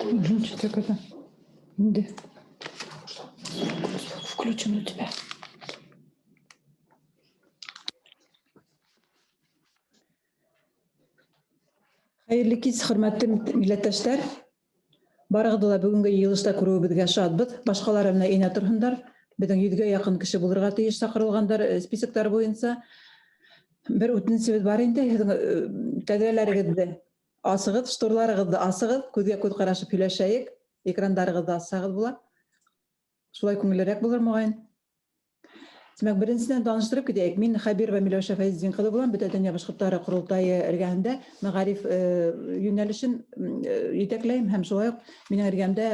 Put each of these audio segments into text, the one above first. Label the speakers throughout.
Speaker 1: Что такое? Инде. Звук включен у тебя. Хәйерле кис, хөрмәтле милләттәштәр. Барығыҙҙы ла бөгөнгө йыйылышта күреүебеҙгә шатбыҙ. Башҡалары менән инә торһондар. Беҙҙең 100-гә яҡын кеше булырға тейеш саҡырылғандар списоктар буйынса. Бер үтенесебеҙ бар инде, һеҙҙең тәҙрәләрегеҙҙе асығыҙ, шторларығыҙҙы асығыҙ, күҙгә күҙ ҡарашып һөйләшәйек, экрандарығыҙҙы асһағыҙ була. Шулай күңеллерәк булыр моғайын. Тимәк, беренсенән таныштырып китәйек. Мин Хәбирова Миләүшә Фәйзетдин ҡыҙы булам. Бөтә дөнья башҡорттары ҡоролтайы эргәһендә мәғариф йүнәлешен етәкләйем һәм шулай уҡ минең эргәмдә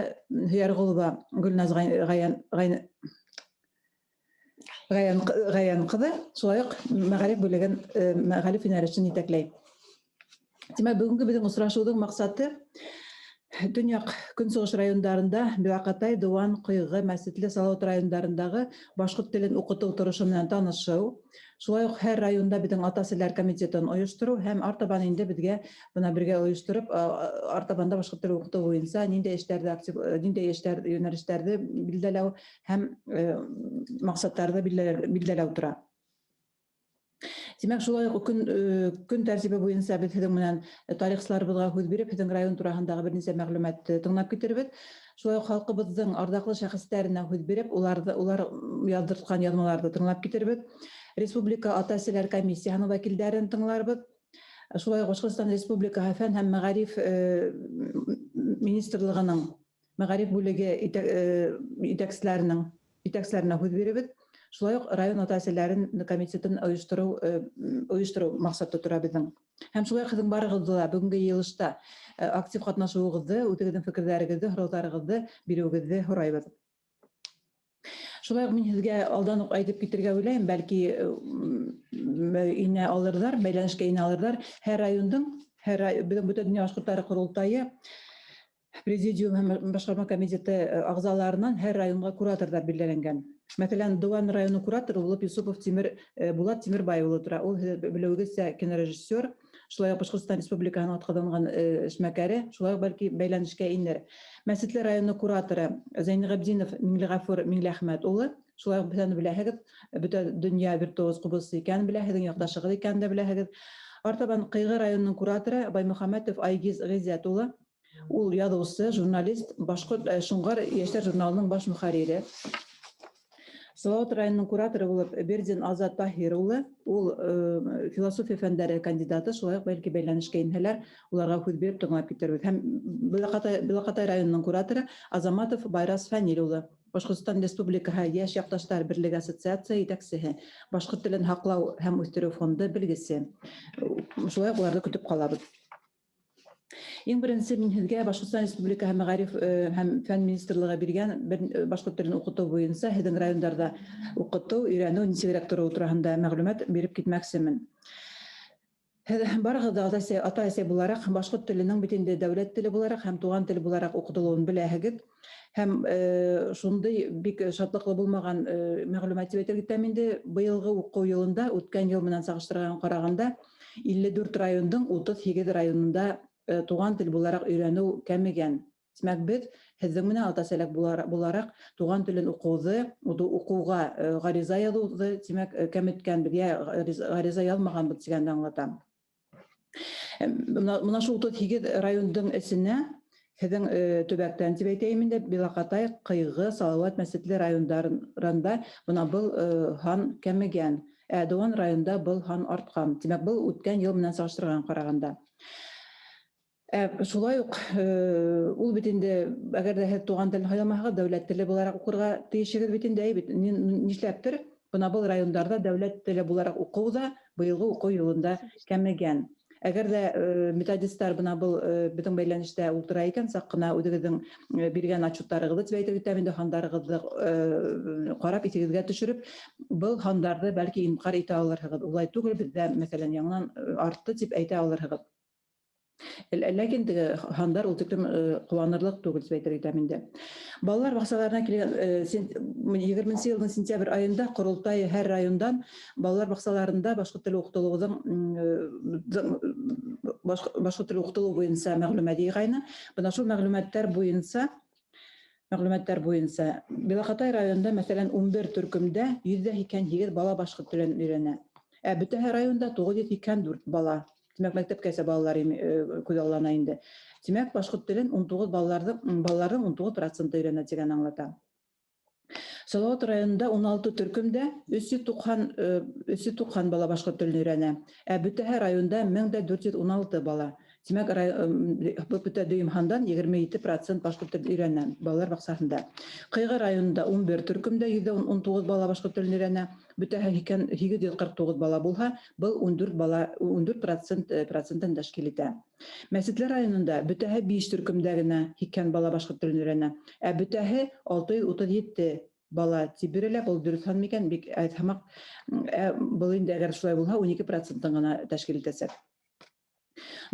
Speaker 1: Һөйәрғолова Гөлназ Гаян Гаян ҡыҙы, шулай уҡ мәғариф бүлеген, мәғариф йүнәлешен етәкләй. Тимәк, бөгөнгө беҙҙең осрашыуҙың маҡсаты Төньяҡ Көнсығыш райондарында Белаҡатай, Дыуан, Ҡыйғы, Мәсетле, Салауат райондарындағы башҡорт телен уҡытыу торошо менән танышыу. Шулай уҡ һәр районда беҙҙең ата-әсәләр комитетын ойоштороу һәм артабан инде беҙгә бына бергә ойоштороп, артабанда башҡорт телен уҡытыу буйынса ниндәй эштәрҙе актив, ниндәй эштәр, йүнәлештәрҙе билдәләү һәм маҡсаттарҙы билдәләү тора. Тимәк, шулай уҡ көн тәртибе буйынса беҙ һеҙҙең менән тарихсыларыбыҙға һүҙ биреп, һеҙҙең район тураһындағы бер нисә мәғлүмәтте тыңлап китербеҙ. Шулай уҡ халҡыбыҙҙың арҙаҡлы шәхестәренә һүҙ биреп, улар яҙҙыртҡан яҙмаларҙы тыңлап китербеҙ. Республика ата-әсәләр комиссияһының вәкилдәрен тыңларбыҙ. Шулай уҡ Башҡортостан Республикаһы фән һәм мәғариф министрлығының мәғариф бүлеге етәкселәренә һүҙ биребеҙ. Шулай уҡ район ата-әсәләрен комитетын ойоштороу маҡсаты тора беҙҙең. Һәм шулай уҡ һеҙҙең барығыҙҙы ла бөгөнгө йыйылышта актив ҡатнашыуығыҙҙы, үҙегеҙҙең фекерҙәрегеҙҙе, һорауҙарығыҙҙы биреүегеҙҙе һорайбыҙ. Шулай уҡ мин һеҙгә алдан уҡ әйтеп китергә уйлайым, бәлки инә алырҙар, бәйләнешкә инә алырҙар. Һәр райондың, һәр беҙҙең бөтә дөнья башҡорттары ҡоролтайы президиум һәм башҡарма комитеты ағзаларынан һәр районға кураторҙар билдәләнгән. Мәҫәлән, Дыуан районы кураторы булып Юсупов Булат Тимербай улы тора. Ул, һеҙ белеүегеҙсә, кинорежиссер, шулай уҡ Башҡортостан Республикаһының атҡаҙанған эшмәкәре, шулай уҡ бәлки бәйләнешкә инер. Мәсетле районы кураторы Зәйнеғәбдинов Миңлеғәфүр Миңлеәхмәт улы, шулай уҡ беҙ аны беләһегеҙ, бөтә дөнья виртуоз ҡубызсы икәнен беләһегеҙ, яҡташығыҙ икәнен дә беләһегеҙ. Артабан Ҡыйғы районының кураторы Баймөхәмәтов Айгиз Ғиззәт улы, ул яҙыусы, журналист, башҡорт Шоңғар йәштәр журналының баш мөхәррире. Салауат районының кураторы булып Бердин Азат Таһир улы, ул философия фәндәре кандидаты, шулай уҡ бәлки бәйләнешкә инһәләр, уларға һүҙ биреп тыңлап китербеҙ. Һәм Белаҡатай районының кураторы Азаматов Байрас Фәнил улы, Башҡортостан Республикаһы Йәш яҡташтар берлеге ассоциация етәксеһе, башҡорт телен һаҡлау һәм үҫтереү фонды белгесе. Шулай уҡ уларҙы көтөп ҡалабыҙ. Иң беренсе мин һеҙгә Башҡортостан Республикаһы мәғариф һәм фән министрлығы биргән бер башҡорт телен уҡытыу буйынса һеҙҙең райондарҙа уҡытыу, өйрәнеү нисегерәк тороуы тураһында мәғлүмәт биреп китмәксемен. Һеҙ барығыҙ да ата-әсәй булараҡ башҡорт теленең бит инде дәүләт теле булараҡ һәм туған тел булараҡ уҡытылыуын беләһегеҙ. Һәм шундай бик шатлыҡлы булмаған мәғлүмәт тип әйтер китәм инде, быйылғы уҡыу йылында үткән йыл менән сағыштырған ҡарағанда 54 райондың 38 районында туған тел булараҡ өйрәнеү кәмегән. Тимәк, беҙ һеҙҙең менән ата-әсәләр булараҡ туған телен уҡыуҙы, уҡыуға ғариза яҙыуҙы, тимәк, кәметкәнбеҙ, йә ғариза яҙмағанбыҙ тигәнде аңлатам. Мына шул 38 райондың эсенә һеҙҙең төбәктән тип әйтәйем инде, Белаҡатай, Ҡыйғы, Салауат, Мәсетле райондарында бына был һан кәмегән. Ә Дыуан районында был һан артҡан. Тимәк, был үткән йыл менән сағыштырған ҡарағанда. Шулай уҡ ул бит инде, әгәр ҙә һеҙ туған телен һайламаһағыҙ, дәүләт теле булараҡ уҡырға тейешегеҙ бит инде, әй бит, нишләптер бына был райондарҙа дәүләт теле булараҡ уҡыу ҙа быйылғы уҡыу йылында кәмегән. Әгәр ҙә методисттар бына был беҙҙең бәйләнештә ултыра икән, саҡ ҡына үҙегеҙҙең биргән отчеттарығыҙҙы тип әйтеп китәм инде, һандарығыҙҙы ҡарап иҫегеҙгә төшөрөп, был һандарҙы бәлки инҡар итә алырһығыҙ. Улай түгел, беҙҙә, мәҫәлән, яңынан артты тип әйтә алырһығыҙ. Ләкин теге һандар ул тиклем ҡыуанырлыҡ түгел тип әйтер итәм инде. Балалар баҡсаларына килгән егерменсе йылдың сентябрь айында ҡоролтай һәр райондан балалар баҡсаларында башҡорт теле уҡытылыуҙың башҡорт теле уҡытылыу буйынса мәғлүмәт йыйғайны. Бына шул мәғлүмәттәр буйынса Белокатай районында, мәҫәлән, 11 төркөмдә 188 бала башҡорт телен өйрәнә. Ә бөтәһе районда 984 бала. Тимәк, мәктәпкәсә балалар күҙаллана инде. Тимәк, башҡорт телен 19 балаларҙың 19 проценты өйрәнә тигән аңлата. Салауат районында 16 төркөмдә 390 бала башҡорт телен өйрәнә. Ә бөтәһе районда 1416 бала. Тимәк, бөтә дөйөм һандан 27% башҡорт телен өйрәнә балалар баҡсаһында. Ҡыйғы районында 11 төркөмдә 119 бала башҡорт телен өйрәнә. Бөтәһе 849 бала булһа, был 14 бала 14% процентын тәшкил итә. Мәсетле районында бөтәһе 5 төркөмдә генә 80 бала башҡорт телен өйрәнә. Ә бөтәһе 637 бала тип бирелә, был дөрөҫ һан микән, бик әйтһамаҡ, был инде әгәр шулай булһа, 12 процентын ғына тәшкил итәсәк.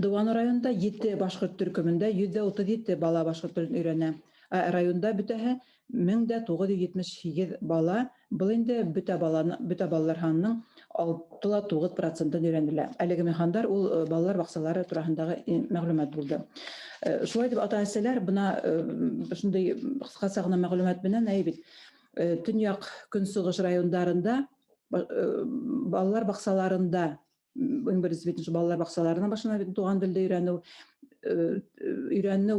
Speaker 1: Дыуан районында 7 башҡорт төркөмөндә 137 бала башҡорт телен өйрәнә. Ә районда бөтәһе 1978 бала, был инде бөтә балалар һанының 6,9 процентын өйрәнелә. Әлеге һандар ул балалар баҡсалары тураһындағы мәғлүмәт булды. Шулай итеп, ата-әсәләр, бына шундай ҡыҫҡаса ғына мәғлүмәт менән, әй бит, төньяҡ көнсығыш райондарында балалар баҡсаларында, иң беренсе бит балалар баҡсаларына башлана бит туған телде өйрәнеү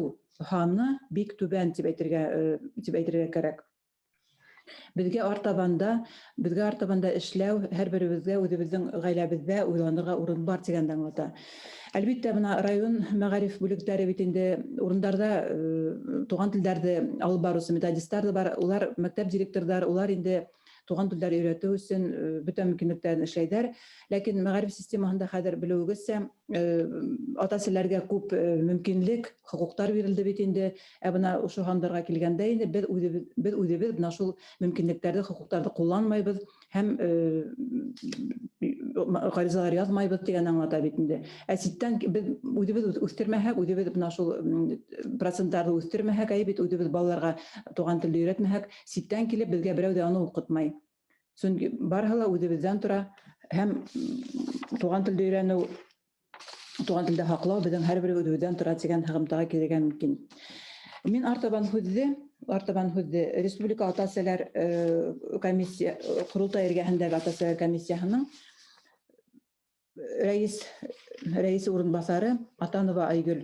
Speaker 1: һаны бик түбән тип әйтергә кәрәк. Беҙгә артабанда эшләү, һәр беребеҙгә үҙебеҙҙең ғаиләбеҙҙә уйланырға урын бар тигәнде аңлата. Әлбиттә, бына район мәғариф бүлектәре бит инде урындарҙа туған телдәрҙе алып барыусы методисттар ҙа бар, улар мәктәп директорҙары, улар инде туған телдәрҙе өйрәтеү өсөн бөтә мөмкинлектәрен эшләйҙәр. Ләкин мәғариф системаһында хәҙер, белеүегеҙсә, ата-әсәләргә күп мөмкинлек, хоҡуҡтар бирелде бит инде. Ә бына ошо һандарға килгәндә инде беҙ үҙебеҙ бына шул мөмкинлектәрҙе, хоҡуҡтарҙы ҡулланмайбыҙ һәм ғаризалар яҙмайбыҙ тигән аңлата бит инде. Ә ситтән беҙ үҙебеҙ үҫтермәһәк, үҙебеҙ бына шул проценттарҙы үҫтермәһәк, әй бит, үҙебеҙ балаларға туған телде өйрәтмәһәк, ситтән килеп беҙгә берәү ҙә уны уҡытмай. Сөнки барыһы ла үҙебеҙҙән тора һәм туған телде өйрәнеү, туған телде һаҡлау беҙҙең һәр бер үҙебеҙҙән тора тигән һығымтаға килергә мөмкин. Мин артабан һүҙҙе Республика ата-әсәләр комиссия ҡоролтай эргәһендәге ата-әсәләр комиссияһының рәйес урынбаҫары Атанова Айгөл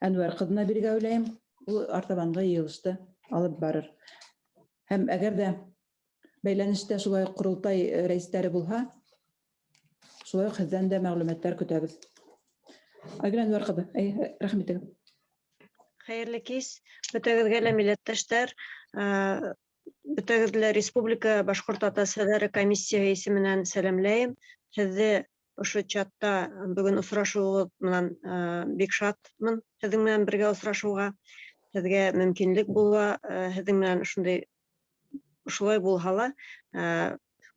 Speaker 1: Әнүәр ҡыҙына бирергә уйлайым. Ул артабанғы йыйылышты алып барыр. Һәм әгәр ҙә бәйләнештә шулай уҡ ҡоролтай рәйестәре булһа, шулай уҡ һеҙҙән дә мәғлүмәттәр көтәбеҙ. Айгөл Әнүәр ҡыҙы, әй, рәхим итегеҙ.
Speaker 2: Хәйерле кис, бөтәгеҙгә лә, милләттәштәр. Бөтәгеҙҙе лә Республика башҡорт ата-әсәләре комиссияһы исеменән сәләмләйем. Һеҙҙе ошо чатта бөгөн осрашыуығыҙ менән бик шатмын, һеҙҙең менән бергә осрашыуға. Һеҙгә мөмкинлек була, һеҙҙең менән ошондай ошолай булһа ла,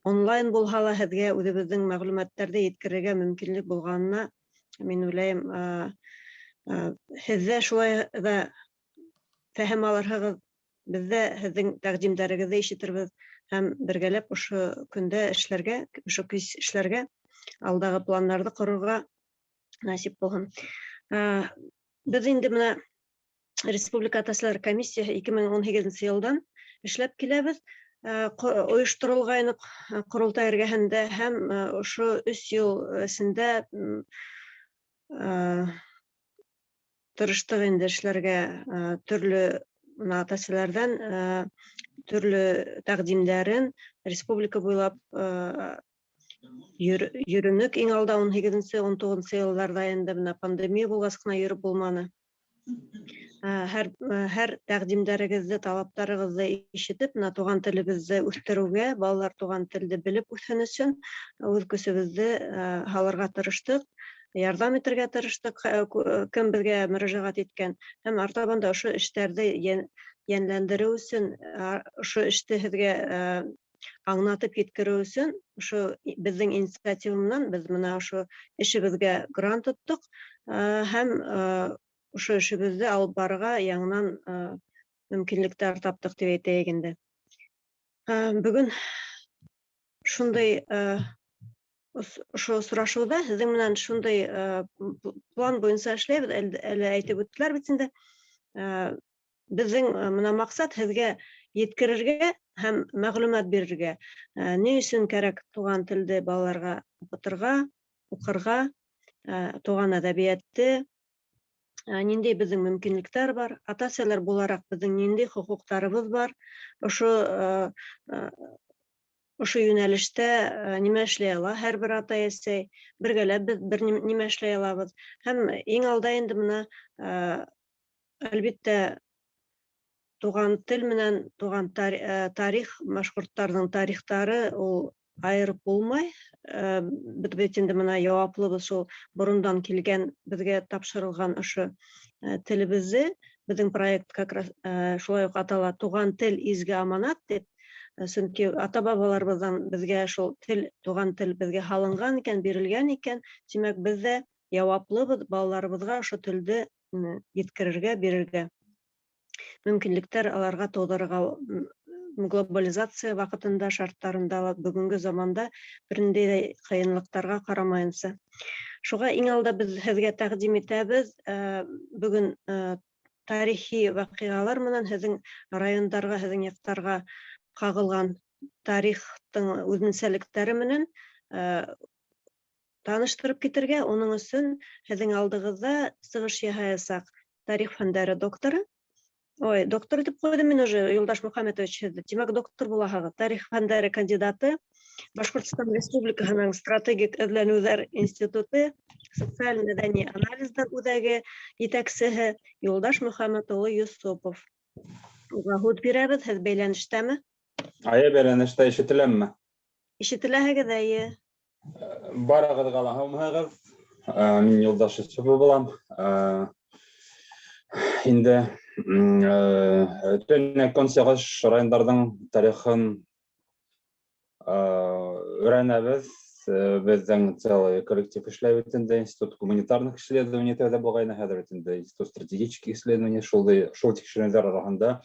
Speaker 2: онлайн булһа ла, һеҙгә үҙебеҙҙең мәғлүмәттәрҙе еткерергә мөмкинлек булғанына, мин уйлайым, һеҙ ҙә шулай ҙа фәһем алырһығыҙ, беҙ ҙә һеҙҙең тәҡдимдәрегеҙҙе ишетербеҙ һәм бергәләп ошо көндә эшләргә, ошо кис эшләргә, алдағы планнарҙы ҡорорға насип булһын. Беҙ инде бына Республика ата-әсәләр комиссияһы 2018 йылдан эшләп киләбеҙ. Ойошторолғайныҡ ҡоролтай эргәһендә һәм ошо 3 йыл эсендә тырыштыҡ инде эшләргә, төрлө бына ата-әсәләрҙән төрлө тәҡдимдәрен республика буйлап йөрөнөк. Иң алда 18-, 19-нсы йылдарҙа инде бына пандемия булғас ҡына йөрөп булманы. Һәр тәҡдимдәрегеҙҙе, талаптарығыҙҙы ишетеп, бына туған телебеҙҙе үҫтереүгә, балалар туған телде белеп үҫһен өсөн үҙ көсөбөҙҙө һалырға тырыштыҡ, ярҙам итергә тырыштыҡ, кем беҙгә мөрәжәғәт иткән. Һәм артабан да ошо эштәрҙе йәнләндереү өсөн, ошо эште һеҙгә аңлатып еткереү өсөн ошо беҙҙең инициатива менән беҙ бына ошо эшебеҙгә грант тоттоҡ һәм ошо эшебеҙҙе алып барырға яңынан мөмкинлектәр таптыҡ тип әйтәйек инде. Бөгөн шундай Ошо осрашыуҙа һеҙҙең менән шундай план буйынса эшләйбеҙ, әле әйтеп үттеләр бит инде. Беҙҙең мына маҡсат һеҙгә еткерергә һәм мәғлүмәт бирергә. Ни өсөн кәрәк туған телде балаларға уҡытырға, уҡырға, туған әҙәбиәтте, ниндәй беҙҙең мөмкинлектәр бар, ата-әсәләр булараҡ беҙҙең ниндәй хоҡуҡтарыбыҙ бар, ошо йүнәлештә нимә эшләй ала һәр бер атай-әсәй, бергәләп беҙ бер нимә эшләй алабыҙ. Һәм иң алда инде мына, әлбиттә, туған тел менән туған тарих, башҡорттарҙың тарихтары ул айырып булмай. Беҙ бит инде мына яуаплыбыҙ шул борондан килгән беҙгә тапшырылған ошо телебеҙҙе. Беҙҙең проект как раз шулай уҡ атала «Туған тел — изге аманат» тип. Сөнки ата-бабаларыбыҙҙан беҙгә шул тел, туған тел беҙгә һалынған икән, бирелгән икән, тимәк, беҙ ҙә яуаплыбыҙ балаларыбыҙға ошо телде еткерергә, бирергә, мөмкинлектәр аларға тыуҙырырға глобализация ваҡытында, шарттарында ла, бөгөнгө заманда бер ниндәй ҙә ҡыйынлыҡтарға ҡарамайынса. Шуға иң алда беҙ һеҙгә тәҡдим итәбеҙ, бөгөн тарихи ваҡиғалар менән һеҙҙең райондарға, һеҙҙең яҡтарға ҡағылған тарихтың үҙенсәлектәре менән таныштырып китергә. Уның өсөн һеҙҙең алдығыҙҙа сығыш яһаясаҡ тарих фәндәре докторы. Ой, доктор тип ҡуйҙым мин уже, Юлдаш Мөхәмәтович, һеҙҙе. Тимәк, доктор булаһығыҙ. Тарих фәндәре кандидаты, Башҡортостан Республикаһының стратегик эҙләнеүҙәр институты социаль мәҙәни анализдар үҙәге етәксеһе Юлдаш Мөхәмәт улы Йосопов. Уға һүҙ бирәбеҙ, һеҙ бәйләнештәме?
Speaker 3: Ая, бәйләнештә, ишетеләмме?
Speaker 2: Ишетеләһегеҙ, эйе.
Speaker 3: Барығыҙға ла һаумыһығыҙ. Мин Юлдаш Йосопов булам. Инде төньяҡ көнсығыш райондарҙың тарихын өйрәнәбеҙ. Беҙҙең целый коллектив эшләй бит инде. Институт гуманитарных исследований тәүҙә булғайны, хәҙер бит инде Институт стратегических исследований. Шул тикшеренеүҙәр араһында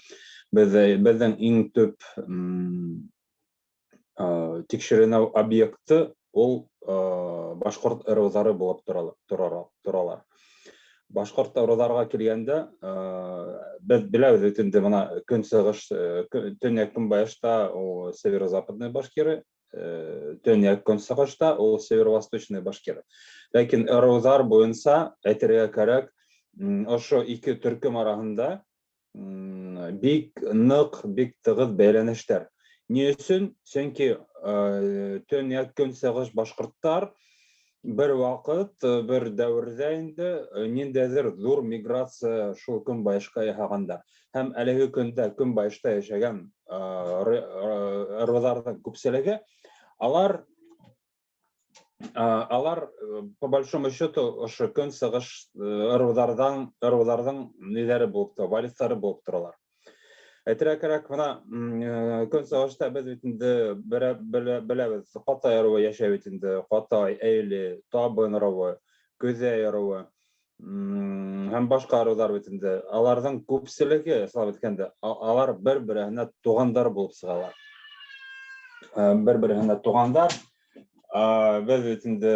Speaker 3: беҙҙең иң төп тикшеренеү объекты ул башҡорт ырыуҙары булып торалар. Башҡорт ырыуҙарға килгәндә, беҙ беләбеҙ бит инде, мына көнсығыш, төньяҡ көнбайышта ул северо-западные башкиры, төньяҡ көнсығышта ул северо-восточные башкиры. Ләкин ырыуҙар буйынса әйтергә кәрәк, ошо ике төркөм араһында бик ныҡ, бик тығыҙ бәйләнештәр. Ни өсөн? Сөнки төньяҡ көнсығыш башҡорттар бер ваҡыт, бер дәүерҙә инде ниндәйҙер ҙур миграция шул көнбайышҡа яһағандар. Һәм әлеге көндә көнбайышта йәшәгән ырыуҙарҙың күпселеге алар по большому счету ошо көнсығыш ырыуҙарҙың ниҙәре булып тора, вариҫтары булып торалар. Әйтергә кәрәк, мына көнсығышта беҙ бит инде беләбеҙ, Ҡатай ырыуы йәшәй бит инде, Ҡатай, Әйле, Табын ырыуы, Көҙәй ырыуы һәм башҡа ырыуҙар бит инде. Аларҙың күпселеге, ысынлап әйткәндә, алар бер-береһенә туғандар булып сығалар. Бер-береһенә туғандар. Беҙ бит инде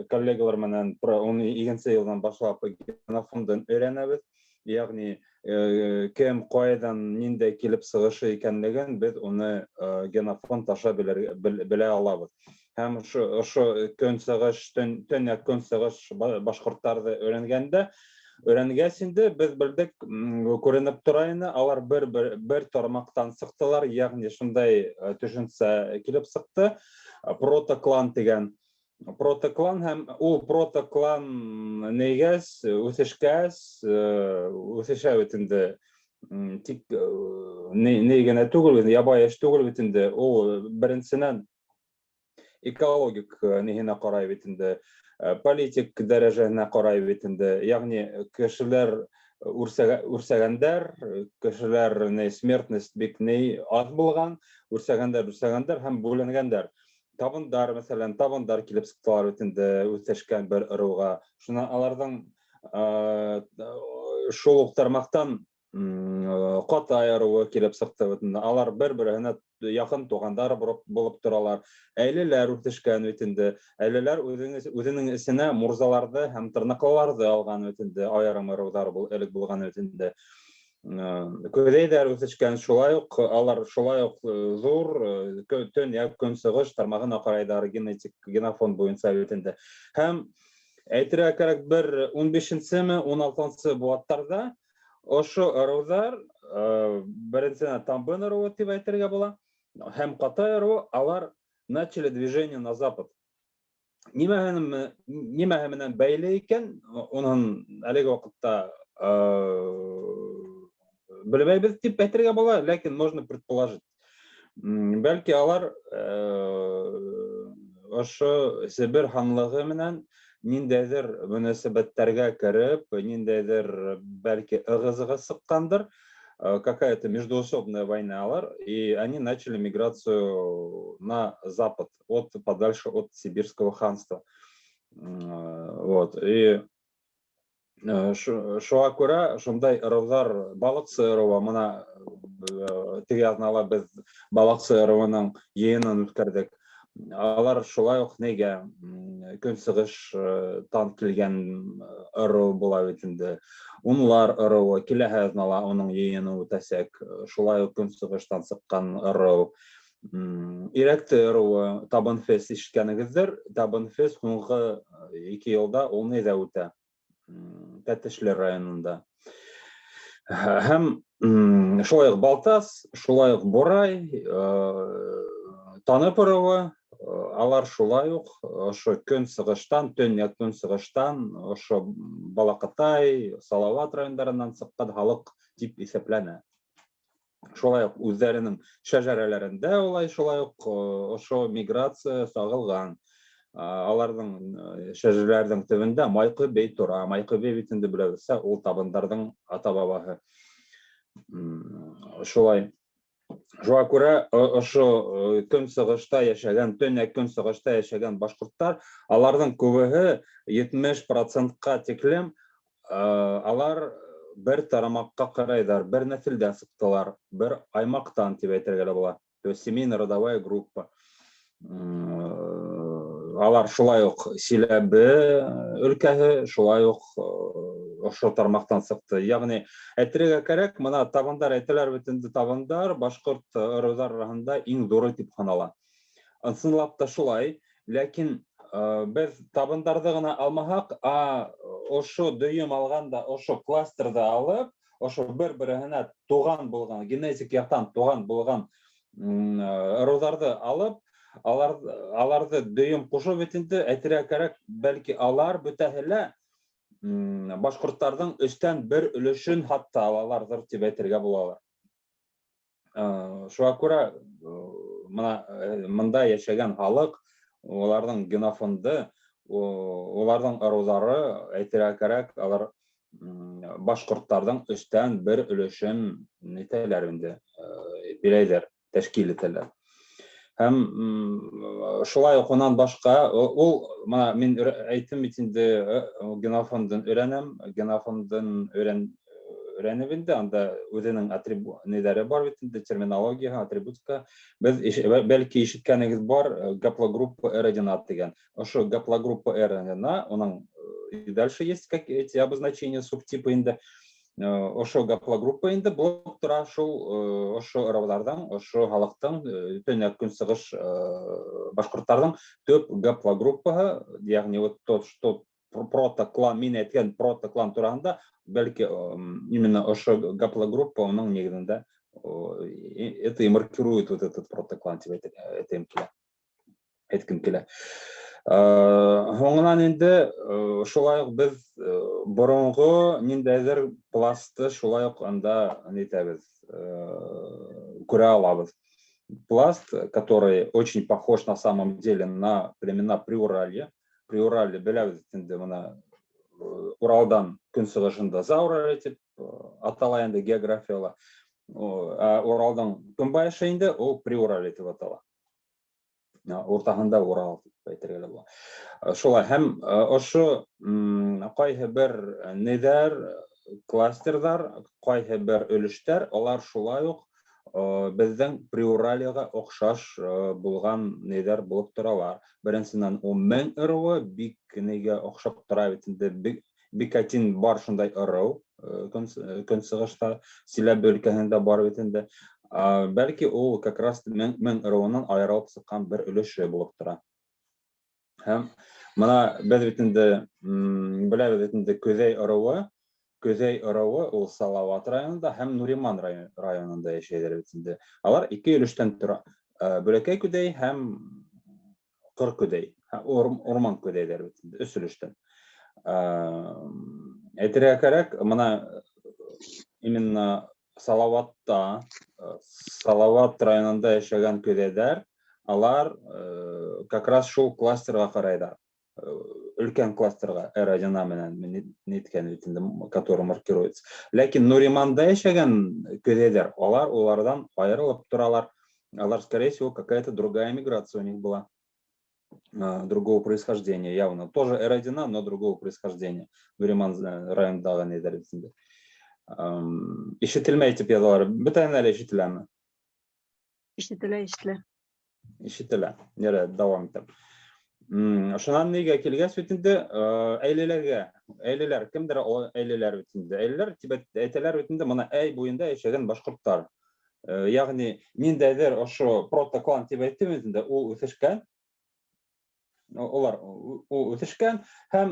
Speaker 3: коллегалар менән 12-нсе йылдан башлап генофондын өйрәнәбеҙ. Ягъни кем ҡайҙан ниндәй килеп сығышы икәнлеген беҙ уны генофонд аша белә алабыҙ. Һәм ошо көнсығыш, төньяҡ көнсығыш башҡорттарҙы өйрәнгәс инде беҙ белдек, күренеп тора ине, алар бер тармаҡтан сыҡтылар, ягъни шундай төшөнсә килеп сыҡты, протоклан тигән. Протоклан, һәм ул протоклан нейгәс, үҫешкәс, үҫешә бит инде, тик ни генә түгел, ябай эш түгел бит инде, ул беренсенән экологик ниһенә ҡарай бит инде, политик дәрәжәһенә ҡарай бит инде, ягъни кешеләр үрсәгәндәр, кешеләр ни, смертность бик ни аҙ булған, үрсәгәндәр, үрсәгәндәр һәм бүленгәндәр. Табындар, мәҫәлән, табындар килеп сыҡтылар бит инде үҫешкән бер ырыуға. Шуна аларҙың шул уҡ тармаҡтан Ҡатай ырыуы килеп сыҡты бит инде. Алар бер-береһенә яҡын туғандар булып торалар. Әйлеләр үҫешкән бит инде. Әйлеләр үҙенең эсенә мурзаларҙы һәм тырнаҡлыларҙы алған бит инде. Айырым ырыуҙар элек булған бит инде. Көҙәйҙәр үҫешкән, шулай уҡ алар шулай уҡ ҙур төньяҡ көнсығыш тармағына ҡарайҙар генетик генофонд буйынса бит инде. Һәм әйтергә кәрәк, бер 15-семе, 16-нсы быуаттарҙа ошо ырыуҙар, беренсенән Тамбын ырыуы тип әйтергә була, һәм Ҡатай ырыуы, алар начали движение на запад. Нимәһе менән бәйле икән, уның әлеге ваҡытта белмәйбеҙ тип әйтергә була, ләкин можно предположить. Бәлки алар ошо Себер ханлығы менән ниндәйҙер мөнәсәбәттәргә кереп, ниндәйҙер бәлки ығы-зығы сыҡҡандыр, какая-то междоусобная война алар, и они начали миграцию на запад, подальше от Сибирского ханства. Вот. И шуға күрә шундай ырыуҙар, Балыҡсы ырыуы, мына теге аҙнала беҙ Балыҡсы ырыуының йыйынын үткәрҙек. Алар шулай уҡ нигә көнсығыштан килгән ырыу була бит инде. Унлар ырыуы киләһе аҙнала уның йыйыны үтәсәк, шулай уҡ көнсығыштан сыҡҡан ырыу. Ирәкте ырыуы, Табынфес ишеткәнегеҙҙер. Табынфес һуңғы 2 йылда ул ниҙә үтә? Тәтешле районында. Һәм шулай уҡ Балтас, шулай уҡ Борай, Танып ырыуы, алар шулай уҡ ошо көнсығыштан, төньяҡ көнсығыштан, ошо Балаҡатай, Салауат райондарынан сыҡҡан халыҡ тип иҫәпләнә. Шулай уҡ үҙҙәренең шәжәрәләрендә улай шулай уҡ ошо миграция сағылған. Аларҙың шәжәрәләрҙең төбөндә Майҡы бей тора. Майҡы бей бит инде беләбеҙсә, ул табындарҙың ата-бабаһы. Шулай. Шуға күрә ошо көнсығышта йәшәгән, төньяҡ көнсығышта йәшәгән башҡорттар, аларҙың күбеһе 70%-ҡа тиклем, алар бер тарамаҡҡа ҡарайҙар, бер нәҫелдән сыҡтылар, бер аймаҡтан тип әйтергә лә була. То есть семейно-родовая группа. Алар шулай уҡ Силәбе өлкәһе, шулай уҡ ошо тармаҡтан сыҡты. Ягъни әйтергә кәрәк, мына табындар әйтәләр бит инде, табындар башҡорт ырыуҙар араһында иң ҙуры тип һанала. Ысынлап та шулай, ләкин беҙ табындарҙы ғына алмаһаҡ, а ошо дөйөм алғанда ошо кластерҙы алып, ошо бер-береһенә туған булған, генетик яҡтан туған булған ырыуҙарҙы алып, аларҙы дөйөм ҡушып бит инде, әйтергә кәрәк, бәлки алар бөтәһе лә башҡорттарҙың өстән бер өлөшөн хатта алаларҙыр тип әйтергә булалар. Шуға күрә мына мында йәшәгән халыҡ, уларҙың генофонды, уларҙың ырыуҙары, әйтергә кәрәк, алар башҡорттарҙың өстән бер өлөшөн нитәләр инде, биләйҙәр, тәшкил итәләр. Һәм шулай уҡ унан башҡа, ул, мына мин әйттем бит инде, генофондын өйрәнәм, генофондын өйрәнеп инде, анда үҙенең ниҙәре бар бит инде, терминологияһы, атрибутика. Беҙ бәлки ишеткәнегеҙ бар, гаплогруппа R1 тигән. Ошо гаплогруппа R1, уның и дальше есть как эти обозначения субтипы инде. Ошо гаплогруппа инде булып тора шул ошо ырыуҙарҙың, ошо халыҡтың, төньяҡ көнсығыш башҡорттарҙың төп гаплогруппаһы, ягъни вот тот, что протоклан, мин әйткән протоклан тураһында, бәлки именно ошо гаплогруппа уның нигеҙендә, это и маркирует вот этот протоклан тип әйтәм килә. Әйткем килә. Һуңынан инде шулай уҡ беҙ боронғо ниндәйҙер пласты шулай уҡ анда нитәбеҙ, күрә алабыҙ. Пласт, который очень похож на самом деле на племена Приуралья. Приуралье беләбеҙ инде, мына Уралдан көнсығышында Зауралье тип атала инде географияла. Ә Уралдың көнбайышы инде ул Приуралье тип атала. Уртаһында Урал тип әйтергә лә була. Шулай һәм ошо ҡайһы бер ниҙәр кластерҙар, ҡайһы бер өлөштәр, алар шулай уҡ беҙҙең Приуралияға оҡшаш булған нейҙәр булып торалар. Беренсенән, ул Мең ырыуы бик нейгә оҡшап тора бит инде. Бикатин бар шундай ырыу, көнсығышта, Силәбе өлкәһендә бар бит инде. Бәлки ул как раз Мең ырыуынан айырылып сыҡҡан бер өлөшө булып тора. Һәм мына беҙ бит инде беләбеҙ бит инде Көҙәй ырыуы, Көҙәй ырыуы ул Салауат районында һәм Нуриман районында йәшәйҙәр бит инде. Алар ике өлөштән тора. Бөләкәй Көҙәй һәм Ҡыр Көҙәй, Урман Көҙәйҙәр бит инде, өс өлөштән. Әйтергә кәрәк, мына именно Салаватта, Салават районында йәшәгән көҙәйҙәр, алар как раз шул кластерға ҡарайҙар. Өлкән кластерға R1 менән ниткән бит инде, который маркируется. Ләкин Нуриманда йәшәгән көҙәйҙәр, алар уларҙан айырылып торалар. Алар, скорее всего, какая-то другая миграция у них была. Другого происхождения явно. Тоже R1, но другого происхождения. Нуриман районындағы нейҙәр бит инде. Ишетелмәй тип яҙалар. Бөтәһенә лә ишетеләме?
Speaker 2: Ишетелә, ишетелә.
Speaker 3: Ишетелә. Ярай, дауам итәм. Шунан нигә килгәс бит инде, әйлеләргә, әйлеләр, кемдер ул әйлеләр бит инде. Әйлеләр дип әйтәләр бит инде, мына әй буйында йәшәгән башҡорттар. Ягъни ниндәйҙер ошо протоклан тип әйттем бит инде, ул үҫешкән. Улар ул үҫешкән һәм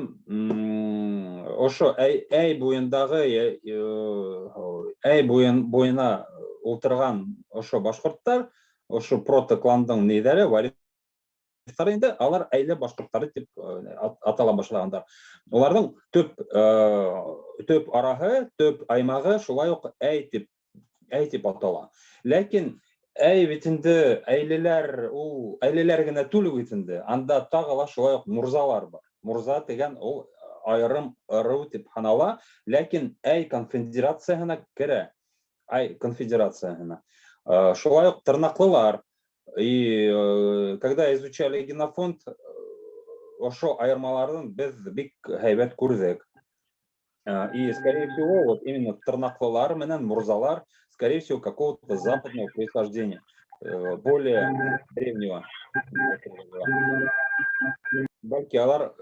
Speaker 3: ошо әй буйындағы, әй буйына ултырған ошо башҡорттар, ошо протокландың нейҙәре, варистары инде, алар әйле башҡорттары тип атала башлағандар. Уларҙың төп араһы, төп аймағы шулай уҡ әй тип атала. Ләкин әй бит инде әйлеләр, ул әйлеләр генә түгел бит инде. Анда тағы ла шулай уҡ мурзалар бар. Мурза тигән ул айырым ырыу тип һанала, ләкин әй конфедерацияһына керә. Әй конфедерацияһына. Шулай уҡ тырнаҡлылар. И когда изучали генофонд, ошо айырмаларын беҙ бик һәйбәт күрҙек. И, скорее всего, вот именно тырнаҡлылар менән мурзалар, скорее всего, какого-то западного происхождения, более древнего. Бәлки алар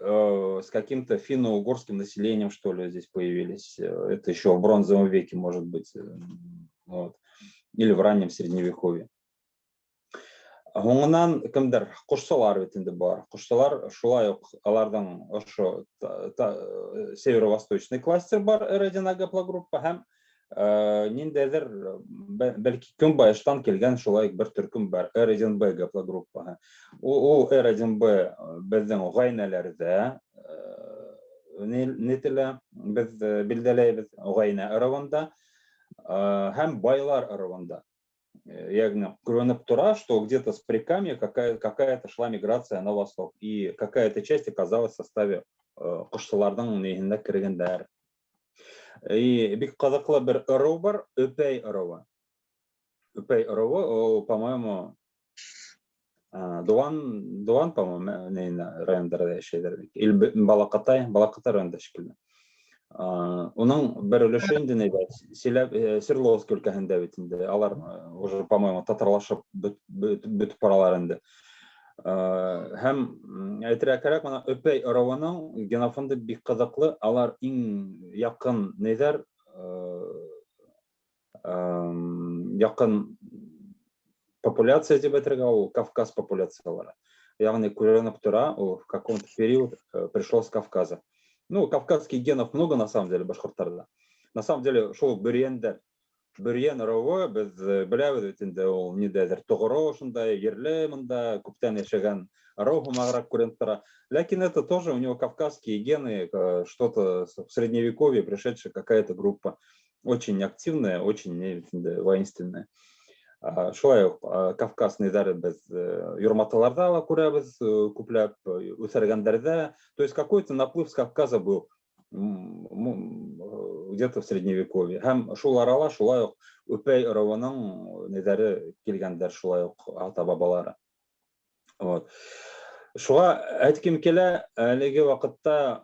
Speaker 3: с каким-то финно-угорским населением, что ли, здесь появились. Это еще в бронзовом веке, может быть. Вот. Или в раннем средневековье. Һуңынан кемдер ҡошсалар бит инде бар. Ҡошсалар шулай уҡ аларҙың ошо северо-восточный кластер бар, R1 гаплогруппа һәм ниндәйҙер бәлки көнбайыштан килгән шулай уҡ бер төркөм бар, R1b гаплогруппаһы. Ул R1b беҙҙең ғаиләләрҙә нителә, беҙ билдәләйбеҙ ғаилә ырыуында һәм байлар ырыуында. Ягъни күренеп тора, что где-то с Прикамья какая-то шла миграция на восток, и какая-то часть оказалась в составе ҡошсаларҙың ниһендә кергәндәр. И бик ҡыҙыҡлы бер ырыу бар, Өпәй ырыуы. Өпәй ырыуы, ул, по-моему, Дыуан, по-моему, райондарҙа йәшәйҙәр. Или Балаҡатай, Балаҡатай районында шикелле. Уның бер өлөшө инде нейҙә, Свердловск өлкәһендә бит инде. Алар уже, по-моему, татарлашып бөтөп баралар инде. Һәм әйтергә кәрәк, мына Өпәй ырыуының генофонды бик ҡыҙыҡлы. Алар иң яҡын нейҙәр, яҡын популяция тип әйтергә, ул Кавказ популяциялары. Ягъни күренеп тора, ул в каком-то период пришел с Кавказа. Ну, кавказских генов много, на самом деле, башҡорттарҙа. На самом деле, шул бөрйәндәр, бөрйән ырыуы, беҙ беләбеҙ бит инде, ул ниндәйҙер тоғро ошондай ерле мында, күптән йәшәгән ырыу һымағыраҡ күренеп тора. Ләкин это тоже у него кавказские гены, что-то в средневековье пришедшая какая-то группа, очень активная, очень воинственная. Шулай уҡ Кавказ ниҙәре беҙ юрматаларҙа ла күрәбеҙ, күпләп үҫәргәндәрҙә. То есть какой-то наплыв с Кавказа был где-то в средневековье. Һәм шул арала шулай уҡ Өпәй ырыуының ниҙәре килгәндәр, шулай уҡ ата-бабалары. Вот. Шуға әйткем килә, әлеге ваҡытта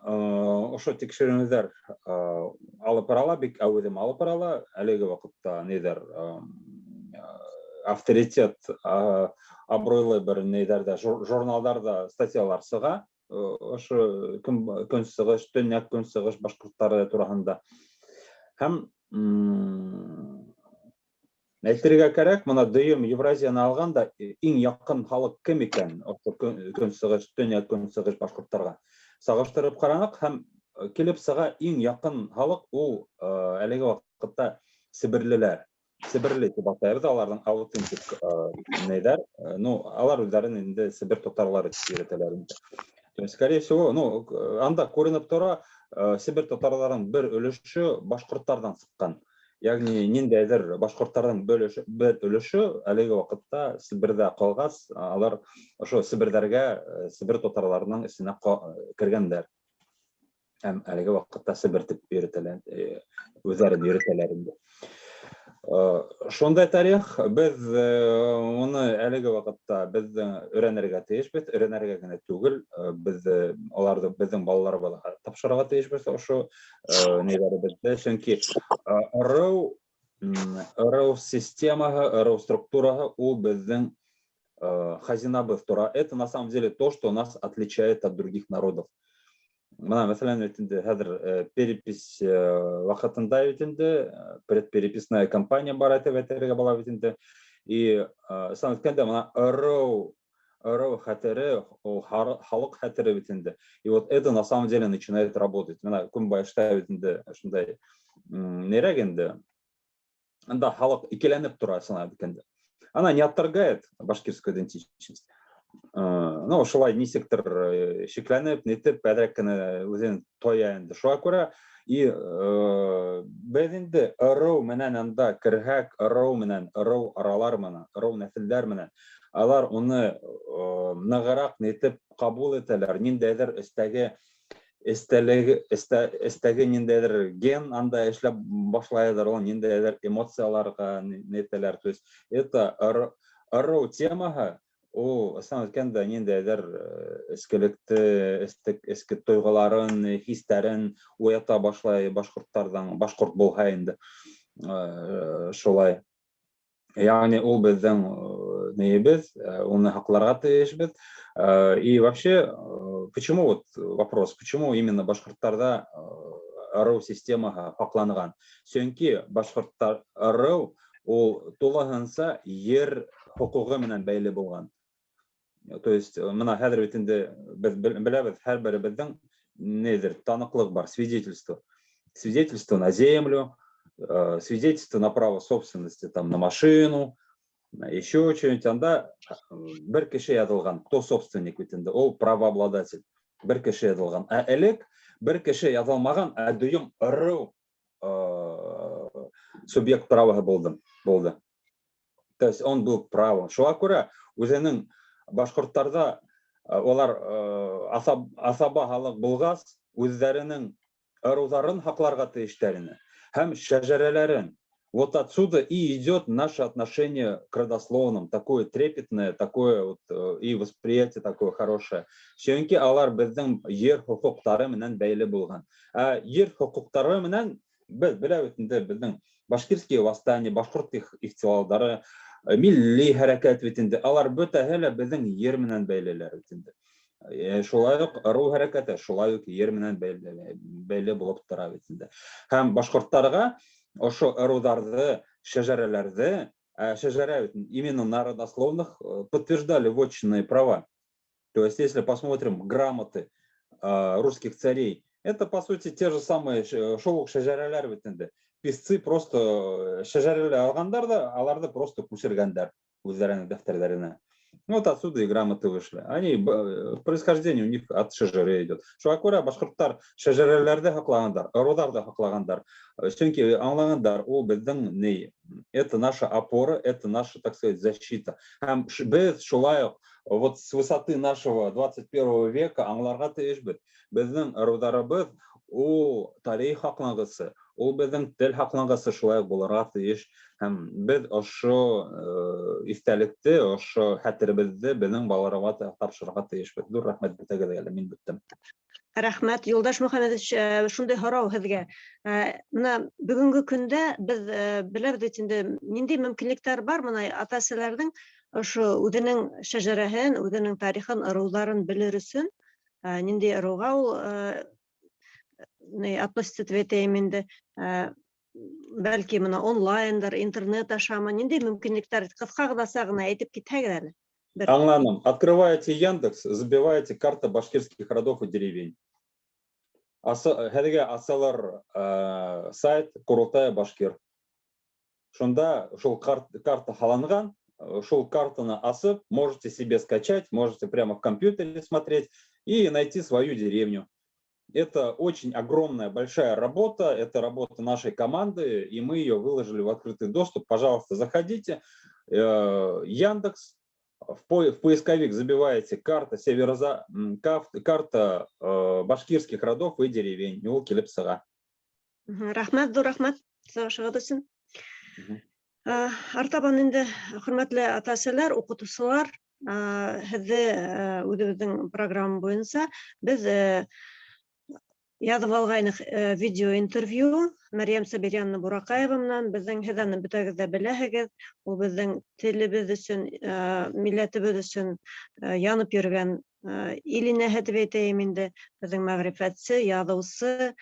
Speaker 3: ошо тикшеренеүҙәр алып барыла. Алып барыла, бик әүҙем алып барыла. Әлеге ваҡытта ниҙәр авторитет, абруйлы бер ниҙәрҙә, журналдарҙа статьялар сыға ошо көнсығыш, төньяҡ көнсығыш башҡорттары тураһында. Һәм әйтергә кәрәк, мына дөйөм Евразияны алғанда иң яҡын халыҡ кем икән ошо көнсығыш, төньяҡ көнсығыш башҡорттарға сағыштырып ҡараныҡ, һәм килеп сыға иң яҡын халыҡ ул әлеге ваҡытта себерлеләр. Себерле тип атайбыҙ аларҙың аутентик ниҙәр, ну, алар үҙҙәрен инде Себер татарлары тип йөрөтәләр инде. То есть, скорее всего, ну, анда күренеп тора, Себер татарларының бер өлөшө башҡорттарҙан сыҡҡан. Ягъни ниндәйҙер башҡорттарҙың бер өлөшө әлеге ваҡытта Себерҙә ҡалғас, алар ошо себерҙәргә, Себер татарларының эсенә кергәндәр. Һәм әлеге ваҡытта Себер тип йөрөтәләр, үҙҙәрен йөрөтәләр инде. Шундай тарих, беҙ уны әлеге ваҡытта беҙ өйрәнергә тейешбеҙ, өйрәнергә генә түгел, беҙ аларҙы беҙҙең балаларыбыҙға тапшырырға тейешбеҙ ошо ниҙәребеҙҙе, сөнки ырыу системаһы, ырыу структураһы ул беҙҙең хазинабыҙ тора. Это на самом деле то, что нас отличает от других народов. Мына, мәҫәлән, бит инде хәҙер перепись ваҡытында бит инде предпереписная кампания бар тип әйтергә була бит инде. И сан әйткәндә, мына ырыу хәтере, ул халыҡ хәтере бит инде. И вот это на самом деле начинает работать. Мына көнбайышта бит инде шундай нерәк инде. Анда халыҡ икеләнеп тора, сан әйткәндә. Она не отторгает башкирскую идентичность. Ну, шулай нисектер шикләнеп, нитеп, әҙерәк кенә үҙен тоя инде. Шуға күрә и беҙ инде ырыу менән анда керһәк, ырыу менән, ырыу аралар менән, ырыу нәҫелдәр менән, алар уны нығыраҡ нитеп ҡабул итәләр. Ниндәйҙер өҫтәге эстәлеге, эстәге ниндәйҙер ген анда эшләп башлайҙыр, ул ниндәйҙер эмоцияларға нитәләр. То есть это ырыу темаһы ул ысын әйткәндә ниндәйҙер эскелекте, эске тойғоларын, хистәрен уята башлай башҡорттарҙың, башҡорт булһа инде шулай. Ягъни ул беҙҙең нейебеҙ, уны һаҡларға тейешбеҙ. И вообще, почему вот вопрос, почему именно башҡорттарҙа ырыу системаһы һаҡланған? Сөнки башҡорттар ырыу ул тулыһынса ер хоҡуғы менән бәйле булған. То есть мына хәҙер бит инде беҙ беләбеҙ, һәр беребеҙҙең ниҙер таныҡлыҡ бар, свидетельство. Свидетельство на землю, свидетельство на право собственности там на машину, еще что-нибудь. Анда бер кеше яҙылған, кто собственник бит инде, ул правообладатель. Бер кеше яҙылған. Ә элек бер кеше яҙылмаған, ә дөйөм ырыу субъект праваһы булды. То есть он был правым. Шуға күрә үҙенең башҡорттарҙа улар аҫаба халыҡ булғас, үҙҙәренең ырыуҙарын һаҡларға тейештәр ине. Һәм шәжәрәләрен. Вот отсюда и идет наше отношение к родословным, такое трепетное, такое вот и восприятие такое хорошее. Сөнки алар беҙҙең ер хоҡуҡтары менән бәйле булған. Ә ер хоҡуҡтары менән беҙ беләбеҙ инде, беҙҙең башкирские восстания, башҡорт ихтилалдары, милли хәрәкәт бит инде, алар бөтәһе лә беҙҙең ер менән бәйлеләр бит инде. Шулай уҡ ырыу хәрәкәте шулай уҡ ер менән бәйле булып тора бит инде. Һәм башҡорттарға ошо ырыуҙарҙы, шәжәрәләрҙе, шәжәрә бит именно на родословных подтверждали вотчинные права. То есть, если посмотрим грамоты русских царей, это, по сути, те же самые шул уҡ шәжәрәләр бит инде. Писцы просто шәжәрәләр алғандар да, аларҙы просто күсергәндәр үҙҙәренең дәфтәрҙәренә. Вот отсюда и грамоты вышли. Они, происхождение у них от шәжәрә идет. Шуға күрә башҡорттар шәжәрәләрҙе һаҡлағандар, ырыуҙарҙы һаҡлағандар. Сөнки аңлағандар, ул беҙҙең ни, это наша опора, это наша, так сказать, защита. Һәм беҙ шулай уҡ вот с высоты нашего 21 века аңларға тейешбеҙ. Беҙҙең ырыуҙарыбыҙ ул тарих һаҡланғысы, ул беҙҙең тел һаҡланғысы шулай уҡ булырға тейеш. Һәм беҙ ошо иҫтәлекте, ошо хәтеребеҙҙе беҙҙең балаларға тапшырырға тейешбеҙ. Ҙур рәхмәт бөтәгеҙгә лә, мин бөттөм.
Speaker 2: Рәхмәт, Юлдаш Мөхәммәтович, шундай һорау һеҙгә. Бына бөгөнгө көндә беҙ беләбеҙ бит инде, ниндәй мөмкинлектәр бар бына ата-әсәләрҙең ошо үҙенең шәжәрәһен, үҙенең тарихын, ырыуҙарын белер өсөн, ниндәй ырыуға ул относится тип әйтәйем инде, бәлки бына онлайндыр, интернет ашамы, ниндәй мөмкинлектәр, ҡыҫҡа ғына әйтеп китһәгеҙ әле.
Speaker 3: Аңланым. Открываете Яндекс, забиваете карта башкирских родов и деревень. Һеҙгә асалар сайт Ҡоролтай Башкир. Шунда шул карта һалынған, шул картаны асып, можете себе скачать, можете прямо в компьютере смотреть и найти свою деревню. Это очень огромная, большая работа, это работа нашей команды, и мы ее выложили в открытый доступ. Пожалуйста, заходите. Яндекс, в поисковик забиваете карта карта башкирских родов и деревень. Ул килеп сыға.
Speaker 2: Рәхмәт, ҙур рәхмәт сығышығыҙ өсөн. Артабан инде, хөрмәтле ата-әсәләр, уҡытыусылар, һеҙҙе үҙебеҙҙең программа буйынса беҙ яҙып алғайныҡ видеоинтервью Мәрйәм Сабиряновна Бураҡаева менән. Беҙҙең һеҙ аны бөтәгеҙ ҙә беләһегеҙ, ул беҙҙең телебеҙ өсөн, милләтебеҙ өсөн янып йөрөгән ил инәһе тип әйтәйем инде, беҙҙең мәғрифәтсе, яҙыусы,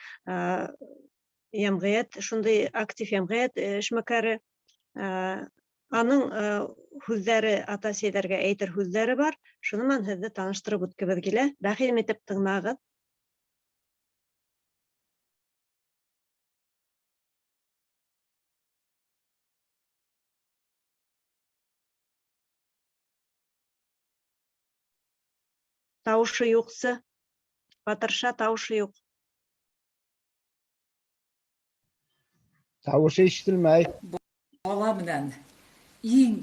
Speaker 2: йәмғиәт, шундай актив йәмғиәт эшмәкәре. Аның һүҙҙәре, ата-әсәйҙәргә әйтер һүҙҙәре бар. Шуны менән һеҙҙе таныштырып үткебеҙ килә. Рәхим итеп тыңлағыҙ. Тауышы юҡсы. Батырша, тауышы юҡ.
Speaker 4: Тауышы ишетелмәй.
Speaker 5: Бала менән иң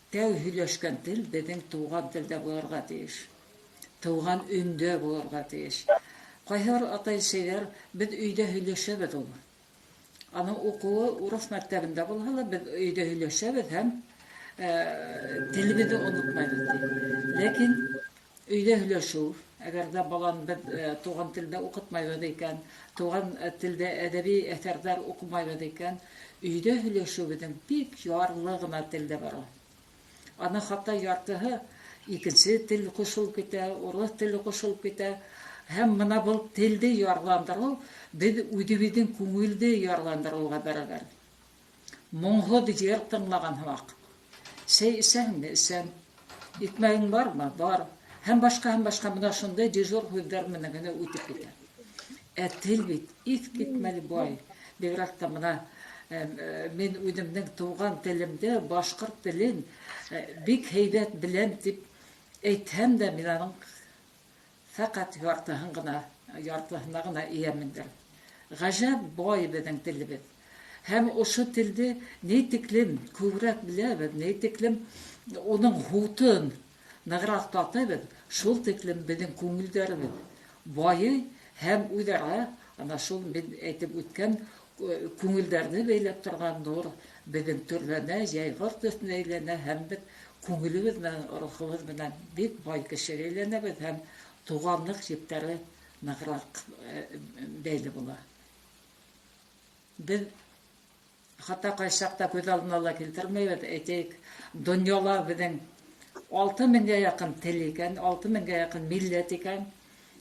Speaker 5: тәү һөйләшкән тел беҙҙең тыуған телдә булырға тейеш. Тыуған өндә булырға тейеш. Ҡайһы бер атай-әсәйҙәр беҙ өйҙә һөйләшәбеҙ ул. Аның уҡыуы урыҫ мәктәбендә булһа ла, беҙ өйҙә һөйләшәбеҙ һәм телебеҙҙе онотмайбыҙ ти. Ләкин өйҙә һөйләшеү, әгәр ҙә баланы беҙ туған телдә уҡытмайбыҙ икән, туған телдә әҙәби әҫәрҙәр уҡымайбыҙ икән, өйҙә һөйләшеү беҙҙең бик ярлы ғына телдә бара. Аны хатта яртыһы икенсе тел ҡушылып китә, урыҫ теле ҡушылып китә. Һәм бына был телде ярландырыу беҙ үҙебеҙҙең күңелде ярландырыуға бәрабәр. Моңһоҙ йыр тыңлаған һымаҡ. Сәй эсәһеңме? Эсәм. Икмәгең бармы? Бар. Һәм башҡа, һәм башҡа бына шундай дежур һүҙҙәр менән генә үтеп китә. Ә тел бит иҫ китмәле бай. Бигерәк тә бына мин үҙемдең тыуған телемде, башҡорт телен бик һәйбәт беләм тип әйтһәм дә, мин аның фәҡәт яртыһына ғына эйәмендер. Ғәжәп бай беҙҙең телебеҙ. Һәм ошо телде ни тиклем күберәк беләбеҙ, ни тиклем уның һутын нығыраҡ татыбыҙ, шул тиклем беҙҙең күңелдәребеҙ байый һәм үҙ-ара ана шул мин әйтеп үткән күңелдәрҙе бәйләп торған нур беҙҙең төрләнә, йәйғор төҫөнә әйләнә һәм беҙ күңелебеҙ менән, рухыбыҙ менән бик бай кешегә әйләнәбеҙ һәм туғанлыҡ ептәре нығыраҡ бәйле була. Беҙ хатта ҡайсаҡта күҙ алдына ла килтермәйбеҙ, әйтәйек, донъяла беҙҙең алты меңгә яҡын тел икән, алты меңгә яҡын милләт икән.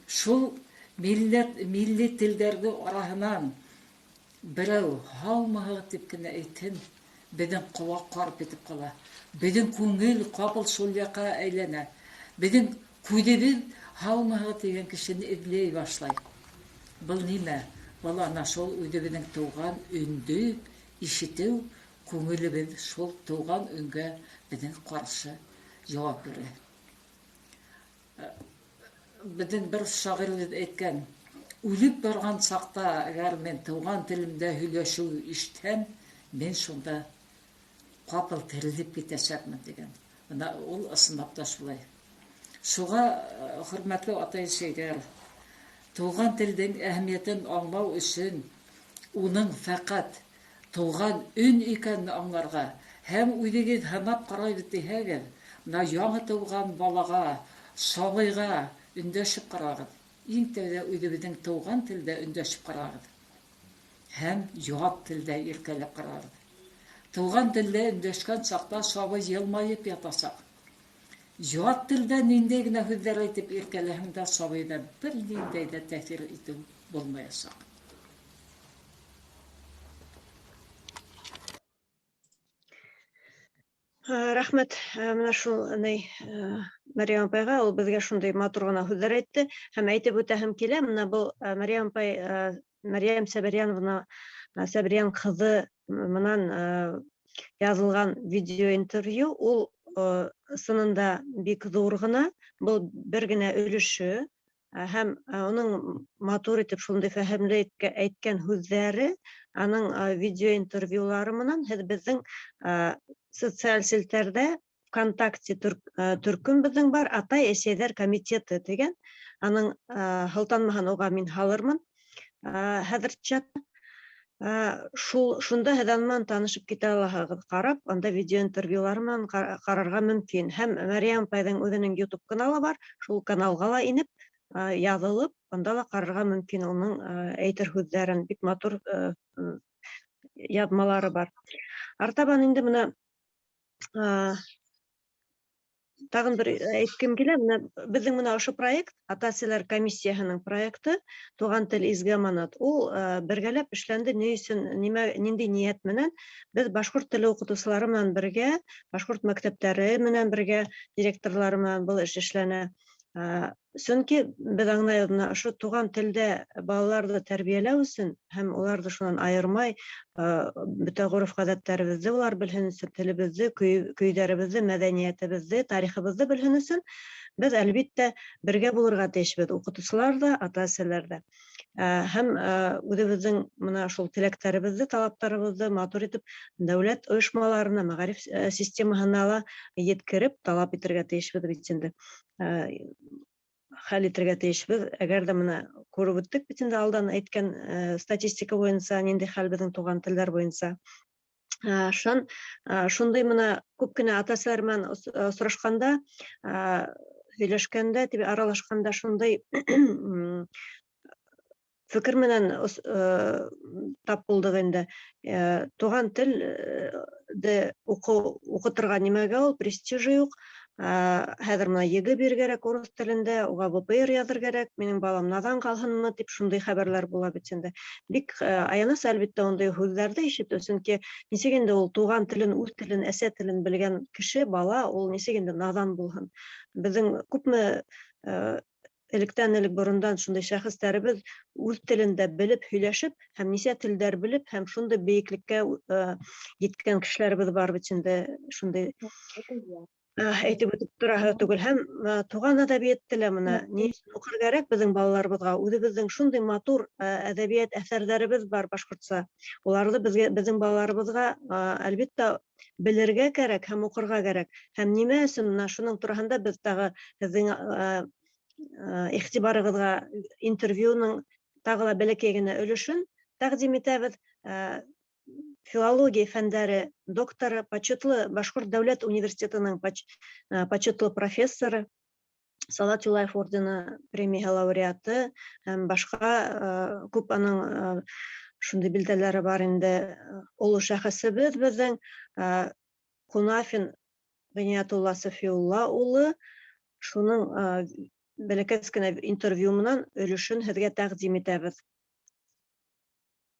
Speaker 5: Шул милли телдәрҙе араһынан берәү һаумыһығыҙ тип кенә әйтһен, беҙҙең ҡолаҡ ҡарып китеп ҡала. Беҙҙең күңел ҡапыл шул яҡҡа әйләнә. Беҙҙең күҙебеҙ һаумыһығыҙ тигән кешене эҙләй башлай. Был нимә? Был ана шул үҙебеҙҙең тыуған өндө ишетеү, күңелебеҙ шул тыуған өнгә беҙҙең ҡаршы яуап бирә. Беҙҙең бер шағирыбыҙ әйткән, үлеп барған саҡта, әгәр мин тыуған телемдә һөйләшеү ишетһәм, мин шунда ҡапыл терелеп китәсәкмен тигән. Бына ул ысынлап та шулай. Шуға, хөрмәтле атай-әсәйҙәр, тыуған телдең әһәмиәтен аңлау өсөн уның фәҡәт тыуған өн икәнен аңларға һәм үҙегеҙ һынап ҡарайбыҙ тиһәгеҙ, бына яңы тыуған балаға, сабыйға өндәшеп ҡарағыҙ. Иң тәүҙә үҙебеҙҙең тыуған телдә өндәшеп ҡарағыҙ һәм ят телдә иркәләп ҡарағыҙ. Тыуған телдә өндәшкән саҡта сабый йылмайып ятасаҡ. Ят телдә ниндәй генә һүҙҙәр әйтеп иркәләһәң дә сабыйҙа бер ниндәй ҙә тәьҫир итеү булмаясаҡ.
Speaker 2: Рәхмәт менә шул ни Мәрйәм апайға, ул беҙгә шундай матур ғына һүҙҙәр әйтте. Һәм әйтеп үтәһем килә, менә был Мәрйәм апай, Мәрйәм Сәбәрйәновна, Сәбәрйән ҡыҙы менән яҙылған видеоинтервью, ул ысынында бик ҙур ғына, был бер генә өлөшө, һәм уның матур итеп шундай фәһемле әйткән һүҙҙәре, аның видеоинтервьюлары менән һеҙ беҙҙең социаль селтәрҙә ВКонтакте төркөм беҙҙең бар, Атай-әсәйҙәр комитеты тигән, аның һылтанмаһын уға мин һалырмын. Хәҙер чат. Шунда һеҙ менән танышып китә алаһығыҙ, ҡарап, анда видеоинтервьюлар менән ҡарарға мөмкин. Һәм Мәрйәм апайҙың үҙенең YouTube каналы бар, шул каналға ла инеп, яҙылып, анда ла ҡарарға мөмкин уның әйтер һүҙҙәрен, бик матур яҙмалары бар. Артабан инде бына тағын бер әйткем килә, бына беҙҙең бына ошо проект, ата-әсәләр комиссияһының проекты Туған тел изге аманат, ул бергәләп эшләнде. Ни өсөн, нимә, ниндәй ниәт менән? Беҙ башҡорт теле уҡытыусылары менән бергә, башҡорт мәктәптәре менән бергә, директорлары менән был эш эшләнә. Сөнки беҙ аңлайбыҙ, бына ошо туған телдә балаларҙы тәрбиәләү өсөн һәм уларҙы шунан айырмай, бөтә ғөрөф-ғәҙәттәребеҙҙе улар белһен өсөн, телебеҙҙе, көйҙәребеҙҙе, мәҙәниәтебеҙҙе, тарихыбыҙҙы белһен өсөн беҙ әлбиттә бергә булырға тейешбеҙ, уҡытыусылар ҙа, ата-әсәләр ҙә. Һәм үҙебеҙҙең бына шул теләктәребеҙҙе, талаптарыбыҙҙы матур итеп дәүләт ойошмаларына, мәғариф системаһына ла еткереп талап итергә тейешбеҙ бит инде. Хәл итергә тейешбеҙ. Әгәр ҙә бына күреп үттек бит инде алдан әйткән статистика буйынса, ниндәй хәл беҙҙең туған телдәр буйынса. Шундай бына күп кенә ата-әсәләр менән осрашҡанда, һөйләшкәндә, тип аралашҡанда шундай фекер менән тап булдыҡ инде. Туған телде уҡытырға нимәгә ул, престижы юҡ. Хәҙер бына ЕГЭ бирер кәрәк урыҫ телендә, уға ВПР яҙыр кәрәк, минең балам наҙан ҡалһынмы тип шундай хәбәрләр була бит инде. Бик аяныс әлбиттә ундай һүҙҙәрҙе ишетеү, сөнки нисек инде ул туған телен, үҙ телен, әсә телен белгән кеше, бала, ул нисек инде наҙан булһын. Беҙҙең күпме электән элек борондан шундай шәхестәребеҙ үҙ телендә белеп һөйләшеп һәм нисә телдәр белеп һәм шундай бейеклеккә еткән кешеләребеҙ бар бит инде, шундай әйтеп үтеп тораһы түгел. Һәм туған әҙәбиәт теле бына ни өсөн уҡыр кәрәк беҙҙең балаларыбыҙға? Үҙебеҙҙең шундай матур әҙәбиәт әҫәрҙәребеҙ бар башҡортса. Уларҙы беҙҙең балаларыбыҙға әлбиттә белергә кәрәк һәм уҡырға кәрәк. Һәм нимә өсөн бына шуның тураһында беҙ тағы һеҙҙең иғтибарығыҙға интервьюның тағы ла бәләкәй генә өлөшөн тәҡдим итәбеҙ. Филология фәндәре докторы, почетлы Башҡорт дәүләт университетының почетлы профессоры, Салават Юлаев ордены премияһы лауреаты һәм башҡа күп аның шундай билдәләре бар инде. Оло шәхесебеҙ беҙҙең Ҡунафин Ғиниәтулла Сафиулла улы, шуның бәләкәс кенә интервью менән өлөшөн һеҙгә тәҡдим итәбеҙ.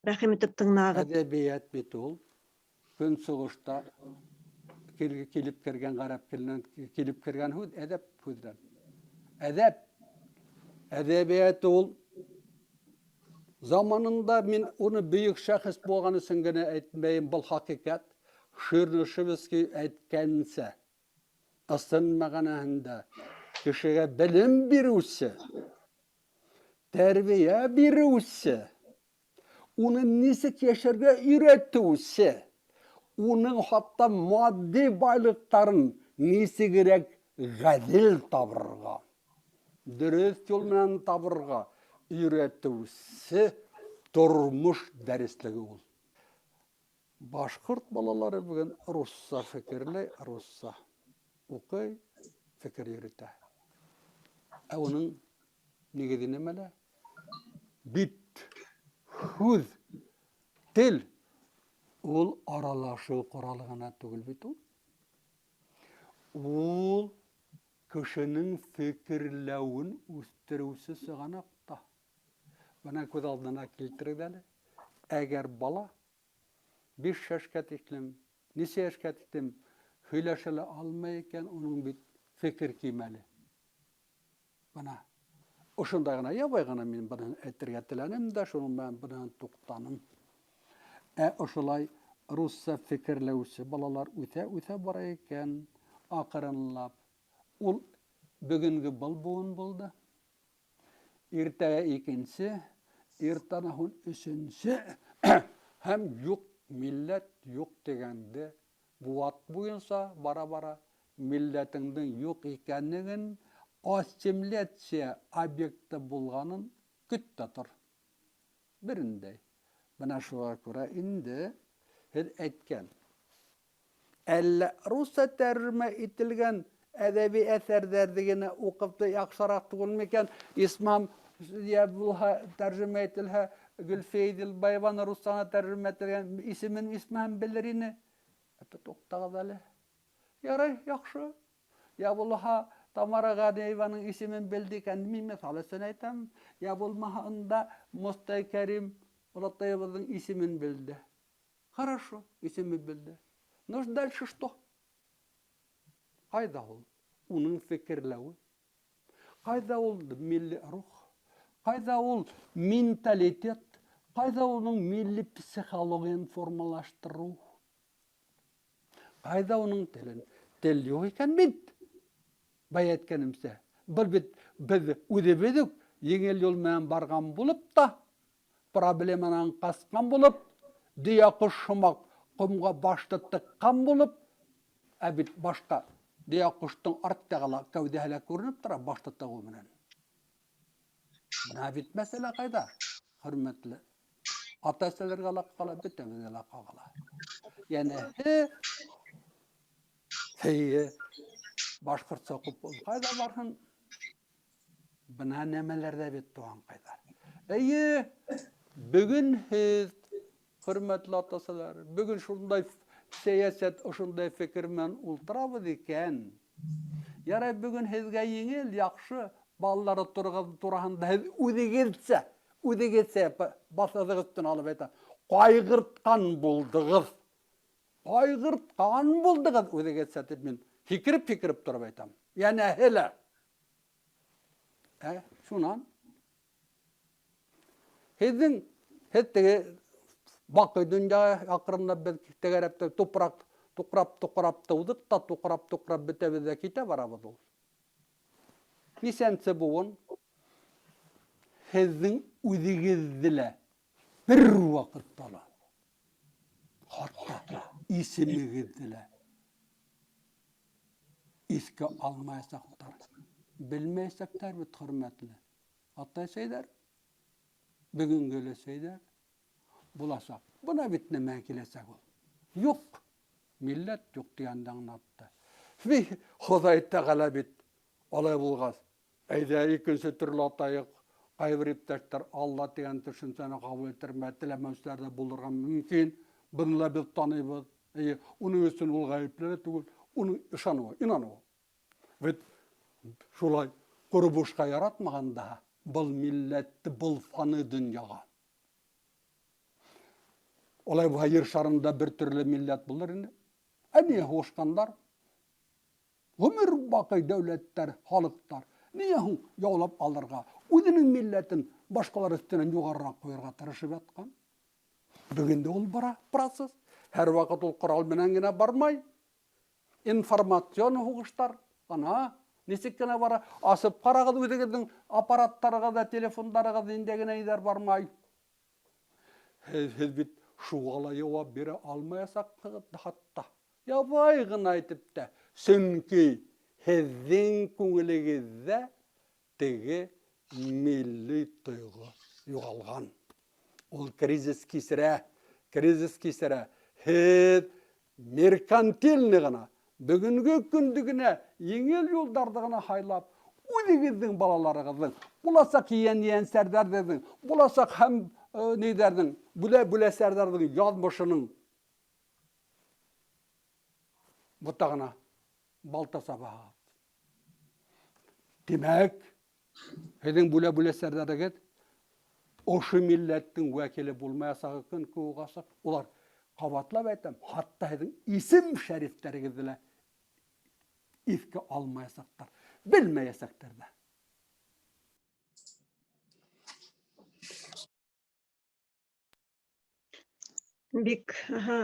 Speaker 2: Рәхим итеп тыңлағыҙ.
Speaker 4: Әҙәбиәт бит ул көнсығышта килеп кергән ғәрәп теленән килеп кергән һүҙ, әҙәп һүҙҙән. Әҙәп, әҙәбиәт ул заманында мин уны бөйөк шәхес булған өсөн генә әйтмәйем, был хәҡиҡәт. Чернышевский әйткәнсә, ысын мәғәнәһендә кешегә белем биреүсе, тәрбиә биреүсе, уны нисек йәшәргә өйрәтеүсе, уның хатта матди байлыҡтарын нисегерәк ғәҙел табырға, дөрөҫ юл менән табырға өйрәтеүсе тормош дәреслеге ул. Башҡорт балалары бөгөн русса фекерләй, русса уҡый, фекер йөрөтә. Ә уның Нигеҙе нимәлә? Бит һүҙ, тел ул аралашыу ҡоралы ғына түгел бит ул. Ул кешенең фекерләүен үҫтереүсе сығанаҡ та. Бына күҙ алдына килтерегеҙ әле. Әгәр бала 5 йәшкә тиклем, нисә йәшкә тиклем һөйләшә лә алмай икән, уның бит фекер кимәле. Бына ошондай ғына, ябай ғына мин быны әйтергә теләнем дә, шуның менән быны туҡтаным. Ә ошолай русса фекерләүсе балалар үҫә-үҫә бара икән, аҡрынлап. Ул бөгөнгө был быуын булды. Иртәгә икенсе, иртән һуң өсөнсө һәм юҡ милләт юҡ тигәнде быуат буйынса бара-бара милләтеңдең юҡ икәнлеген ассимиляция объекты булғанын көт тә тор. Берендәй. Бына шуға күрә инде һеҙ әйткән. Әллә русса тәржемә ителгән әҙәби әҫәрҙәрҙе генә уҡып та яҡшыраҡ түгел микән? Исмам я булһа тәржемә ителһә, Гөлфиә Иҙелбаеваны руссаны тәржемә ителгән исемен исмаһам белер ине. Ә туҡтағыҙ әле. Ярай, яҡшы. Я булһа Тамара Ғәниеваның исемен белде икән, мин миҫал өсөн әйтәм. Я булмаһа унда Мостай Кәрим олатайыбыҙҙың исемен белде. Хорошо, исемен белде. Но дальше что? Ҡайҙа ул? Уның фекерләүе. Ҡайҙа ул милли рух? Ҡайҙа ул менталитет? Ҡайҙа уның милли психологияны формалаштырыу? Ҡайҙа уның телен? Тел юҡ икән бит. Бая әйткәнемсә, был бит беҙ үҙебеҙ үк еңел юл менән барған булып та, проблеманан ҡасҡан булып, дөйә ҡош һымаҡ ҡомға башты тыҡҡан булып, ә бит башта дөйә ҡоштоң арт яғы ла, кәүҙәһе лә күренеп тора башты тығыу менән. Бына бит мәсьәлә ҡайҙа, хөрмәтле ата-әсәләргә лә ҡала, бөтәбеҙгә лә ҡағыла. Йәнәһе, һейе, башҡортса уҡып ул ҡайҙа барһын? Бына нәмәләрҙә бит туғанҡайҙар. Эйе, бөгөн һеҙ, хөрмәтле ата-әсәләр, бөгөн шундай сәйәсәт, ошондай фекер менән ултырабыҙ икән. Ярай, бөгөн һеҙгә еңел, яҡшы балалары тураһында һеҙ үҙегеҙсә, үҙегеҙсә баҫыҙығыҙ өҫтөнә алып әйтә, ҡайғыртҡан булдығыҙ. Ҡайғыртҡан булдығыҙ үҙегеҙсә тип мин һикереп-һикереп тороп әйтәм. Йәнәһе лә. Ә, шунан һеҙҙең һеҙ теге баҡый донъя аҡрынлап беҙ тәгәрәп тә тупраҡ туҡрап туҡрап тыуҙыҡ та туҡрап туҡрап бөтәбеҙ ҙә китә барабыҙ ул. Нисәнсе быуын һеҙҙең үҙегеҙҙе лә бер ваҡытта ла хатта исемегеҙҙе лә иҫкә алмаясаҡтар, белмәйәсәктәр бит, хөрмәтле атай-әсәйҙәр, бөгөнгө өләсәйҙәр буласаҡ. Бына бит нәмәгә киләсәк ул. Юҡ, милләт юҡ тигәнде аңлатты. Хоҙай Тәғәлә бит алай булғас, әйҙә икенсе төрлө атайыҡ, ҡайбер иптәштәр Алла тигән төшөнсәне ҡабул итергә теләмәүселәр ҙә булырға мөмкин. Быны ла беҙ таныйбыҙ. Эйе, уның өсөн ул ғәйепле лә түгел, уның ышаныуы, инаныуы. Бит шулай ҡоро бушҡа яратмаған да был милләтте, был фаны донъяға. Улай булһа, ер шарында бер төрлө милләт булыр ине. Ә ниңә һуғышҡандар? Ғүмер баҡый дәүләттәр, халыҡтар. Ниңә һуң яулап алырға, үҙенең милләтен башҡалар өҫтөнән юғарыраҡ ҡуйырға тырышып ятҡан? Бөгөн дә ул бара процесс. Һәр ваҡыт ул ҡорал менән генә бармай. Информацион һуғыштар, ана, нисек кенә бара. Асып ҡарағыҙ үҙегеҙҙең аппараттарығыҙҙа, телефондарығыҙ ниндәй генә ниҙәр бармай. Һеҙ бит шуға ла яуап бирә алмаясаҡһығыҙ хатта. Ябай ғына әйтеп тә, сөнки һеҙҙең күңелегеҙҙә теге милли тойғо юғалған. Ул кризис кисерә, кризис кисерә. Һеҙ меркантильный ғына, бөгөнгө көндө генә еңел юлдарҙы ғына һайлап, Үҙегеҙҙең балаларығыҙҙың, буласаҡ ейән-ейәнсәрҙәрҙең, буласаҡ һәм ниҙәрҙең, бүлә-бүләсәрҙәрҙең яҙмышының ботағына балта сабаһығыҙ. Тимәк, һеҙҙең бүлә-бүләсәрҙәрегеҙ ошо милләттең вәкиле булмаясағы көн кеүек асыҡ. Улар, ҡабатлап әйтәм, хатта һеҙҙең исем-шәрифтәрегеҙҙе лә иҫкә алмаясаҡтар, белмәйәсәктәр ҙә.
Speaker 2: Бик, аһа,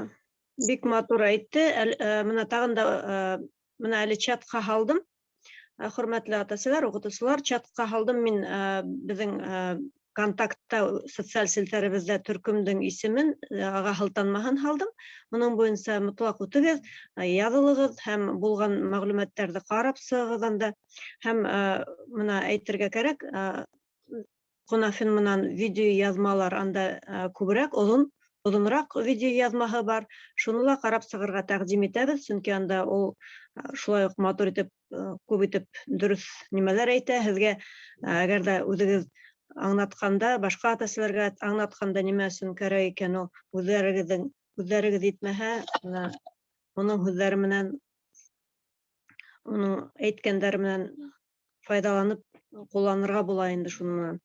Speaker 2: бик матур әйтте. Әл, э, менә тагын да э, менә әле чатка һалдым. Э, хөрмәтле ата-әсәләр, укытучылар, чатка һалдым мин э, безнең э, контактта социаль селтәребездә төркемдең исемен, ага һылтанмаһын һалдым. Моның буенча мотлак үтегез, язылыгыз һәм булган мәгълүматларны карап чыгыгыз анда. Һәм менә әйтергә кәрәк, Кунафин менән видео язмалар анда күбрәк, озын, озынрак видео язмаһы бар. Шуны ла карап чыгарга тәкъдим итәбез, чөнки анда ул шулай ук матур итеп, күп итеп дөрес нимәләр әйтә. Һеҙгә әгәр дә үҙегеҙ аңлатканда, башҡа ата-әсәләргә аңлатканда нимә өсөн кәрәк икән ул, үҙҙәрегеҙҙең үҙҙәрегеҙ итмәһә, менә уның һүҙҙәре менән, уның әйткәндәре менән файҙаланып ҡулланырға була инде шуның менән.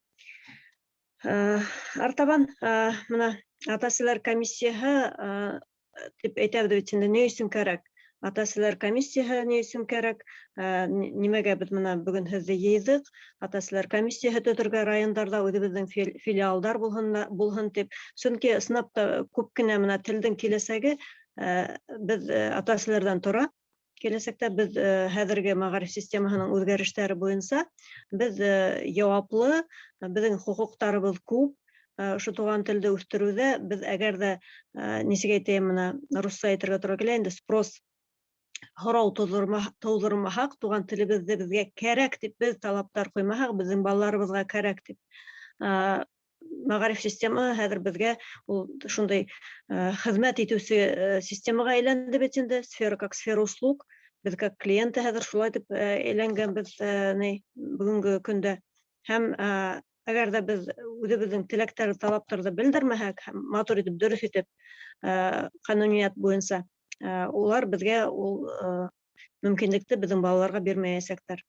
Speaker 2: Артабан менә ата-әсәләр комиссияһы дип әйтәбеҙ бит инде, ни өсөн кәрәк? Ата-әсәләр комиссияһы ни өсөн кәрәк? Нимәгә беҙ менә бөгөн һеҙҙе йыйҙыҡ? Ата-әсәләр комиссияһы төҙөргә райондарҙа үҙебеҙҙең филиалдар булһын, булһын тип. Сөнки ысынлап та күп кенә менә телдең киләсәге беҙ ата-әсәләрҙән тора. Киләсәктә беҙ хәҙерге мәғариф системаһының үҙгәрештәре буйынса беҙ яуаплы, беҙҙең хоҡуҡтарыбыҙ күп. Ошо туған телде үҫтереүҙә беҙ әгәр ҙә, нисек әйтәйем, менә русса әйтергә тура килә инде, спрос һорау тыуҙырмаһаҡ, туған телебеҙҙе беҙгә кәрәк тип беҙ талаптар ҡуймаһаҡ, беҙҙең балаларыбыҙға кәрәк тип. Мәғариф системаһы хәҙер беҙгә ул шундай хеҙмәт итеүсе системаға әйләнде бит инде, сфера как сфера услуг, беҙ как клиенты хәҙер шулай тип әйләнгәнбеҙ ни бөгөнгө көндә. Һәм әгәр ҙә беҙ үҙебеҙҙең теләктәрҙе, талаптарҙы белдермәһәк, һәм матур итеп, дөрөҫ итеп, ҡануниәт буйынса, улар беҙгә ул мөмкинлекте беҙҙең балаларға бирмәйәсәктәр.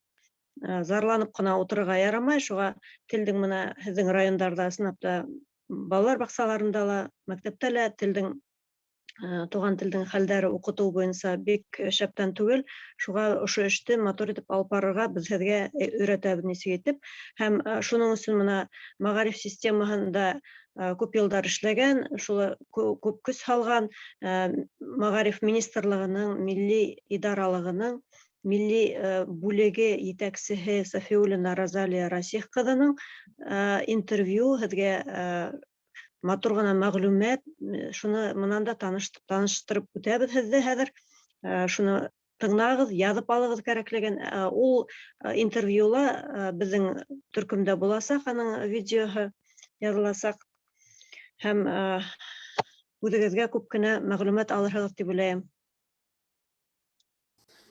Speaker 2: Зарланып ҡына ултырырға ярамай, шуға телдең менә һеҙҙең райондарҙа ысынлап та балалар баҡсаларында ла, мәктәптә лә телдең, туған телдең хәлдәре уҡытыу буйынса бик шәптән түгел. Шуға ошо эште матур итеп алып барырға беҙ һеҙгә өйрәтәбеҙ нисек итеп. Һәм шуның өсөн менә мәғариф системаһында күп йылдар эшләгән, шулай күп көс һалған мәғариф министрлығының милли идаралығының милли бүлеге етәксеһе Сафиуллина Розалия Расих ҡыҙының интервью һеҙгә матур ғына мәғлүмәт, шуны мынан да таныштырып үтәбеҙ һеҙҙе хәҙер. Шуны тыңлағыҙ, яҙып алығыҙ кәрәклеген. Ул интервьюла беҙҙең төркөмдә буласаҡ, аның видеоһы яҙыласаҡ. Һәм үҙегеҙгә күп кенә мәғлүмәт алырһығыҙ тип уйлайым.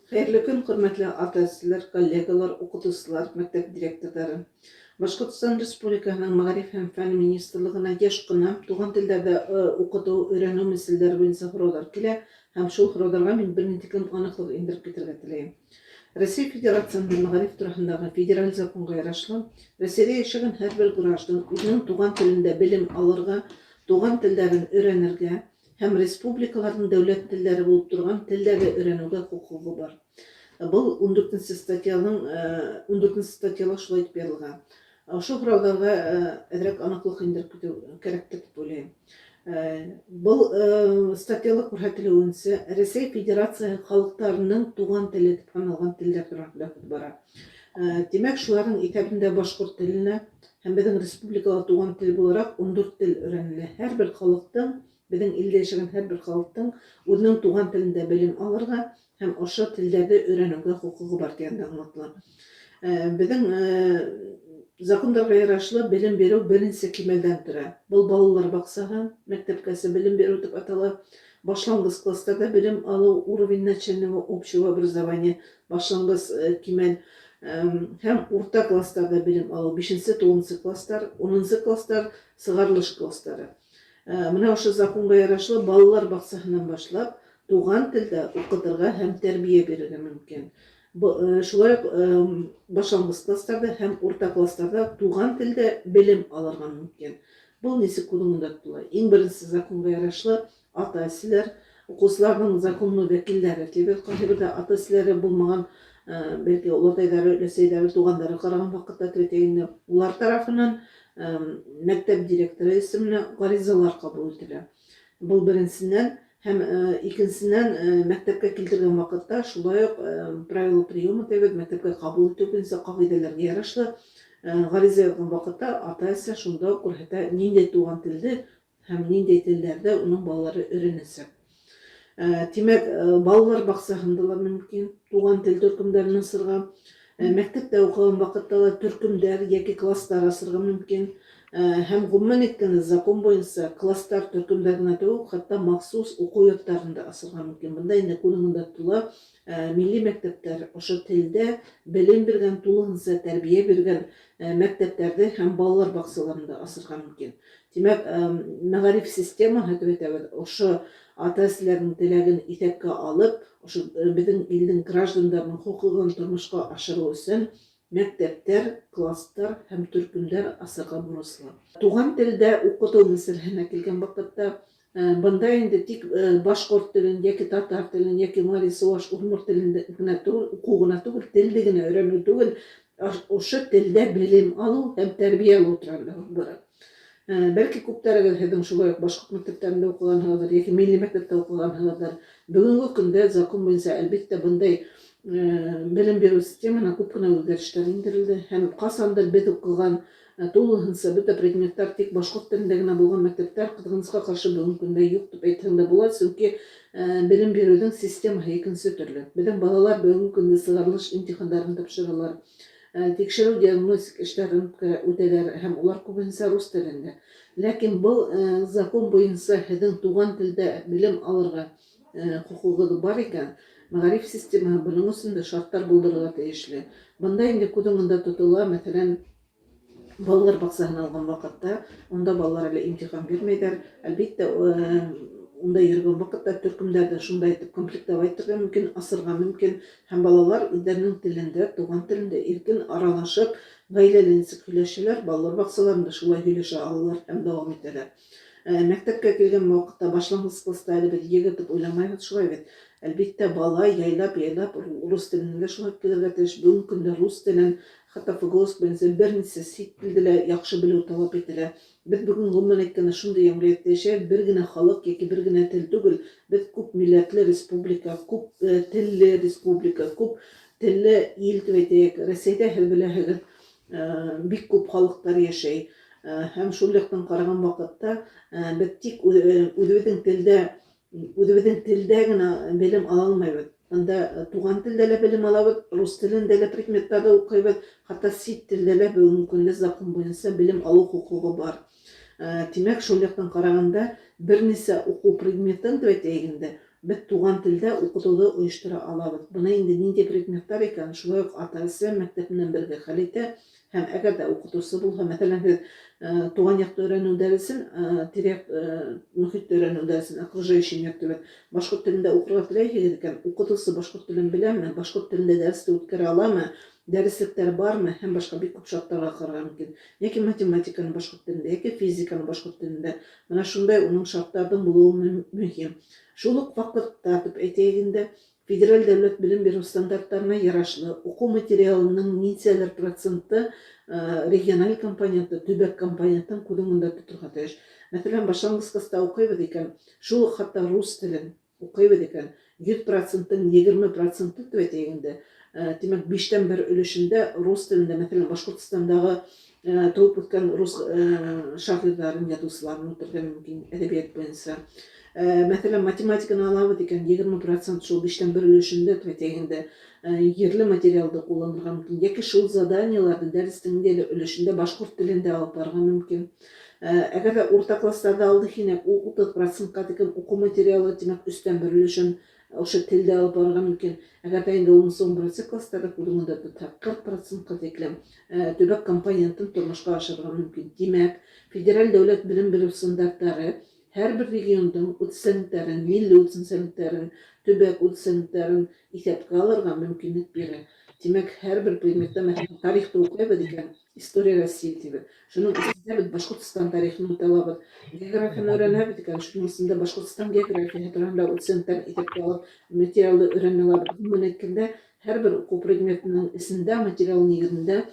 Speaker 6: Хәйерле көн, хөрмәтле ата-әсәләр, коллегалар, уҡытыусылар, мәктәп директорҙары. Башҡортостан Республикаһының Мәғариф һәм фән министрлығына йыш ҡына туған телдәрҙә уҡытыу, өйрәнеү мәсьәләләре буйынса һорауҙар килә, һәм шул һорауҙарға мин бер ни тиклем аныҡлыҡ индереп китергә теләйем. Россия Федерацияһының мәғариф тураһындағы федераль законға ярашлы, Рәсәйҙә йәшәгән һәр бер граждан үҙенең туған телендә белем алырға, туған телдәрен өйрәнергә һәм республикаларҙың дәүләт телдәре булып торған телдәрҙе өйрәнеүгә хоҡуғы бар. Был 14 статьяның 14 статьяла шулай итеп яҙылған. Ошо һорауҙарға әҙерәк аныҡлыҡ индереп китеү кәрәктер тип уйлайым. Был статьяла күрһәтелеүенсә, Рәсәй Федерацияһы халыҡтарының туған теле тип һаналған телдәр тураһында һүҙ бара. Тимәк, шуларҙың иҫәбендә башҡорт теленә һәм беҙҙең республикала туған тел булараҡ 14 тел өйрәнелә. Һәр бер халыҡтың, беҙҙең илдә йәшәгән һәр бер халыҡтың үҙенең туған телендә белем алырға һәм ошо телдәрҙе өйрәнеүгә хоҡуғы бар тигәнде аңлатыла. Беҙҙең закондарға ярашлы белем биреү бер нисә кимәлдән тора. Был балалар баҡсаһы, мәктәпкәсә белем биреү тип атала. Башланғыс класстарҙа белем алыу, уровень начального общего образования, башланғыс кимәл. Һәм урта классларда белем алу, бишенче, тугызынчы класслар, унынчы класслар, сыгарылыш класслары. Менә ошо законга ярашлы балалар бакчаһыннан башлап туган телдә укытырга һәм тәрбия бирергә мөмкин. Шулай ук башлангыч классларда һәм урта классларда туган телдә белем алырга мөмкин. Был нисек күз уңында тотыла? Иң беренче законга ярашлы ата-әсиләр, укучыларның законлы вәкилләре дип, кайбердә ата-әсиләре булмаган, бәлки олатайлары, өләсәйләре, туганнары караган вакытта дип әйтәйек инде, улар тарафыннан мәктәп директоры исеменә гаризалар кабул ителә. Был беренсеннән һәм икенсеннән мәктәпкә килтергән вакытта шулай ук правила приема дип, мәктәпкә кабул итү буенча кагыйдәләргә ярашлы гариза язган вакытта ата-әсә шунда ук күрсәтә, ниндәй туган телде һәм ниндәй телләрдә уның балалары өйрәнәчәк. Тимәк, балалар бакчаһында ла мөмкин туган тел төркемдәрен асырга, мәктәптә укыган вакытта ла төркемдәр яки класслар асырга мөмкин. Һәм гомумән әйткәндә, закон буенча класслар, төркемдәр генә түгел, хәтта махсус уку йортларын да асырга мөмкин. Бында инде күз уңында тотыла милли мәктәпләр, ошо телдә белем биргән, тулыһынча тәрбия биргән мәктәпләрде һәм балалар бакчаларын да асырга мөмкин. Тимәк, мәгариф системаһы дип әйтәбез, ошо ата-әсиләрнең теләген иҫәпкә алып, ошо беҙҙең илдең граждандарының хокукын тормошҡа ашырыу өсөн мәктәптәр, класстар һәм төркөмдәр асырға бурыслы. Туған телдә уҡытыу мәсьәләһенә килгән ваҡытта, бында инде тик башҡорт телен йәки татар телен, йәки мари, сыуаш, удмурт телен генә түгел, уҡыу ғына түгел, телде генә өйрәнеү түгел, ошо телдә белем алыу һәм тәрбиә алыу турында бара. Бәлки күптәрегеҙ һеҙҙең шулай уҡ башҡорт мәктәптәрендә уҡығанһығыҙҙыр, йәки милли мәктәптә уҡығанһығыҙҙыр. Бөгөнгө көндә закон буйынса, әлбиттә, бындай белем биреү системаһына күп кенә үҙгәрештәр индерелде һәм ҡасандыр беҙ уҡыған тулыһынса бөтә предметтар тик башҡорт телендә генә булған мәктәптәр ҡыҙғанысҡа ҡаршы бөгөнгө көндә юҡ тип әйтһәң дә була, сөнки белем биреүҙең системаһы икенсе төрлө. Беҙҙең балалар бөгөнгө көндә сығарылыш имтихандарын тапшыралар, тикшереү диагностик эштәрен үтәләр һәм улар күбеһенсә рус телендә. Ләкин был закон буйынса һеҙҙең туған телдә белем алырға хоҡуғығыҙ бар икән, мәғариф системаһы бының өсөн дә шарттар булдырырға тейешле. Бында инде күҙ уңында тотола, мәҫәлән, балалар баҡсаһын алған ваҡытта, унда балалар әле имтихан бирмәйҙәр. Әлбиттә, унда йөрөгән ваҡытта төркөмдәрҙе шундай итеп комплектовать итергә мөмкин, асырға мөмкин һәм балалар үҙҙәренең телендә, туған телендә иркен аралашып, ғаиләлә нисек һөйләшәләр, балалар баҡсаларында шулай һөйләшә алалар һәм дауам итәләр. Мәктәпкә килгән ваҡытта башланғыс класста әле беҙ егет тип уйламайбыҙ, шулай бит. Әлбиттә, бала яйлап-яйлап рус телен дә шулай килергә тейеш. Бөгөнгө көндә рус телен, хатта ФГОС буйынса бер нисә сит телде лә яҡшы белеү талап ителә. Беҙ бөгөн ғөмүмән әйткәндә шундай йәмғиәттә йәшәйбеҙ, бер генә халыҡ йәки бер генә тел түгел, беҙ күп милләтле республика, күп телле республика, күп телле ил тип әйтәйек. Рәсәйҙә һеҙ беләһегеҙ, бик күп халыҡтар йәшәй. Һәм шул яҡтан ҡараған ваҡытта беҙ тик үҙебеҙҙең телдә, үҙебеҙҙең телдә генә белем ала алмайбыҙ. Бында туған телдә лә белем алабыҙ, рус телендә лә предметтарҙы уҡыйбыҙ, хатта сит телдә лә бөгөнгө көндә закон буйынса белем алыу хоҡуғы бар. Тимәк, шул яҡтан ҡарағанда бер нисә уҡыу предметын тип әйтәйек инде, беҙ туған телдә уҡытыуҙы ойоштора алабыҙ. Бына инде ниндәй предметтар икән, шулай уҡ ата-әсә мәктәп менән бергә хәл итә. Һәм әгәр дә уҡытыусы булһа, мәҫәлән, һеҙ туған яҡты өйрәнеү дәресен, тирә-яҡ мөхитте өйрәнеү дәресен, окружающий мир тип, башҡорт телендә уҡырға теләйһегеҙ икән, уҡытыусы башҡорт телен беләме, башҡорт телендә дәресте үткәрә аламы, дәреслектәр бармы һәм башҡа бик күп шарттарға ҡарарға мөмкин. Йәки математиканы башҡорт телендә, йәки физиканы башҡорт телендә. Бына шундай уның шарттарҙың булыуы мөһим. Шул уҡ ваҡытта, тип әйтәйек инде, федераль дәүләт белем биреү стандарттарына ярашлы уҡыу материалының нисәлер проценты региональ компоненты, төбәк компонентын күҙ уңында тоторға тейеш. Мәҫәлән, башланғыс класста уҡыйбыҙ икән, шул уҡ хатта рус телен уҡыйбыҙ икән, йөҙ проценттың егерме проценты тип әйтәйек инде, тимәк, биштән бер өлөшөндә рус телендә, мәҫәлән, Башҡортостандағы тыуып үҫкән рус шағирҙарын, яҙыусыларын үтергә мөмкин әҙәбиәт буйынса. Мәҫәлән, математиканы алабыҙ икән, егерме процент шул биштән бер өлөшөндә тип әйтәйек инде, ерле материалды ҡулланырға мөмкин, йәки шул заданиеларҙы дәрестең ниндәйлер өлөшөндә башҡорт телендә алып барырға мөмкин. Әгәр ҙә урта класстарҙа алдыҡ һинәк, ул утыҙ процентҡа тиклем уҡыу материалы, тимәк, өстән бер өлөшөн ошо телдә алып барырга мөмкин. Әгәр дә инде ул 11-нче класстарда күз уңында тотсак, 40 процентка тиклем төбәк компонентын тормышка ашырырга мөмкин. Димәк, федераль дәүләт белем бирү стандартлары һәрбер регионның үзенчәлекләрен, милли үзенчәлекләрен, төбәк үзенчәлекләрен исәпкә алырга мөмкинлек бирә. Димәк, һәрбер предметта, мәсәлән, тарихты укыйбыз икән, История России дибез. Шуның өстендә без Башкортстан тарихын үтә алабыз. Географияне өйрәнәбез икән, шуның өстендә Башкортстан географиясе турында үзенчәлекләрен исәпкә алып, материалны өйрәнә алабыз. Гомумән әйткәндә, һәрбер уку предметының эчендә, материал нигезендә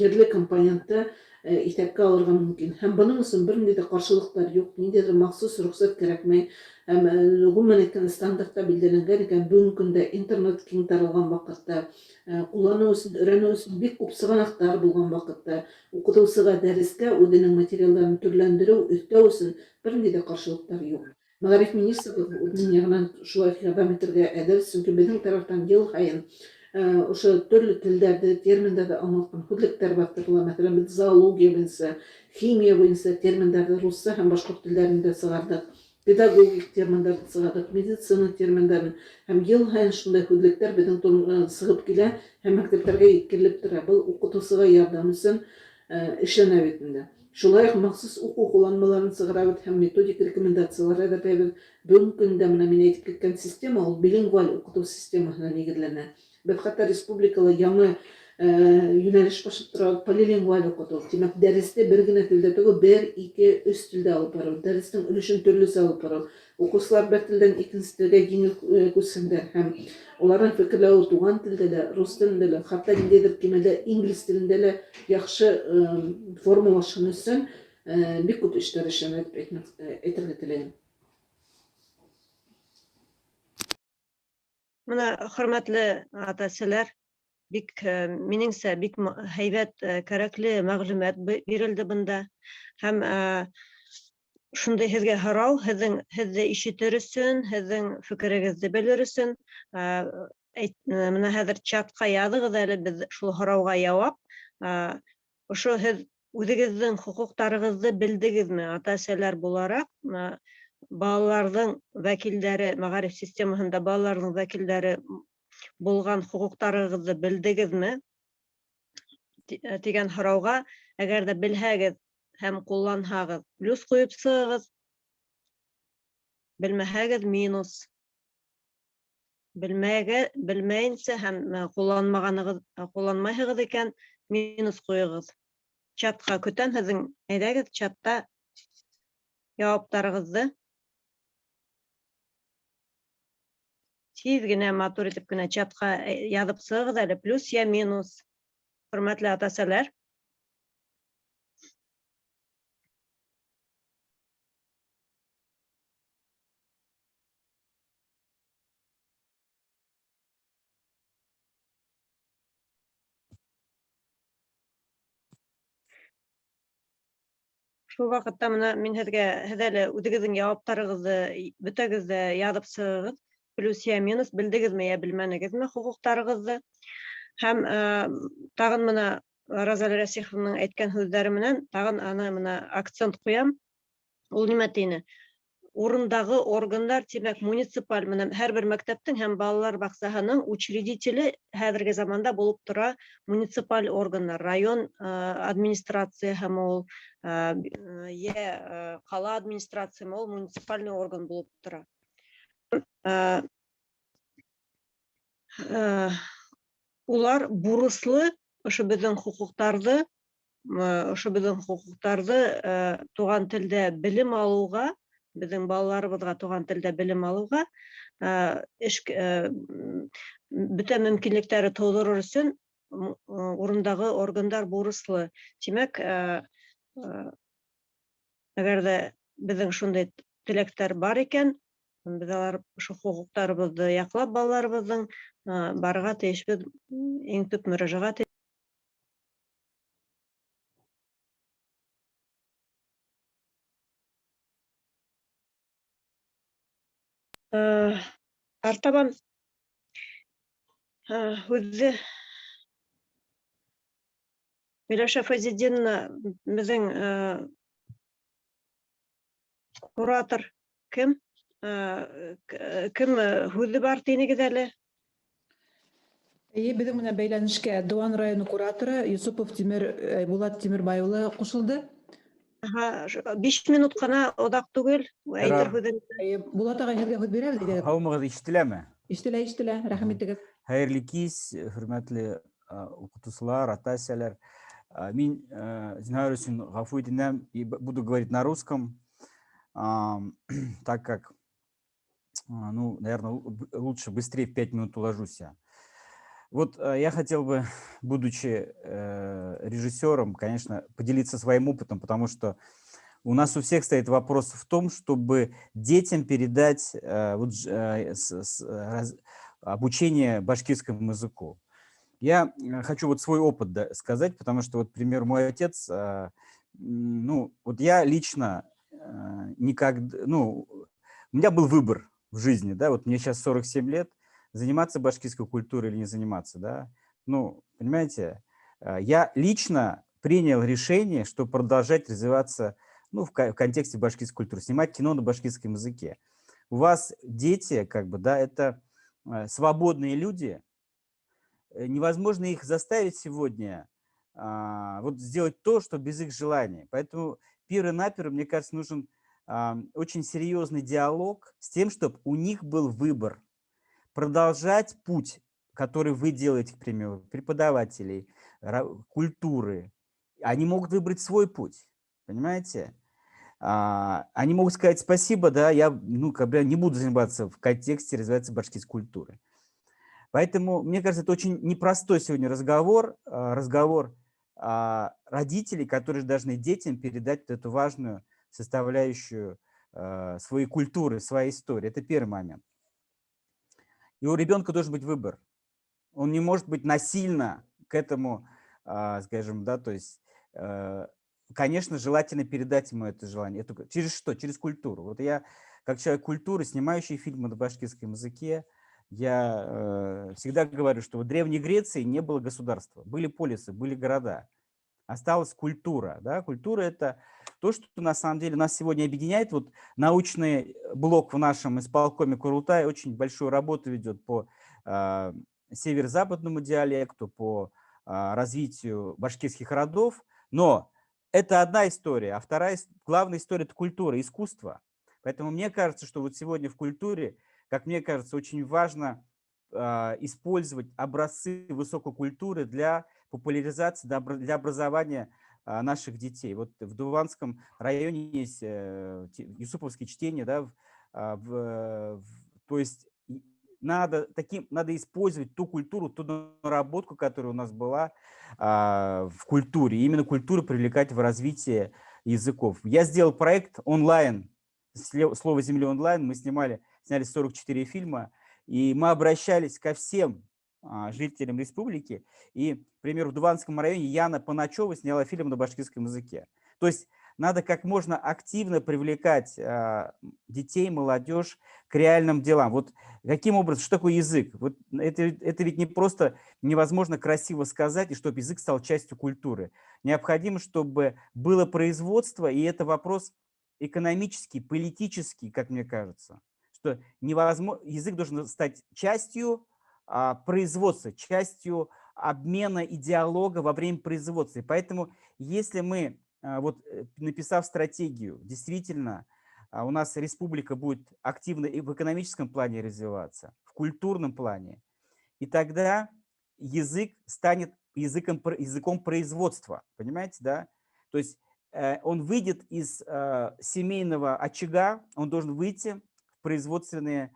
Speaker 6: җирле компонентты исәпкә алырга мөмкин. Һәм моның өчен бернинди дә каршылыклар юк, ниндидер махсус рөхсәт кирәкми. Һәм гомумән әйткәндә, стандартта билгеләнгән икән, бүгенге көндә интернет киң таралган вакытта, куллану өчен, өйрәнү өчен бик күп чыганаклар булган вакытта, укытучыга дәрескә үзенең материалларын төрләндерү, өстәү өчен бернинди дә каршылыклар юк. Мәгариф министрлыгы үзенең ягыннан шулай ук ярдәм итәргә әзер, чөнки безнең тарафтан ел һаен ошо төрле телләрдә, терминнарда аңлаткан күзлекләр бастырыла. Мәсәлән, без зоология буенча, химия буенча терминнарны русча һәм башкорт телләрендә чыгардык, педагогик терминнарны чыгардык, медицина терминнарын. Һәм ел һаен шундай күзлекләр безнең чыгып килә һәм мәктәпләргә җиткерелеп тора. Был укытучыга ярдәм өчен эшләнә бит инде. Шулай ук махсус уку кулланмаларын чыгарабыз һәм методик рекомендацияләр әзерләйбез. Бүгенге көндә менә мин әйтеп киткән система ул билингваль укыту системасына нигезләнә. Без хәтта республикада яңа юнәлеш ачып торабыз, полилингваль укыту. Димәк, дәресне бер генә телдә түгел, бер, ике, өч телдә алып бару. Дәреснең өлешен төрлечә алып бару. Укучылар бер телдән икенче телгә җиңел күчсеннәр һәм аларның фикерләве туган телдә дә, рус телендә дә, хәтта ниндидер кимәлдә инглиз телендә дә яхшы формалашсын өчен бик күп эшләр эшләнә дип әйтергә теләгем.
Speaker 2: Менә, хөрмәтле ата-әсәләр, бик, минеңсә, бик һәйбәт, кәрәкле мәгълүмат бирелде бында. Һәм шундый һеҙгә һорау, һеҙҙең һеҙҙе ишетер өсөн, һеҙҙең фекерегеҙҙе белер өсөн, менә хәҙер чатҡа яҙығыҙ әле, беҙ шул һорауға яуап. Ошо һеҙ үҙегеҙҙең хоҡуҡтарығыҙҙы белдегеҙме, ата-әсәләр булараҡ, балаларҙың вәкилдәре, мәғариф системаһында балаларҙың вәкилдәре булған хоҡуҡтарығыҙҙы белдегеҙме тигән һорауға, әгәр ҙә белһәгеҙ һәм ҡулланһағыҙ, плюс ҡуйып сығығыҙ, белмәһәгеҙ, минус. Белмәгә, белмәйенсә һәм ҡулланмағанығыҙ, ҡулланмайһығыҙ икән, минус ҡуйығыҙ. Чатҡа көтәм һеҙҙең, әйҙәгеҙ чатта яуаптарығыҙҙы. Тиҙ генә, матур итеп кенә чатҡа яҙып сығығыҙ әле, плюс йә минус. Хөрмәтле ата-әсәләр. Шул ваҡытта мына мин һеҙгә, һеҙ әле үҙегеҙҙең яуаптарығыҙҙы бөтәгеҙ ҙә яҙып сығығыҙ. Плюс йә минус, белдегеҙме йә белмәнегеҙме хоҡуҡтарығыҙҙы. Һәм тағын мына Розалия Рәсихованың әйткән һүҙҙәре менән тағын аны мына акцент ҡуям. Ул нимә тине? Урындағы органдар, тимәк, муниципаль, мына һәр бер мәктәптең һәм балалар баҡсаһының учредителе хәҙерге заманда булып тора муниципаль органдар, район администрацияһымы ул, йә ҡала администрацияһымы ул, муниципальный орган булып тора. Улар бурыслы ошо беҙҙең хоҡуҡтарҙы, ошо беҙҙең хоҡуҡтарҙы туған телдә белем алыуға, беҙҙең балаларыбыҙға туған телдә белем алыуға, эш, бөтә мөмкинлектәре тыуҙырыр өсөн урындағы органдар бурыслы. Тимәк, әгәр ҙә беҙҙең шундай теләктәр бар икән, беҙ алар ошо хоҡуҡтарыбыҙҙы яҡлап балаларыбыҙҙың барырға тейешбеҙ, иң төп мөрәжәғәт. Артабан һүҙҙе Миләүшә Фәйзетдиновна, беҙҙең куратор кем? Кем һүҙе бар тинегеҙ әле?
Speaker 1: Эйе, беҙҙең менән бәйләнешкә Дыуан районы кураторы Юсупов Тимер Булат Тимербай улы ҡушылды.
Speaker 2: Аһа, 5 минут ҡына, оҙаҡ түгел, әйтер һүҙен.
Speaker 1: Эйе, Булат ағай, һеҙгә һүҙ бирәбеҙ, әйҙәгеҙ.
Speaker 7: Һаумығыҙ, ишетеләме?
Speaker 1: Ишетелә, ишетелә. Рәхим итегеҙ.
Speaker 7: Хәйерле кис, хөрмәтле уҡытыусылар, ата-әсәләр. Мин, зинһар өсөн ғәфү үтенәм, и буду говорить на русском, так как, ну, наверное, лучше быстрее в 5 минут уложусь я. Вот я хотел бы, будучи режиссером, конечно, поделиться своим опытом, потому что у нас у всех стоит вопрос в том, чтобы детям передать вот, обучение башкирскому языку. Я хочу вот свой опыт, да, сказать, потому что, вот, к примеру, мой отец, ну, вот я лично никогда, ну, у меня был выбор в жизни, да, вот мне сейчас 47 лет, заниматься башкирской культурой или не заниматься, да, ну, понимаете, я лично принял решение, что продолжать развиваться, ну, в контексте башкирской культуры, снимать кино на башкирском языке. У вас дети, как бы, да, это свободные люди, невозможно их заставить сегодня вот сделать то, что без их желания. Поэтому первый-наперво, мне кажется, нужен очень серьезный диалог с тем, чтобы у них был выбор. Продолжать путь, который вы делаете, к примеру, преподавателей, культуры. Они могут выбрать свой путь, понимаете? Они могут сказать спасибо, да, я, ну, как бы не буду заниматься в контексте развиваться башкирской культуры. Поэтому, мне кажется, это очень непростой сегодня разговор, разговор родителей, которые должны детям передать вот эту важную составляющую своей культуры, своей истории. Это первый момент. И у ребенка должен быть выбор. Он не может быть насильно к этому, скажем, да, то есть, конечно, желательно передать ему это желание. Это через что? Через культуру. Вот я, как человек культуры, снимающий фильмы на башкирском языке, я всегда говорю, что в Древней Греции не было государства. Были полисы, были города. Осталась культура. Да? Культура — это то, что на самом деле нас сегодня объединяет. Вот научный блок в нашем исполкоме Курултай очень большую работу ведет по северо-западному диалекту, по развитию башкирских родов. Но это одна история, а вторая, главная история — это культура, искусство. Поэтому мне кажется, что вот сегодня в культуре, как мне кажется, очень важно использовать образцы высокой культуры для популяризации, для образования наших детей. Вот в Дуванском районе есть юсуповские чтения, да, то есть надо использовать ту культуру, ту наработку, которая у нас была в культуре, именно культуру привлекать в развитие языков. Я сделал проект онлайн, «Слово земли онлайн», мы сняли 44 фильма, и мы обращались ко всем жителям республики. И, к примеру, в Дуванском районе Яна Паначева сняла фильм на башкирском языке. То есть надо как можно активно привлекать детей, молодежь к реальным делам. Вот каким образом, что такое язык? Вот это ведь не просто невозможно красиво сказать, и чтобы язык стал частью культуры. Необходимо, чтобы было производство, и это вопрос экономический, политический, как мне кажется, что язык должен стать частью производства, частью обмена и диалога во время производства. И поэтому, если мы, написав стратегию, действительно, у нас республика будет активно и в экономическом плане развиваться, в культурном плане, и тогда язык станет языком производства, понимаете, да? То есть он выйдет из семейного очага, он должен выйти в производственные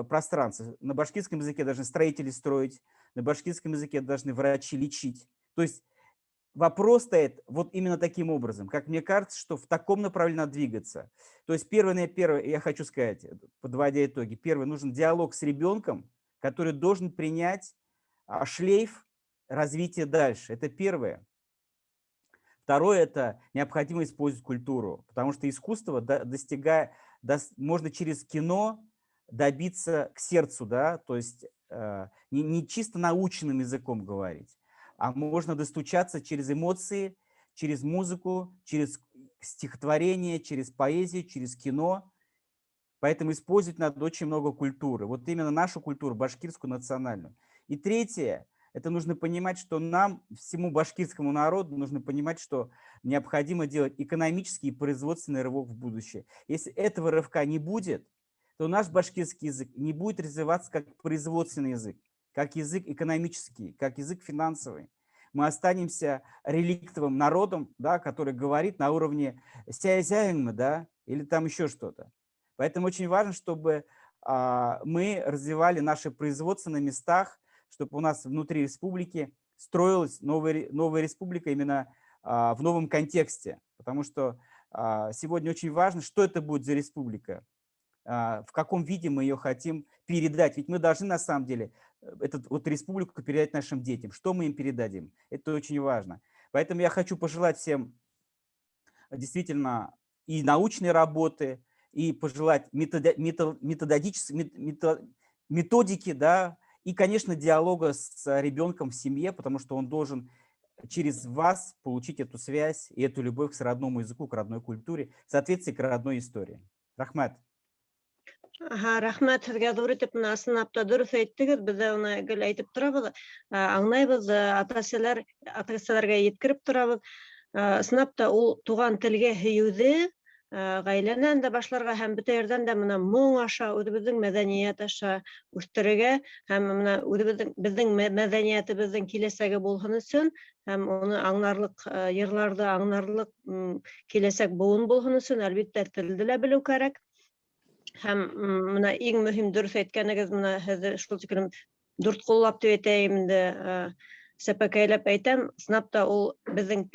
Speaker 7: пространства. На башкирском языке должны строители строить, на башкирском языке должны врачи лечить. То есть вопрос стоит вот именно таким образом. Как мне кажется, что в таком направлении надо двигаться. То есть первое, я хочу сказать, подводя итоги, первое, нужен диалог с ребенком, который должен принять шлейф развития дальше. Это первое. Второе, это необходимо использовать культуру, потому что искусство можно через кино добиться к сердцу, да, то есть не чисто научным языком говорить, а можно достучаться через эмоции, через музыку, через стихотворение, через поэзию, через кино. Поэтому использовать надо очень много культуры. Вот именно нашу культуру, башкирскую национальную. И третье, это нужно понимать, что нам, всему башкирскому народу, нужно понимать, что необходимо делать экономический и производственный рывок в будущее. Если этого рывка не будет, то наш башкирский язык не будет развиваться как производственный язык, как язык экономический, как язык финансовый. Мы останемся реликтовым народом, да, который говорит на уровне сяйзяйнгма, да, или там еще что-то. Поэтому очень важно, чтобы мы развивали наше производство на местах, чтобы у нас внутри республики строилась новая республика именно в новом контексте. Потому что сегодня очень важно, что это будет за республика, в каком виде мы ее хотим передать. Ведь мы должны на самом деле эту вот республику передать нашим детям. Что мы им передадим? Это очень важно. Поэтому я хочу пожелать всем действительно и научной работы, и пожелать методики, да, и, конечно, диалога с ребенком в семье, потому что он должен через вас получить эту связь и эту любовь к родному языку, к родной культуре, в соответствии к родной истории. Рәхмәт.
Speaker 2: Аһа, рәхмәт һеҙгә ҙур итеп, менә ысынлап та дөрөҫ әйттегеҙ, беҙ ҙә уны гел әйтеп торабыҙ, аңлайбыҙ, ата-әсәләр, ата-әсәләргә еткереп торабыҙ. Ысынлап та ул туған телгә һөйөүҙе ғаиләнән дә башларға һәм бөтә ерҙән дә менә моң аша, үҙебеҙҙең мәҙәниәт аша үҫтерергә һәм менә үҙебеҙҙең, беҙҙең мәҙәниәтебеҙҙең киләсәге булһын өсөн һәм уны аңларлыҡ, йырларҙы аңларлыҡ, киләсәк быуын булһын өсөн, әлбиттә, телде лә белеү кәрәк. Һәм менә иң мөһим дөрөҫ әйткәнегеҙ, менә һеҙҙе шул тиклем дүрт ҡуллап тип әйтәйем инде, сәпәкәйләп әйтәм, ысынлап та ул беҙҙең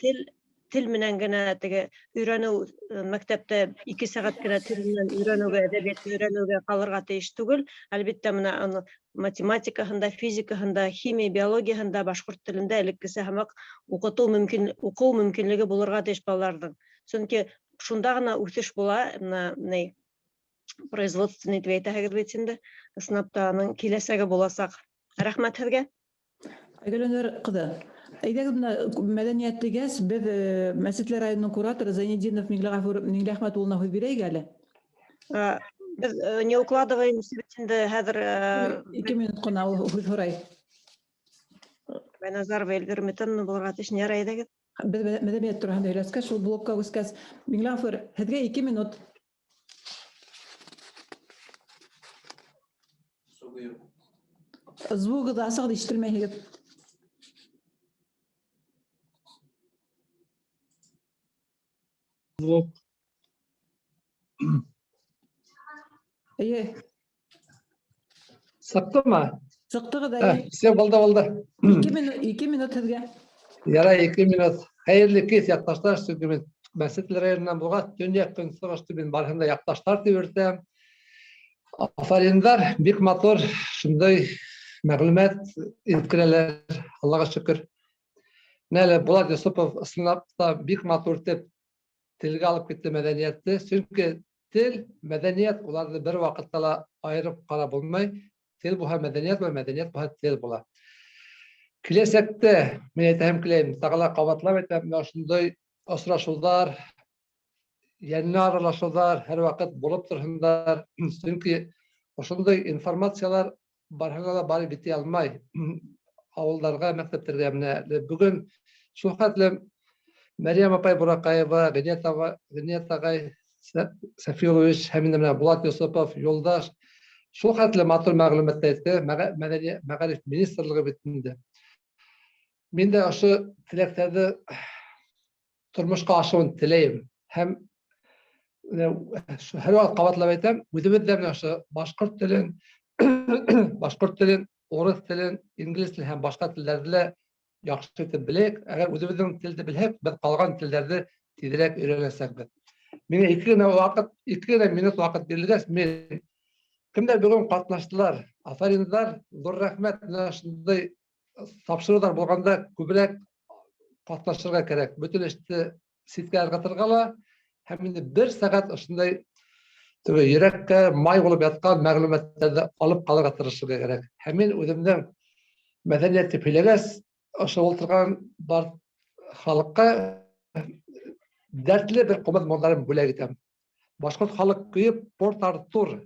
Speaker 2: тел менән генә теге өйрәнеү, мәктәптә 2 сәғәт кенә тел менән өйрәнеүгә, әҙәбиәтте өйрәнеүгә ҡалырға тейеш түгел. Әлбиттә, менә аны математикаһында, физикаһында, химия, биологияһында, башҡорт телендә элеккесә һымаҡ уҡыу мөмкинлеге булырға тейеш балаларҙың. Сөнки шунда ғына үҫеш була, менә ни производственный тип әйтәһегеҙ бит инде, ысынлап та аның киләсәге буласаҡ. Рәхмәт һеҙгә.
Speaker 1: Айгөл Әнвәр ҡыҙы, әйҙәгеҙ бына мәҙәниәт тигәс, беҙ Мәсетле районының кураторы Зайнетдинов Миңлеәхмәт улына һүҙ бирәйек әле.
Speaker 2: Беҙ не укладываемся бит инде хәҙер
Speaker 1: 2 минут ҡына ул һүҙ һорай.
Speaker 2: Байназарова Эльвира Митановна булырға тейеш, ярай әйҙәгеҙ.
Speaker 1: Беҙ мәҙәниәт тураһында һөйләшкәс, шул блокка үскәс, Миңлеғәфүр, һеҙгә 2 минут. Звугы да асығыҙ, ишетелмәйһегеҙ.
Speaker 8: Звук.
Speaker 1: Эйе.
Speaker 8: Сыҡтымы?
Speaker 1: Сыҡтығыҙ, эйе.
Speaker 8: Все, булды, булды.
Speaker 1: 2 минут, 2 минут һеҙгә.
Speaker 8: Ярай, 2 минут. Хәйерле кис, яҡташтар, сөнки мин Мәсетле районынан булғас, төньяҡ көнсығышты мин барыһын да яҡташтар тип йөрөтәм. Афариндар, бик матур, шундай мәғлүмәт еткерәләр, Аллаға шөкөр. Менә әле Булат Йосопов ысынлап та бик матур итеп телгә алып китте мәҙәниәтте. Сөнки тел, мәҙәниәт уларҙы бер ваҡытта ла айырып ҡарап булмай. Тел булһа мәҙәниәт була, мәҙәниәт булһа тел була. Киләсәктә мин әйтәһем киләйем, тағы ла ҡабатлап әйтәм, менә ошондай осрашыуҙар, йәнле аралашыуҙар һәр ваҡыт булып торһондар. Сөнки ошондай информациялар барыһына ла барып етә алмай ауылдарға, мәктәптәргә. Менә бөгөн шул хәтлем Мәрйәм апай Бураҡаева, Ғиниәт ағай Сәфилович һәм инде менә Булат Йосопов, Юлдаш шул хәтле матур мәғлүмәттәр әйтте, мәғариф министрлығы бит инде. Мин дә ошо теләктәрҙе тормошҡа ашыуын теләйем. Һәм һәр ваҡыт ҡабатлап әйтәм, үҙебеҙ ҙә менә ошо башҡорт телен, башҡорт телен, урыҫ телен, инглиз телен һәм башҡа телдәрҙе лә яҡшы итеп беләйек. Әгәр үҙебеҙҙең телде белһәк, беҙ ҡалған телдәрҙе тиҙерәк өйрәнәсәкбеҙ. Миңә ике генә минут ваҡыт бирелгәс, мин кемдәр бөгөн ҡатнаштылар, афариндар, ҙур рәхмәт. Менә шундай тапшырыуҙар булғанда күберәк ҡатнашырға кәрәк. Бөтөн эште ситкә ырғытырға ла һәм инде бер сәғәт ошондай теге йөрәккә май булып ятҡан мәғлүмәттәрҙе алып ҡалырға тырышырға кәрәк. Һәм мин үҙемдең мәҙәниәт тип һөйләгәс, ошо ултырған бар халыҡҡа дәртле бер ҡумыҙ моңдарын бүләк итәм. Башҡорт халыҡ көйө Порт Артур.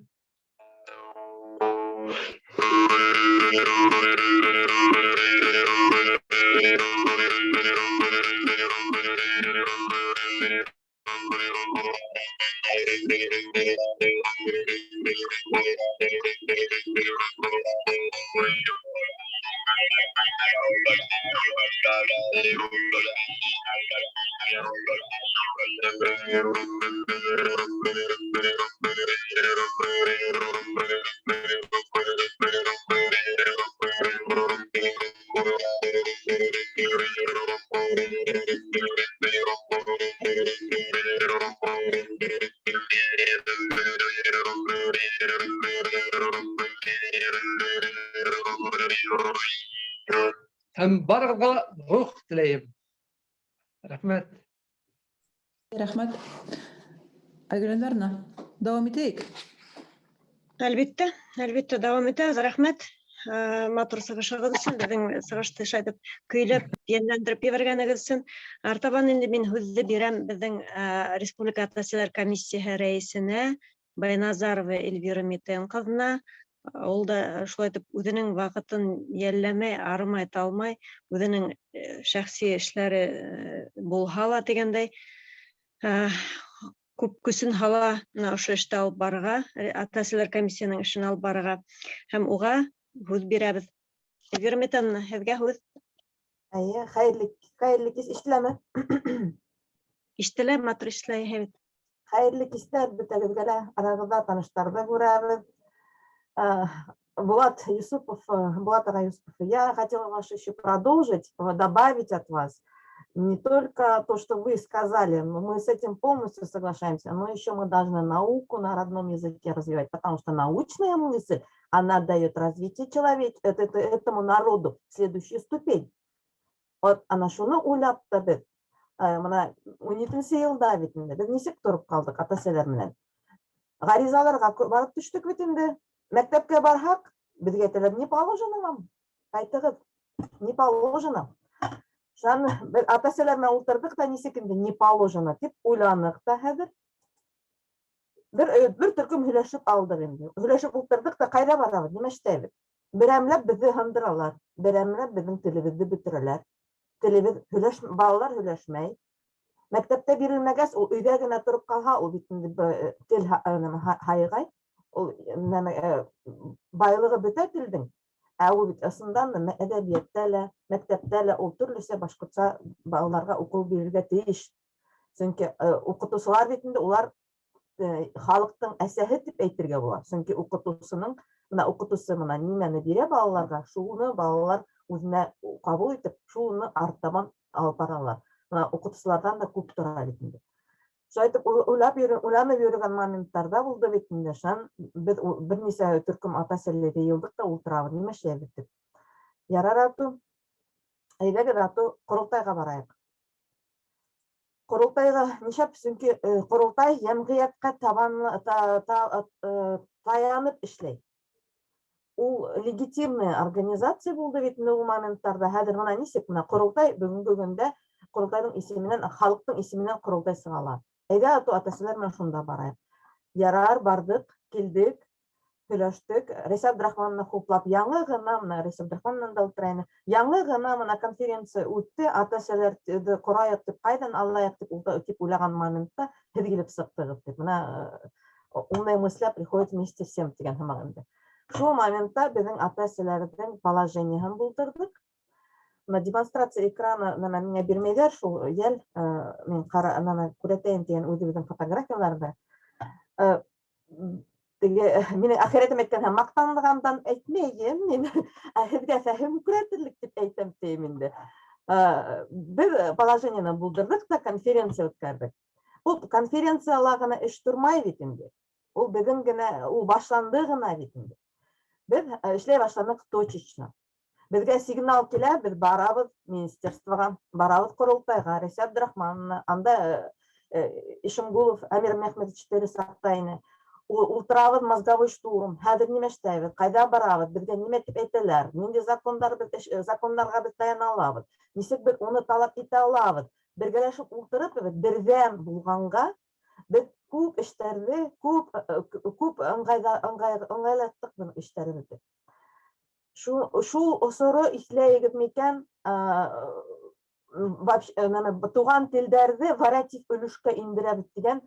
Speaker 8: Һәм барығыҙға ла рух теләйем. Рәхмәт.
Speaker 1: Рәхмәт. Айгөл Әнвәровна, дауам итәйек.
Speaker 2: Әлбиттә, әлбиттә дауам итәбеҙ. Рәхмәт. Матур сығышығыҙ өсөн, беҙҙең сығышты шулай итеп көйләп, йәнләндереп ебәргәнегеҙ өсөн. Артабан инде мин һүҙҙе бирәм беҙҙең Республика ата-әсәләр комиссияһы рәйесенә Байназарова Эльвира Митен ҡыҙына. Ул да шулай итеп үҙенең ваҡытын йәлләмәй, арымай, талмай, үҙенең шәхси эшләре булһа ла тигәндәй, күп көсөн һала бына ошо эште алып барырға, ата-әсәләр комиссияһының эшен алып барырға, һәм уға һүҙ бирәбеҙ. Эльвира Митеновна, һеҙгә һүҙ.
Speaker 9: Эйе, хәйерле кис. Ишетеләме?
Speaker 2: Ишетелә, матур ишетелә, һәйбәт.
Speaker 9: Хәйерле кистәр бөтәгеҙгә лә, арағыҙҙа таныштарҙы күрәбеҙ. Булат Юсупов, Булат ағай Юсупов, я хотела вас еще продолжить, добавить от вас не только то, что вы сказали, но мы с этим полностью соглашаемся, но еще мы должны науку на родном языке развивать, потому что научная мысль, она дает развитие этому народу следующую ступень. Вот ана шуны уйлап та беҙ, мына 17 йылда бит инде, беҙ нисек тороп ҡалдыҡ ата-әсәләр менән? Ғаризаларға барып төштөк бит инде. Мәктәпкә барһаҡ, беҙгә әйтәләр, не положено вам, ҡайтығыҙ, не положено. Шунан беҙ ата-әсәләр менән ултырҙыҡ та, нисек инде не положено тип уйланыҡ та хәҙер. Бер төркөм һөйләшеп алдыҡ инде. Һөйләшеп ултырҙыҡ та, ҡайҙа барабыҙ, нимә эшләйбеҙ? Берәмләп беҙҙе һындыралар, берәмләп беҙҙең телебеҙҙе бөтөрәләр. Телебеҙ һөйләш, балалар һөйләшмәй. Мәктәптә бирелмәгәс, ул өйҙә генә тороп ҡалһа, ул бит инде тел нәмә, һайғай. Ул нәмә байлығы бөтә телдең. Ә ул бит ысындан да әҙәбиәттә лә, мәктәптә лә ул төрлөсә башҡортса балаларға уҡыу бирергә тейеш. Сөнки уҡытыусылар бит инде улар халыҡтың әсәһе тип әйтергә була. Сөнки уҡытыусының, бына уҡытыусы бына нимәне бирә балаларға, шуны балалар үҙенә ҡабул итеп, шуны артабан алып баралар. Бына уҡытыусыларҙан да күп тора бит инде. Шулай итеп, уйлап уйланып йөрөгән моменттарҙа булды бит инде. Шунан беҙ бер нисә төркөм ата-әсәләр йыйылдыҡ та ултырабыҙ, нимә эшләйбеҙ тип. Ярар, ату, әйҙәгеҙ, ату, ҡоролтайға барайыҡ. Ҡоролтайға нишләп? Сөнки ҡоролтай йәмғиәткә таянып эшләй. Ул легитимная организация булды бит инде ул моменттарҙа. Хәҙер бына нисек бына ҡоролтай бөгөнгө көндә ҡоролтайҙың исеменән, халыҡтың исеменән ҡоролтай сыға ала. Әйҙә, ату, ата-әсәләр менән шунда барайыҡ. Ярар, барҙыҡ, килдек, һөйләштек. Рәйсә Абдрахмановна хуплап, яңы ғына, бына Рәйсә Абдрахмановна да ултыра ине. Яңы ғына бына конференция үтте, ата-әсәләрҙе ҡорайыҡ тип, ҡайҙан алайыҡ тип, тип уйлаған моментта һеҙ килеп сыҡтығыҙ тип. Бына умная мысля приходит вместе всем тигән һымаҡ инде. Шул моментта беҙҙең ата-әсәләрҙең положениеһын булдырҙыҡ. Бына демонстрация экраны нәмә миңә бирмәйҙәр, шул йәл, мин ҡара, нәмә күрәтәйем тигән үҙебеҙҙең фотографияларҙы. Теге, минең әхирәтем әйткән һәм маҡтанғандан әйтмәйем, мин һеҙгә фәһем күрәтерлек тип әйтәм тием инде. Беҙ положениены булдырҙыҡ та конференция үткәрҙек. Ул конференцияла ғына эш тормай бит инде. Ул беҙҙең генә, ул башланды ғына бит инде. Беҙ эшләй башланыҡ точечно. Беҙгә сигнал килә, беҙ барабыҙ министерствоға, барабыҙ ҡоролтайға, Рәйсә Абдрахмановна, анда Ишемгулов Әмир Мехметович саҡта ине. Ултырабыҙ мозговой штурм, хәҙер нимә эшләйбеҙ, ҡайҙа барабыҙ, беҙгә нимә тип әйтәләр, ниндәй закондарға беҙ таяна алабыҙ, нисек беҙ уны талап итә алабыҙ. Бергәләшеп ултырып, беҙ берҙәм булғанға, Беҙ күп эштәрҙе, күп күп ыңғайҙа ыңғай ыңғайлаттыҡ беҙ эштәребеҙҙе. Шул осоро иҫләйегеҙ микән, вообще нәмә, туған телдәрҙе вариатив өлөшкә индерәбеҙ тигән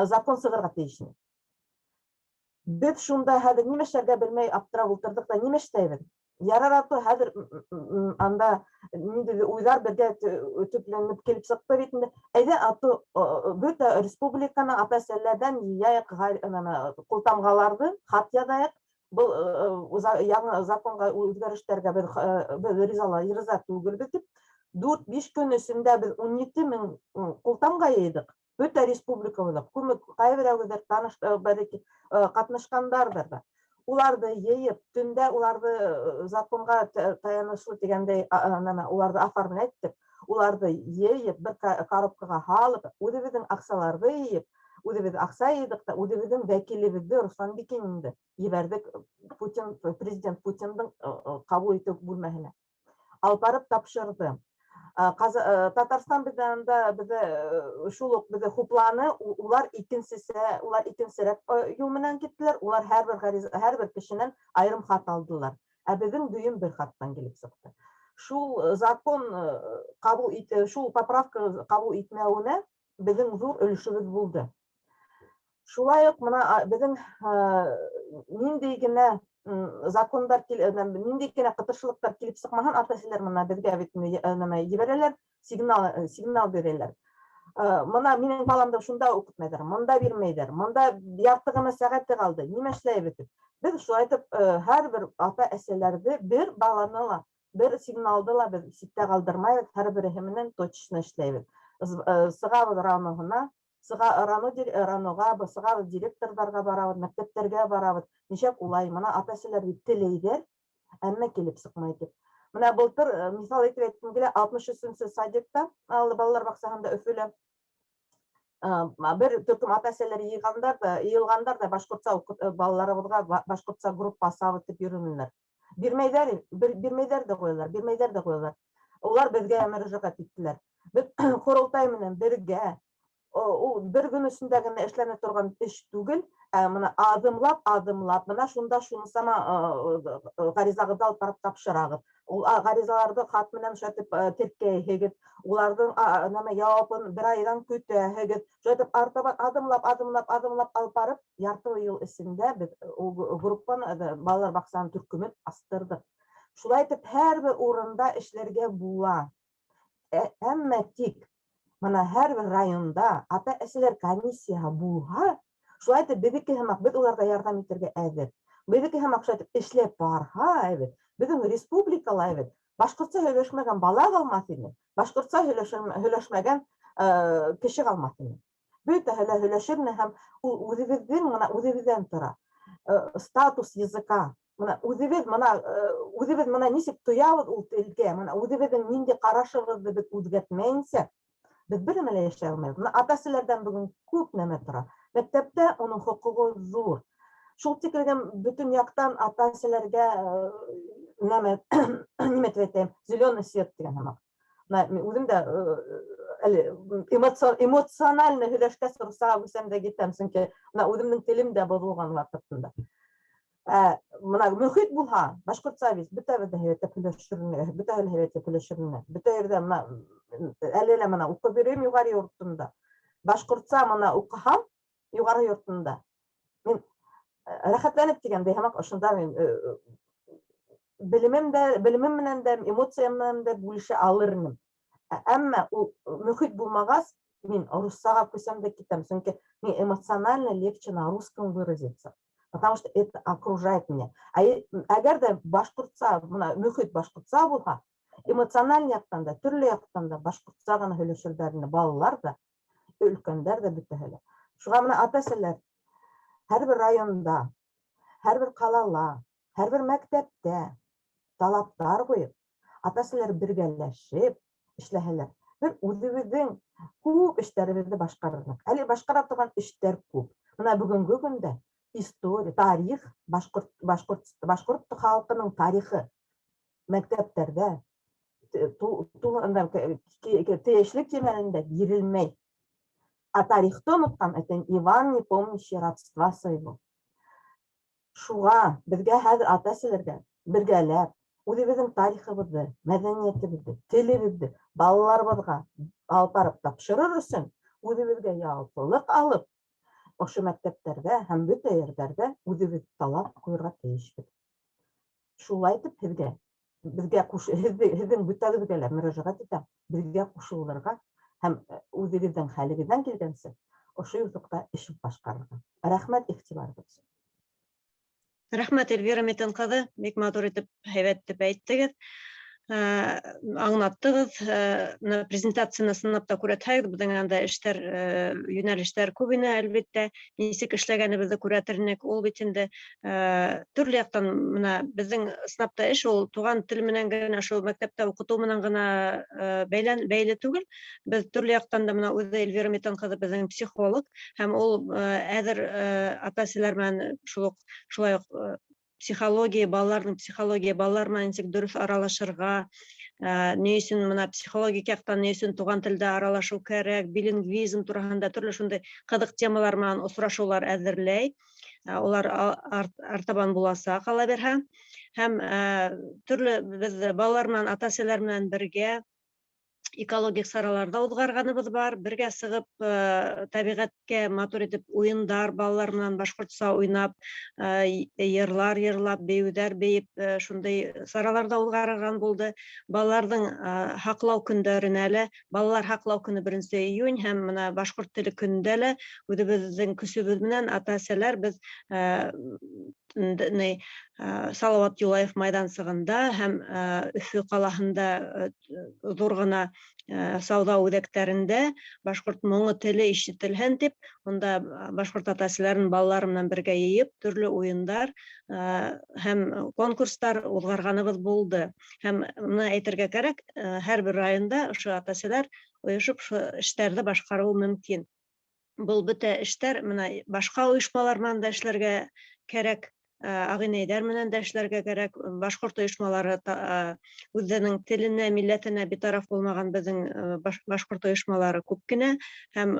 Speaker 9: закон сығырға тейеш ине. Беҙ шунда хәҙер нимә эшләргә белмәй аптырап ултырҙыҡ та, нимә эшләйбеҙ? Ярар ато хәҙер анда ниндәйҙер уйҙар беҙгә төпләнеп килеп сыҡты бит инде. Әйҙә ато бөтә республиканы ата-әсәләрҙән йыяйыҡ нәмә, ҡултамғаларҙы, хат яҙайыҡ. Был яңы законға үҙгәрештәргә беҙ риза түгелбеҙ тип. 4-5 көн эсендә беҙ 17 мең ҡултамға йыйҙыҡ. Бөтә республика буйлап. Күпме ҡайһы таныш, бәлки ҡатнашҡандарҙыр да. Уларҙы йыйып, төндә уларҙы законға таянышлы тигәндәй, нәмә, уларҙы оформлять итеп, уларҙы йыйып, бер коробкаға һалып, үҙебеҙҙең аҡсаларҙы йыйып, үҙебеҙ аҡса йыйҙыҡ та, үҙебеҙҙең вәкилебеҙҙе Руслан Бикининды ебәрҙек Путин, президент Путиндың ҡабул итеү бүлмәһенә. Алып барып тапшырҙы. Татарстан беҙҙә анда беҙҙе шул уҡ беҙҙе хупланы, улар икенсесә, улар икенсерәк юл менән киттеләр, улар һәр бер ғариза, һәр бер кешенән айырым хат алдылар. Ә беҙҙең дөйөм бер хаттан килеп сыҡты. Шул закон ҡабул ит, шул поправка ҡабул итмәүенә беҙҙең ҙур өлөшөбөҙ булды. Шулай уҡ мына беҙҙең ниндәй генә закондар, ниндәй генә ҡытыршылыҡтар килеп сыҡмаһын, ата-әсәләр мына беҙгә бит нәмә ебәрәләр, сигнал бирәләр. Мына минең баламды шунда уҡытмайҙар, мында бирмәйҙәр, мында ярты ғына сәғәте ҡалды, нимә эшләйбеҙ тип. Беҙ шулай итеп һәр бер ата-әсәләрҙе, бер баланы ла, бер сигналды ла беҙ ситтә ҡалдырмайбыҙ, һәр береһе менән точечно эшләйбеҙ. Сығабыҙ РАНОһына, сыға РАНО, РАНОға, сығабыҙ, директорҙарға барабыҙ, мәктәптәргә барабыҙ. Нисек улай, мына ата-әсәләр бит теләйҙәр, әммә килеп сыҡмай тип. Мына былтыр, миҫал итеп әйткем килә, 63-нсө садикта, балалар баҡсаһында Өфөлә, бер төркөм ата-әсәләр йыйғандар да, йыйылғандар да башҡортса балаларыбыҙға башҡортса группа асабыҙ тип йөрөнөләр. Бирмәйҙәр, бирмәйҙәр ҙә ҡуялар, бирмәйҙәр ҙә ҡуялар. Улар беҙгә мөрәжәғәт иттеләр. Беҙ ҡоролтай менән бергә, ул бер көн эсендә генә эшләнә торған эш түгел, ә мына аҙымлап, аҙымлап, мына шунда шунысама ғаризағыҙҙы алып барып тапшырағыҙ. Ул ғаризаларҙы хат менән шулай теркәйһегеҙ, уларҙың нәмә яуабын бер айҙан көтәһегеҙ. Шулай итеп артабан аҙымлап, аҙымлап, аҙымлап алып барып, ярты йыл эсендә беҙ ул группаны, балалар баҡсаһының төркөмөн астырҙыҡ. Шулай итеп һәр бер урында эшләргә була. Әммә тик мына һәр бер районда ата-әсәләр комиссияһы булһа, шулай итеп беҙҙеке һымаҡ беҙ уларға ярҙам итергә әҙер. Беҙҙеке һымаҡ шулай итеп эшләп барһа, әйбәт, беҙҙең республикала әйбәт, башҡортса һөйләшмәгән бала ҡалмаҫ ине, башҡортса һөйләшмәгән кеше ҡалмаҫ ине. Бөтәһе лә һөйләшер ине һәм ул үҙебеҙҙең мына үҙебеҙҙән тора. Статус языка. Мына үҙебеҙ мына үҙебеҙ мына нисек тоябыҙ ул телгә, мына үҙебеҙҙең ниндәй ҡарашыбыҙҙы беҙ үҙгәртмәйенсә, беҙ бер нәмә лә йәшәй алмайбыҙ. Мына ата-әсәләрҙән бөгөн күп нәмә тора. Мәктәптә уның хоҡуғы ҙур. Шул тиклем бөтөн яҡтан ата-әсәләргә нәмә, нимә тип әйтәйем, зеленый свет тигән һымаҡ. Мына мин үҙем дә әле эмоционально һөйләшкәс русаға күсәм дә китәм, сөнки мына үҙемдең телем дә боҙолған ваҡытында. Мына мөхит булһа, башҡортса бит бөтәбеҙ ҙә һәйбәтләп һөйләшер, бөтәһе лә һәйбәтләп һөйләшер. Бөтә ерҙә мына әле лә мына уҡып йөрөйөм юғары йортонда. Башҡортса мына уҡыһам юғары йортонда. Мин рәхәтләнеп тигәндәй һымаҡ ошонда мин белемем дә, белемем менән дә, эмоциям менән дә бүлешә алыр инем. Әммә ул мөхит булмағас, мин руссаға күсәм дә китәм, сөнки мне эмоционально легче на русском выразиться, потому что это окружает меня. Ә әгәр ҙә башҡортса, мына мөхит башҡортса булһа, эмоциональ яҡтан да, төрлө яҡтан да башҡортса ғына һөйләшерҙәр ине балалар ҙа, өлкәндәр ҙә, бөтәһе лә. Шуға мына ата-әсәләр һәр бер районда, һәр бер ҡалала, һәр бер мәктәптә талаптар ҡуйып, ата-әсәләр бергәләшеп эшләһәләр, бер үҙебеҙҙең күп эштәребеҙҙе башҡарырбыҙ. Әле башҡара торған эштәр күп. Мына бөгөнгө көндә история, тарих, башҡорт халҡының тарихы мәктәптәрҙә тейешле кимәлендә бирелмәй. Ә тарихты онотҡан — это Иван, не помнящий родства своего. Шуға беҙгә хәҙер, ата-әсәләргә, бергәләп үҙебеҙҙең тарихыбыҙҙы, мәҙәниәтебеҙҙе, телебеҙҙе балаларыбыҙға алып барып тапшырыр өсөн үҙебеҙгә яуаплылыҡ алып, ошо мәктәптәрҙә һәм бөтә ерҙәрҙә үҙебеҙ талап ҡуйырға тейешбеҙ. Шулай итеп, һеҙгә, беҙгә, һеҙҙең бөтәгеҙгә лә мөрәжәғәт итәм: беҙгә ҡушылырға һәм үҙегеҙҙең хәлегеҙҙән килгәнсә ошо юҫыҡта эш башҡарырға. Рәхмәт иғтибарығыҙ өсөн.
Speaker 2: Рәхмәт, Эльвира Митин ҡыҙы, бик матур итеп, һәйбәт итеп әйттегеҙ, аңлаттығыҙ. Бына презентацияны ысынлап та күрәтһәгеҙ, беҙҙең анда эштәр, йүнәлештәр күп ине, әлбиттә, нисек эшләгәнебеҙҙе күрәтер инек. Ул бит инде төрлө яҡтан, бына беҙҙең ысынлап та эш ул туған тел менән генә, шул мәктәптә уҡытыу менән генә бәйлән бәйле түгел. Беҙ төрлө яҡтан да, бына үҙе Эльвира Митин ҡыҙы беҙҙең психолог, һәм ул әҙер ата-әсәләр менән шул уҡ шулай уҡ психология, балаларҙың психология, балалар менән нисек дөрөҫ аралашырға, ни өсөн бына психологик яҡтан ни өсөн туған телдә аралашыу кәрәк, билингвизм тураһында төрлө шундай ҡыҙыҡ темалар менән осрашыулар әҙерләй. Улар артабан буласаҡ, ала бирһә. Һәм төрлө беҙ балалар менән, ата-әсәләр менән бергә экологик сараларҙа уҙғарғаныбыҙ бар, бергә сығып тәбиғәткә матур итеп уйындар балалар менән башҡортса уйнап, йырлар йырлап, бейеүҙәр бейеп, шундай саралар ҙа уҙғарылған булды. Балаларҙың һаҡлау көндәренә лә, балалар һаҡлау көнө 1 июнь һәм бына башҡорт теле көнөндә лә үҙебеҙҙең көсөбөҙ менән, ата-әсәләр, беҙ ни Салауат Юлаев майҙансығында һәм Өфө ҡалаһында ҙур ғына сауҙа үҙәктәрендә башҡорт моңо, теле ишетелһен тип, унда башҡорт ата-әсәләрен балалары менән бергә йыйып, төрлө уйындар һәм конкурстар уҙғарғаныбыҙ булды. Һәм быны әйтергә кәрәк, һәр бер районда ошо ата-әсәләр ойошоп ошо эштәрҙе башҡарыуы мөмкин. Был бөтә эштәр бына башҡа ойошмалар менән дә эшләргә кәрәк, ағинәйҙәр менән дә эшләргә кәрәк. Башҡорт ойошмалары, үҙенең теленә, милләтенә битараф булмаған беҙҙең башҡорт ойошмалары күп кенә, һәм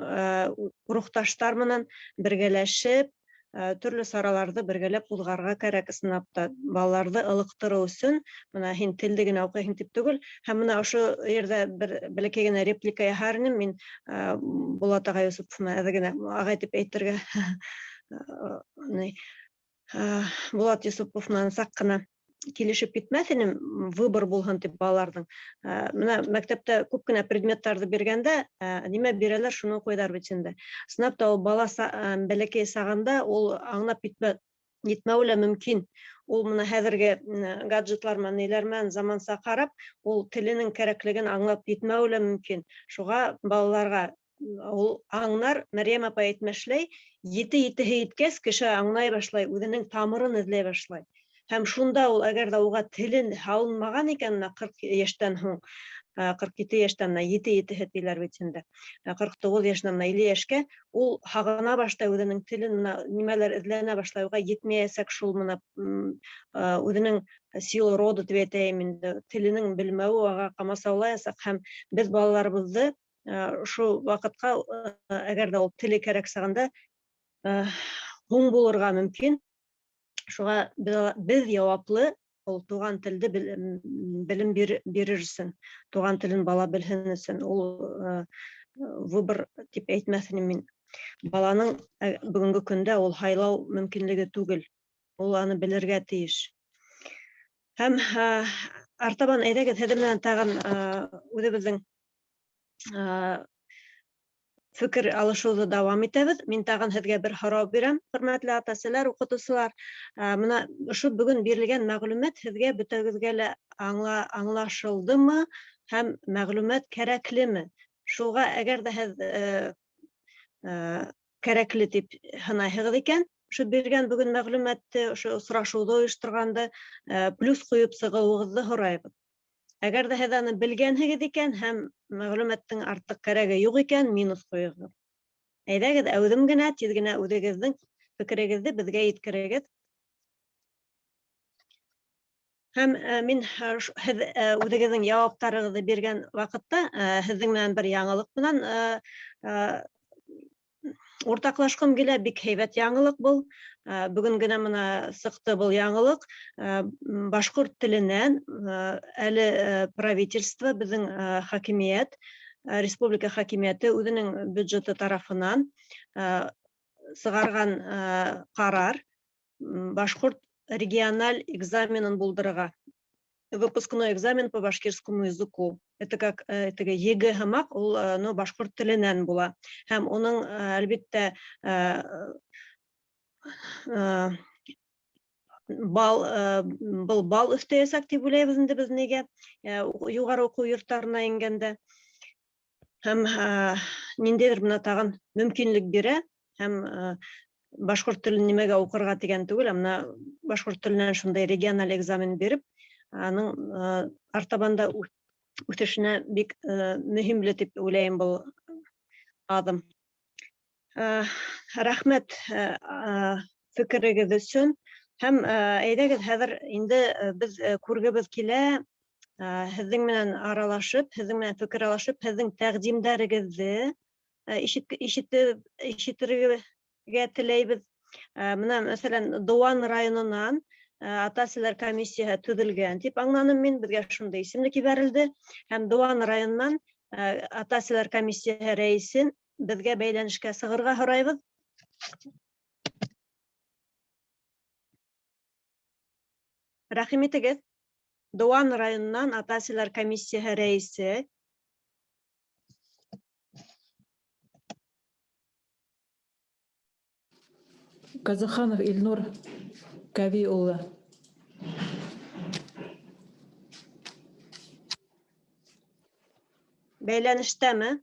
Speaker 2: рухташтар менән бергәләшеп төрлө сараларҙы бергәләп уҙғарырға кәрәк, ысынлап та балаларҙы ылыҡтырыу өсөн. Бына һин телде генә уҡыйһың тип түгел. Һәм бына ошо ерҙә бер бәләкәй генә реплика яһар инем мин Булат ағай Йосопов менән, әҙер генә ағай тип әйтергә ни, Булат Йосопов менән саҡ ҡына килешеп китмәҫ инем, выбор булһын тип балаларҙың. Бына мәктәптә күп кенә предметтарҙы биргәндә, нимә бирәләр, шуны уҡыйҙар бит инде. Ысынлап та ул бала бәләкәй сағында ул аңлап етмәүе лә мөмкин. Ул бына хәҙерге гаджетлар менән, ниләр менән заманса ҡарап, ул теленең кәрәклеген аңлап етмәүе лә мөмкин. Шуға балаларға ул аңлар, Мәрйәм апай әйтмешләй, ете етеһе еткәс, кеше аңлай башлай, үҙенең тамырын эҙләй башлай. Һәм шунда ул, әгәр ҙә уға телен һалынмаған икән, бына 40 йәштән һуң, 47 йәштән, бына ете етеһе тиләр бит инде, 49 йәшенән бына 50 йәшкә ул һағына башлай үҙенең телен, бына нимәлер эҙләнә башлай, уға етмәйәсәк шул бына үҙенең сила рода тип әйтәйем инде, теленең белмәүе уға ҡамасаулаясаҡ. Һәм беҙ балаларыбыҙҙы ошо ваҡытҡа, әгәр ҙә ул теле кәрәк сағында, һуң булырға мөмкин. Шуға беҙ яуаплы ул туған телде белем бирер өсөн, туған телен бала белһен өсөн. Ул выбор тип әйтмәҫ инем мин. Баланың бөгөнгө көндә ул һайлау мөмкинлеге түгел, ул аны белергә тейеш. Һәм артабан, әйҙәгеҙ, һеҙҙең менән тағын үҙебеҙҙең фекер алышыуҙы дауам итәбеҙ. Мин тағын һеҙгә бер һорау бирәм, хөрмәтле ата-әсәләр, уҡытыусылар. Бына ошо бөгөн бирелгән мәғлүмәт һеҙгә бөтәгеҙгә лә аңлашылдымы һәм мәғлүмәт кәрәклеме? Шуға әгәр ҙә һеҙ кәрәкле тип һанайһығыҙ икән, ошо биргән бөгөн мәғлүмәтте, ошо осрашыуҙы ойошторғанды плюс ҡуйып сығыуығыҙҙы һорайбыҙ. Әгәр ҙә һеҙ аны белгәнһегеҙ икән һәм мәғлүмәттең артыҡ кәрәге юҡ икән, минус ҡуйығыҙ. Әйҙәгеҙ, әүҙем генә, тиҙ генә үҙегеҙҙең фекерегеҙҙе беҙгә еткерегеҙ. Һәм мин һеҙ үҙегеҙҙең яуаптарығыҙҙы биргән ваҡытта һеҙҙең менән бер яңылыҡ менән Уртаҡлашҡым килә, бик һәйбәт яңылыҡ был. Бөгөн генә мына сыҡты был яңылыҡ. Башҡорт теленән әле правительство, беҙҙең хакимиәт, республика хакимиәте үҙенең бюджеты тарафынан сығарған ҡарар башҡорт региональ экзаменын булдырырға. Выпускной экзамен по башкирскому языку. Это как теге ЕГЭ һымаҡ, ул ну, башҡорт теленән була. Һәм уның, әлбиттә, бал, был бал өҫтәйәсәк тип уйлайбыҙ инде беҙ нигә юғары уҡыу йорттарына ингәндә. Һәм ниндәйҙер бына тағын мөмкинлек бирә, һәм башҡорт телен нимәгә уҡырға тигән түгел, ә бына башҡорт теленән шундай региональ экзамен биреп, аның артабан да үҫешенә бик мөһимле тип уйлайым был аҙым. Рәхмәт фекерегеҙ өсөн. Һәм әйҙәгеҙ, хәҙер инде беҙ күргебеҙ килә, һеҙҙең менән аралашып, һеҙҙең менән фекер алышып, һеҙҙең тәҡдимдәрегеҙҙе ишетергә теләйбеҙ. Бына, мәҫәлән, Дыуан районынан ата-әсәләр комиссияһы төҙөлгән тип аңланым мин, беҙгә шундай исемлек ебәрелде. Һәм Дыуан районынан ата-әсәләр комиссияһы рәйесен беҙгә бәйләнешкә сығырға һорайбыҙ. Рәхим итегеҙ. Дыуан районынан ата-әсәләр комиссияһы рәйесе.
Speaker 1: Казаханов Илнур Кави улы.
Speaker 2: Бәйләнештәме?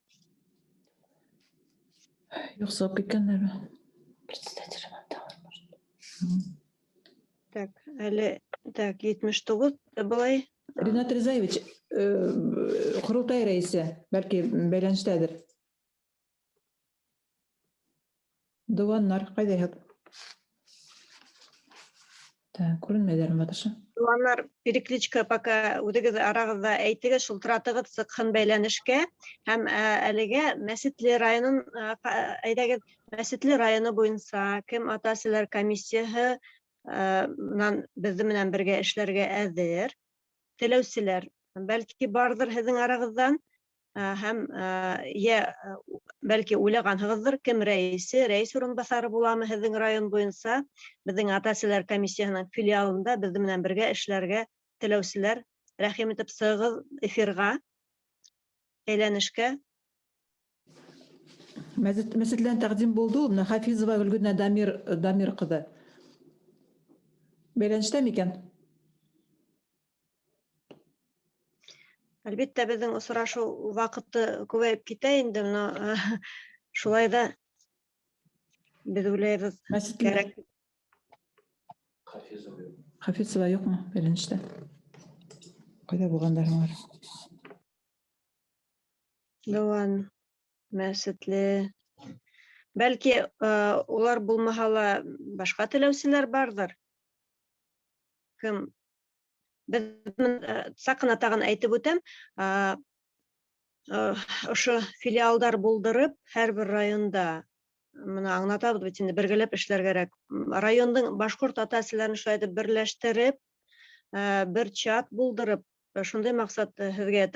Speaker 1: Юҡ, сығып киткәндәрме? Председатель может.
Speaker 2: Так, әле, так, 79 былай.
Speaker 1: Ринат Ризаевич, ҡоролтай рәйесе, бәлки бәйләнештәдер. Дыуаннар, ҡайҙа һеҙ? Так, күренмәйҙәрме, Батырша?
Speaker 2: Дыуаннар, перекличка пока үҙегеҙ арағыҙҙа әйтегеҙ, шылтыратығыҙ, сыҡһын бәйләнешкә. Һәм әлегә Мәсетле районын, әйҙәгеҙ, Мәсетле районы буйынса кем ата-әсәләр комиссияһы менән беҙҙе менән бергә эшләргә әҙер теләүселәр, бәлки барҙыр һеҙҙең арағыҙҙан, һәм йә бәлки уйлағанһығыҙҙыр, кем рәйесе, рәйес урынбаҫары буламы һеҙҙең район буйынса беҙҙең ата-әсәләр комиссияһының филиалында беҙҙе менән бергә эшләргә теләүселәр, рәхим итеп сығығыҙ эфирға, әйләнешкә.
Speaker 1: Мәсетлән тәҡдим булды ул, бына Хафизова Гөлгенә Дамир ҡыҙы. Бәйләнештә микән?
Speaker 2: Әлбиттә, беҙҙең осрашыу ваҡыты күбәйеп китә инде, бына шулай ҙа беҙ уйлайбыҙ, кәрәк.
Speaker 1: Хафизова юҡмы бәйләнештә? Ҡайҙа булғандар һуң?
Speaker 2: Дыуан, Мәсетле. Бәлки, улар булмаһа ла башҡа теләүселәр барҙыр. Кем? Беҙ саҡ ҡына тағын әйтеп үтәм, ошо филиалдар булдырып, һәр бер районда, бына аңлатабыҙ бит инде, бергәләп эшләр кәрәк. Райондың башҡорт ата-әсәләрен шулай итеп берләштереп, бер чат булдырып, шундай маҡсат һеҙгә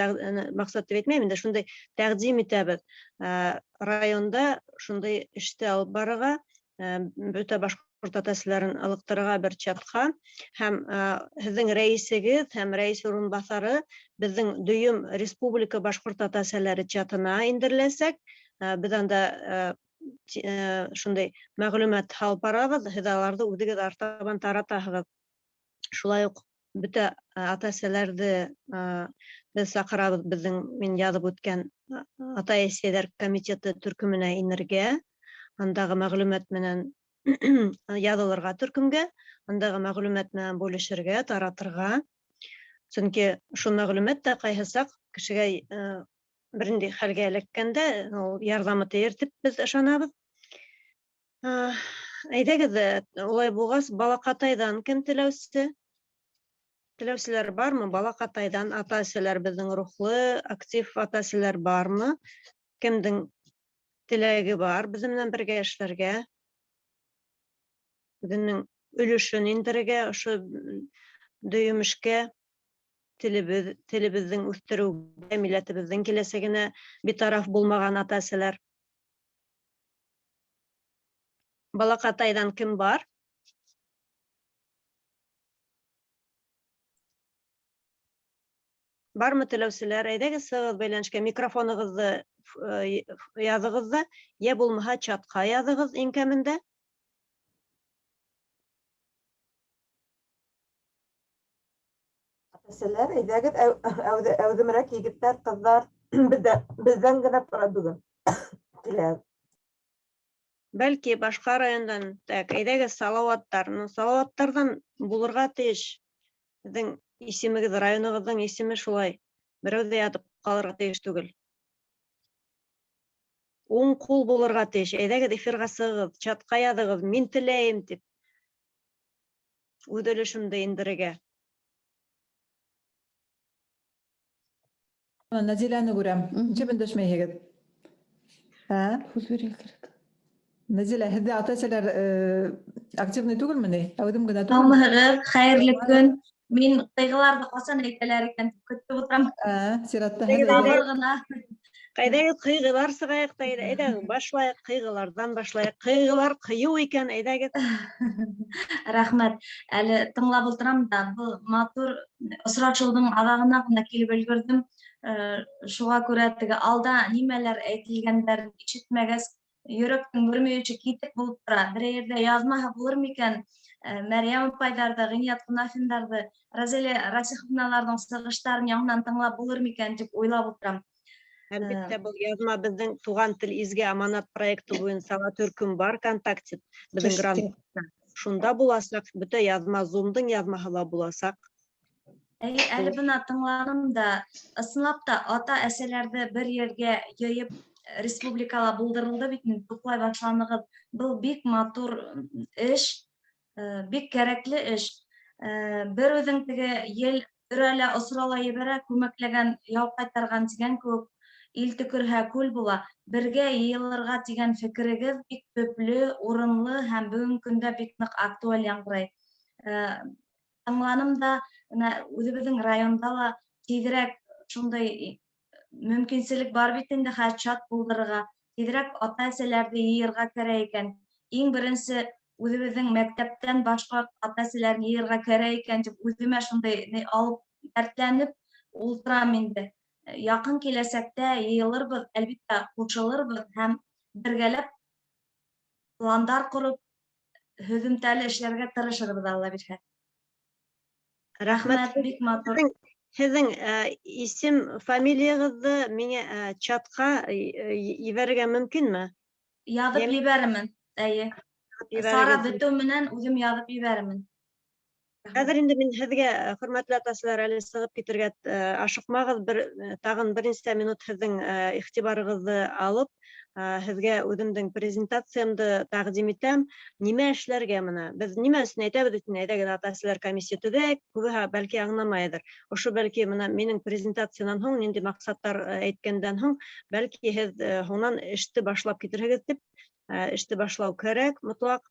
Speaker 2: маҡсат тип әйтмәйем инде, шундай тәҡдим итәбеҙ. Районда шундай эште алып барырға, бөтә башҡорт ата-әсәләрен ылыҡтырырға бер чатҡа, һәм һеҙҙең рәйесегеҙ һәм рәйес урынбаҫары беҙҙең дөйөм республика башҡорт ата-әсәләре чатына индереләсәк. Беҙ анда шундай мәғлүмәт һалып барабыҙ, һеҙ аларҙы үҙегеҙ артабан таратаһығыҙ. Шулай уҡ бөтә ата-әсәләрҙе беҙ саҡырабыҙ, беҙҙең мин яҙып үткән ата-әсәләр комитеты төркөмөнә инергә, андағы мәғлүмәт менән яҙылырға төркөмгә, андағы мәғлүмәт менән бүлешергә, таратырға. Сөнки шул мәғлүмәт тә ҡайһы саҡ кешегә бер ниндәй хәлгә эләккәндә ул ярҙамы тейер тип беҙ ышанабыҙ. Әйҙәгеҙ, улай булғас, Балаҡатайҙан кем теләүсе? Теләүселәр бармы? Балаҡатайҙан ата-әсәләр, беҙҙең рухлы, актив ата-әсәләр бармы? Кемдең Теләге бар беҙҙең менән бергә эшләргә, үҙенең өлөшөн индерергә ошо дөйөм эшкә, телебеҙҙең үҫтереүгә, милләтебеҙҙең киләсәгенә битараф булмаған ата-әсәләр. Балаҡатайҙан кем бар? Бармы теләүселәр? Әйҙәгеҙ сығығыҙ бәйләнешкә, микрофонығыҙҙы яҙығыҙ ҙа, йә булмаһа чатҡа яҙығыҙ иң кәмендә.
Speaker 9: Әсәләр, әйҙәгеҙ, әүҙемерәк егеттәр, ҡыҙҙар, беҙҙән генә тора бөгөн. Килә.
Speaker 2: Бәлки башҡа райондан, так, әйҙәгеҙ Салауаттар. Ну, Салауаттарҙан булырға тейеш. Һеҙҙең исемегеҙ, районығыҙҙың исеме шулай. Берәү ҙә ятып ҡалырға тейеш түгел. Уң ҡул булырға тейеш. Әйҙәгеҙ эфирға сығығыҙ, чатҡа яҙығыҙ, мин теләйем тип. Үҙ өлөшөмдө индерергә.
Speaker 1: Нәзиләне күрәм. Нисек өндәшмәйһегеҙ? Ә?
Speaker 6: Һүҙ бирергә кәрәк.
Speaker 1: Нәзилә, һеҙҙә ата-әсәләр активный түгелме ни? Әүҙем генә түгелме?
Speaker 10: Һаумыһығыҙ, хәйерле көн. Мин ҡыйғыларҙы ҡасан әйтәләр икән тип көтөп ултырам.
Speaker 1: Сиратта
Speaker 2: Әйҙәгеҙ,
Speaker 1: һеҙ
Speaker 10: Сабыр ғына.
Speaker 2: Әйҙәгеҙ, ҡыйғылар сығайыҡ та, әйҙәгеҙ, башлайыҡ, ҡыйғыларҙан башлайыҡ. Ҡыйғылар ҡыйыу икән, әйҙәгеҙ.
Speaker 10: Рәхмәт. Әле тыңлап ултырам да, был матур осрашыуҙың аҙағына ғына килеп өлгөрҙөм. Шуға күрә теге алда нимәләр әйтелгәндәрен ишетмәгәс, йөрәктең бер мөйөшө китек булып тора. Бер ерҙә яҙмаһа булыр микән? Мәрйәм апайҙарҙы, Ғиният Ҡунафиндарҙы, Розалия Расиховналарҙың сығыштарын яңынан тыңлап булыр микән тип уйлап ултырам.
Speaker 2: Әлбиттә, был язма беҙҙең Туған тел изге аманат проекты буйынса ла төркөм бар ВКонтакте, беҙҙең грантта. Шунда буласаҡ, бөтә язма Zoom-дың язмаһы ла буласаҡ.
Speaker 10: Әй, әле бына тыңланым да, ысынлап та ата-әсәләрҙе бер ергә йыйып республикала булдырылды бит инде, туплай башланығыҙ. Был бик матур эш, бик кәрәкле эш. Бер үҙең теге ел өрә лә осора ла ебәрә, күмәкләгән яу ҡайтарған тигән кеүек, ил төкөрһә күл була. Бергә йыйылырға тигән фекерегеҙ бик төплө, урынлы һәм бөгөнгө көндә бик ныҡ актуаль яңғырай. Тыңланым да, бына үҙебеҙҙең районда ла тиҙерәк шундай мөмкинселек бар бит инде хәҙер чат булдырырға, тиҙерәк ата-әсәләрҙе йыйырға кәрәк икән. Иң беренсе үҙебеҙҙең мәктәптән башҡа ата-әсәләрен йыйырға кәрәк икән тип үҙемә шундай ни алып дәртләнеп ултырам инде. Яҡын киләсәктә йыйылырбыҙ, әлбиттә, ҡушылырбыҙ һәм бергәләп пландар ҡороп, һөҙөмтәле эшләргә тырышырбыҙ, Алла бирһә.
Speaker 2: Рәхмәт.
Speaker 10: Рәхмәт, бик матур.
Speaker 2: Һеҙҙең исем, фамилияғыҙҙы миңә чатҡа ебәрергә мөмкинме?
Speaker 10: Яҙып
Speaker 2: Йәме?
Speaker 10: ебәрермен, әйе.
Speaker 2: Яҙып
Speaker 10: Сара
Speaker 2: ебәрегеҙ.
Speaker 10: бөтөү менән үҙем яҙып ебәрермен.
Speaker 2: Хәҙер инде мин һеҙгә, хөрмәтле атасылар, әле сығып китергә ашыҡмағыҙ, тағын бер нисә минут һеҙҙең иғтибарығыҙҙы алып, һеҙгә үҙемдең презентациямды тәҡдим итәм. Нимә эшләргә бына? Беҙ нимә өсөн әйтәбеҙ бит инде, әйҙәгеҙ ата-әсәләр комиссия төҙәйек, күбеһе бәлки аңламайҙыр. Ошо бәлки бына минең презентациянан һуң, ниндәй маҡсаттар әйткәндән һуң, бәлки һеҙ һуңынан эште башлап китерһегеҙ тип, эште башлау кәрәк, мотлаҡ.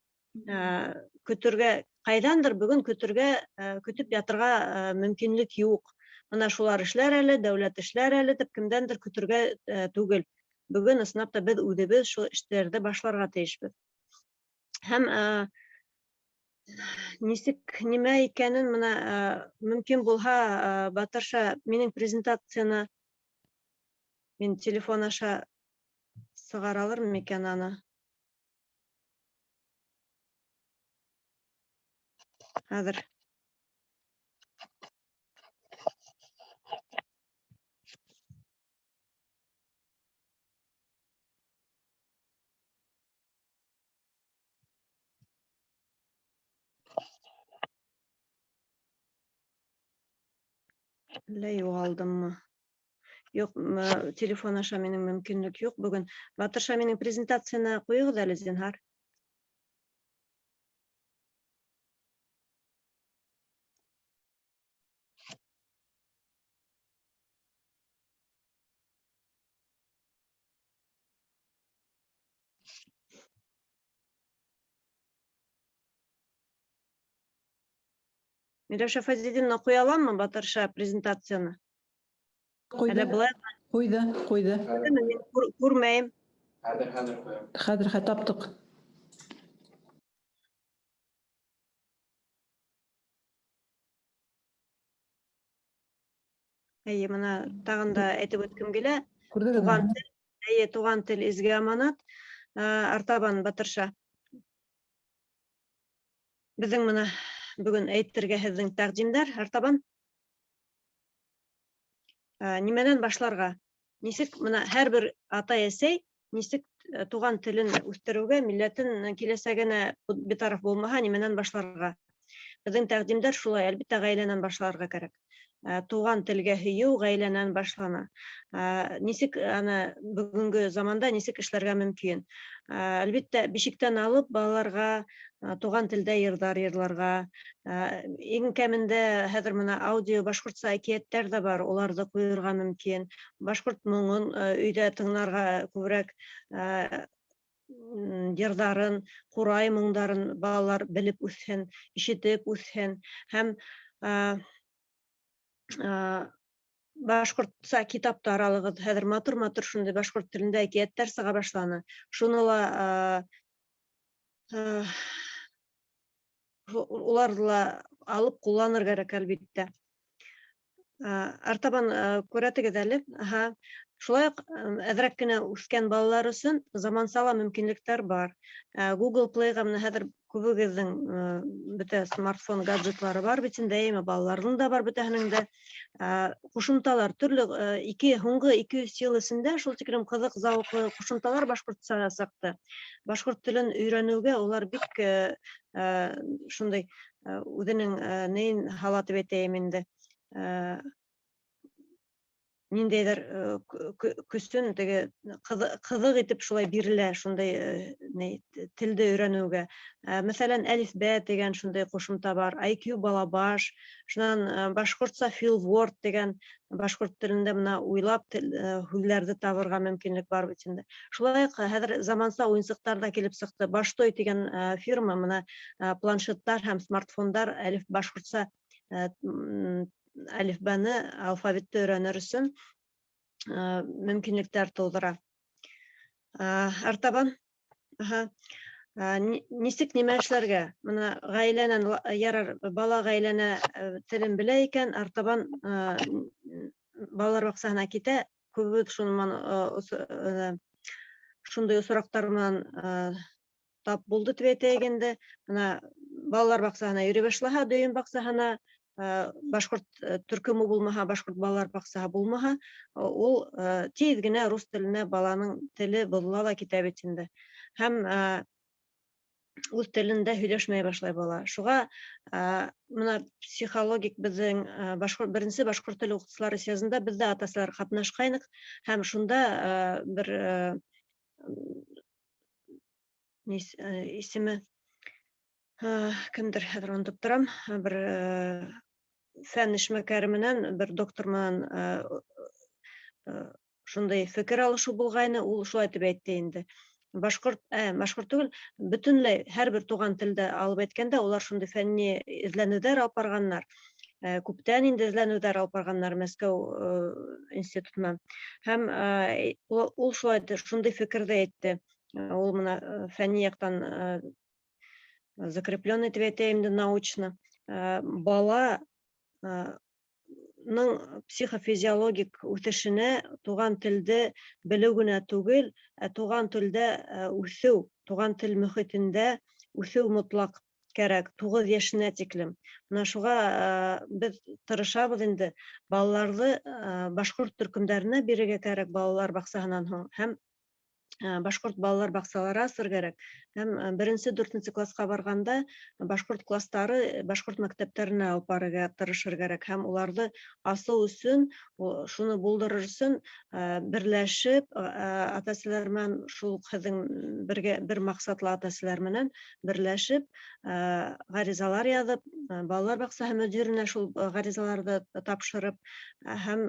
Speaker 2: Көтөргә, ҡайҙандыр бөгөн көтөп ятырға мөмкинлек юҡ. Бына шулар эшләр әле, дәүләт эшләр әле тип кемдәндер көтөргә түгел. Бөгөн ысынлап та беҙ үҙебеҙ шул эштәрҙе башларға тейешбеҙ. Һәм нисек нимә икәнен бына мөмкин булһа, Батырша, минең презентацияны мин телефон аша сығара алырмын микән аны? Хәҙер. Әллә юғалдыммы? Юҡ, телефон аша минең мөмкинлек юҡ бөгөн. Батырша, минең презентацияны ҡуйығыҙ әле, зинһар. Миләүшә Фәйзетдиновна, ҡуя аламмы, Батырша, презентацияны?
Speaker 1: Ҡуйҙы.
Speaker 2: Әллә былай
Speaker 1: Ҡуйҙы, ҡуйҙы.
Speaker 2: Мин күрмәйем.
Speaker 11: Хәҙер, хәҙер ҡуям.
Speaker 1: Хәҙер хә таптыҡ.
Speaker 2: Әйе, мына тағын да әйтеп үткем килә.
Speaker 1: Күрҙегеҙме?
Speaker 2: Туған тел, әйе, туған тел изге аманат. Артабан, Батырша. Беҙҙең мына бөгөн әйтергә һеҙҙең тәҡдимдәр, артабан. Нимәнән башларға? Нисек мына һәр бер атай-әсәй нисек туған телен үҫтереүгә, милләтен киләсәгенә битараф булмаһа, нимәнән башларға? Беҙҙең тәҡдимдәр шулай, әлбиттә, ғаиләнән башларға кәрәк. Туған телгә һөйөү ғаиләнән башлана. Нисек аны бөгөнгө заманда нисек эшләргә мөмкин? Әлбиттә, бишектән алып балаларға туған телдә йырҙар йырларға. Иң кәмендә хәҙер мына аудио башҡортса әкиәттәр ҙә бар, уларҙы ҡуйырға мөмкин. Башҡорт моңон өйҙә тыңларға күберәк, йырҙарын, ҡурай моңдарын балалар белеп үҫһен, ишетеп үҫһен. Һәм башҡортса китаптар алығыҙ. Хәҙер матур-матур шундай башҡорт телендә әкиәттәр сыға башланы. Шуны ла, уларҙы ла алып ҡулланыр кәрәк, әлбиттә. Артабан күрәтегеҙ әле. Аһа. Шулай уҡ әҙерәк кенә үҫкән балалар өсөн заманса ла мөмкинлектәр бар. Google Play-ға мына хәҙер күбегеҙҙең бөтә смартфон гаджетлары бар бит инде, әйме, балаларҙың да бар бөтәһенең дә. Ҡушымталар төрлө һуңғы ике йөҙ йыл эсендә шул тиклем ҡыҙыҡ, зауыҡлы ҡушымталар башҡортса сыҡты. Башҡорт телен өйрәнеүгә улар бик шундай үҙенең нейен һала тип әйтәйем инде. Ниндәйҙер көсөн теге ҡыҙыҡ итеп шулай бирелә, шундай ни, телде өйрәнеүгә. Мәҫәлән, әлифбә тигән шундай ҡушымта бар, IQ балабаш, шунан башҡортса Feelword тигән башҡорт телендә мына уйлап һүҙҙәрҙе табырға мөмкинлек бар бит инде. Шулай уҡ хәҙер заманса уйынсыҡтар ҙа килеп сыҡты. Баштой тигән фирма мына планшеттар һәм смартфондар әлиф башҡортса әлифбәне, алфавитты өйрәнер өсөн мөмкинлектәр тыуҙыра. Артабан, аһа. Нисек нимә эшләргә? Мына ғаиләнән ярар, бала ғаиләнә телен белә икән, артабан балалар баҡсаһына китә. Күбебеҙ шундай осраҡтар менән тап булды тип әйтәйек инде. Мына балалар баҡсаһына йөрөй башлаһа, дөйөм баҡсаһына, башҡорт төркөмө булмаһа, башҡорт балалар баҡсаһы булмаһа, ул тиҙ генә рус теленә баланың теле боҙола ла китә бит инде. Һәм үҙ телендә һөйләшмәй башлай бала. Шуға мына психологик беҙҙең беренсе башҡорт теле уҡытыусылары съездында беҙ ҙә ата-әсәләр ҡатнашҡайныҡ һәм шунда бер исеме кемдер хәҙер онотоп торам, бер фән эшмәкәре менән, бер доктор менән шундай фекер алышыу булғайны, ул шулай тип әйтте инде. Башҡорт түгел, бөтөнләй һәр бер туған телдә алып әйткәндә, улар шундай фәнни эҙләнеүҙәр алып барғаннар. Күптән инде эҙләнеүҙәр алып барғаннар Мәскәү институтынан. Һәм ул шулай шундай фекерҙе әйтте. Ул мына фәнни яҡтан закрепленный тип әйтәйем инде, научно. Бала ның психофизиологик үҫешенә туған телде белеү генә түгел, ә туған телдә үҫеү, туған тел мөхитендә үҫеү мотлаҡ кәрәк, туғыҙ йәшенә тиклем. Мына шуға беҙ тырышабыҙ инде балаларҙы башҡорт төркөмдәренә бирергә кәрәк балалар баҡсаһынан һуң, һәм башҡорт балалар баҡсалары асыр кәрәк. Һәм беренсе, дүртенсе класҡа барғанда башҡорт кластары башҡорт мәктәптәренә алып барырға тырышыр кәрәк. Һәм уларҙы асыу өсөн, шуны булдырыр өсөн берләшеп ата-әсәләр менән, шул уҡ һеҙҙең бергә бер маҡсатлы ата-әсәләр менән берләшеп ғаризалар яҙып, Балалар баҡсаһы мөдиренә шул ғаризаларҙы тапшырып, һәм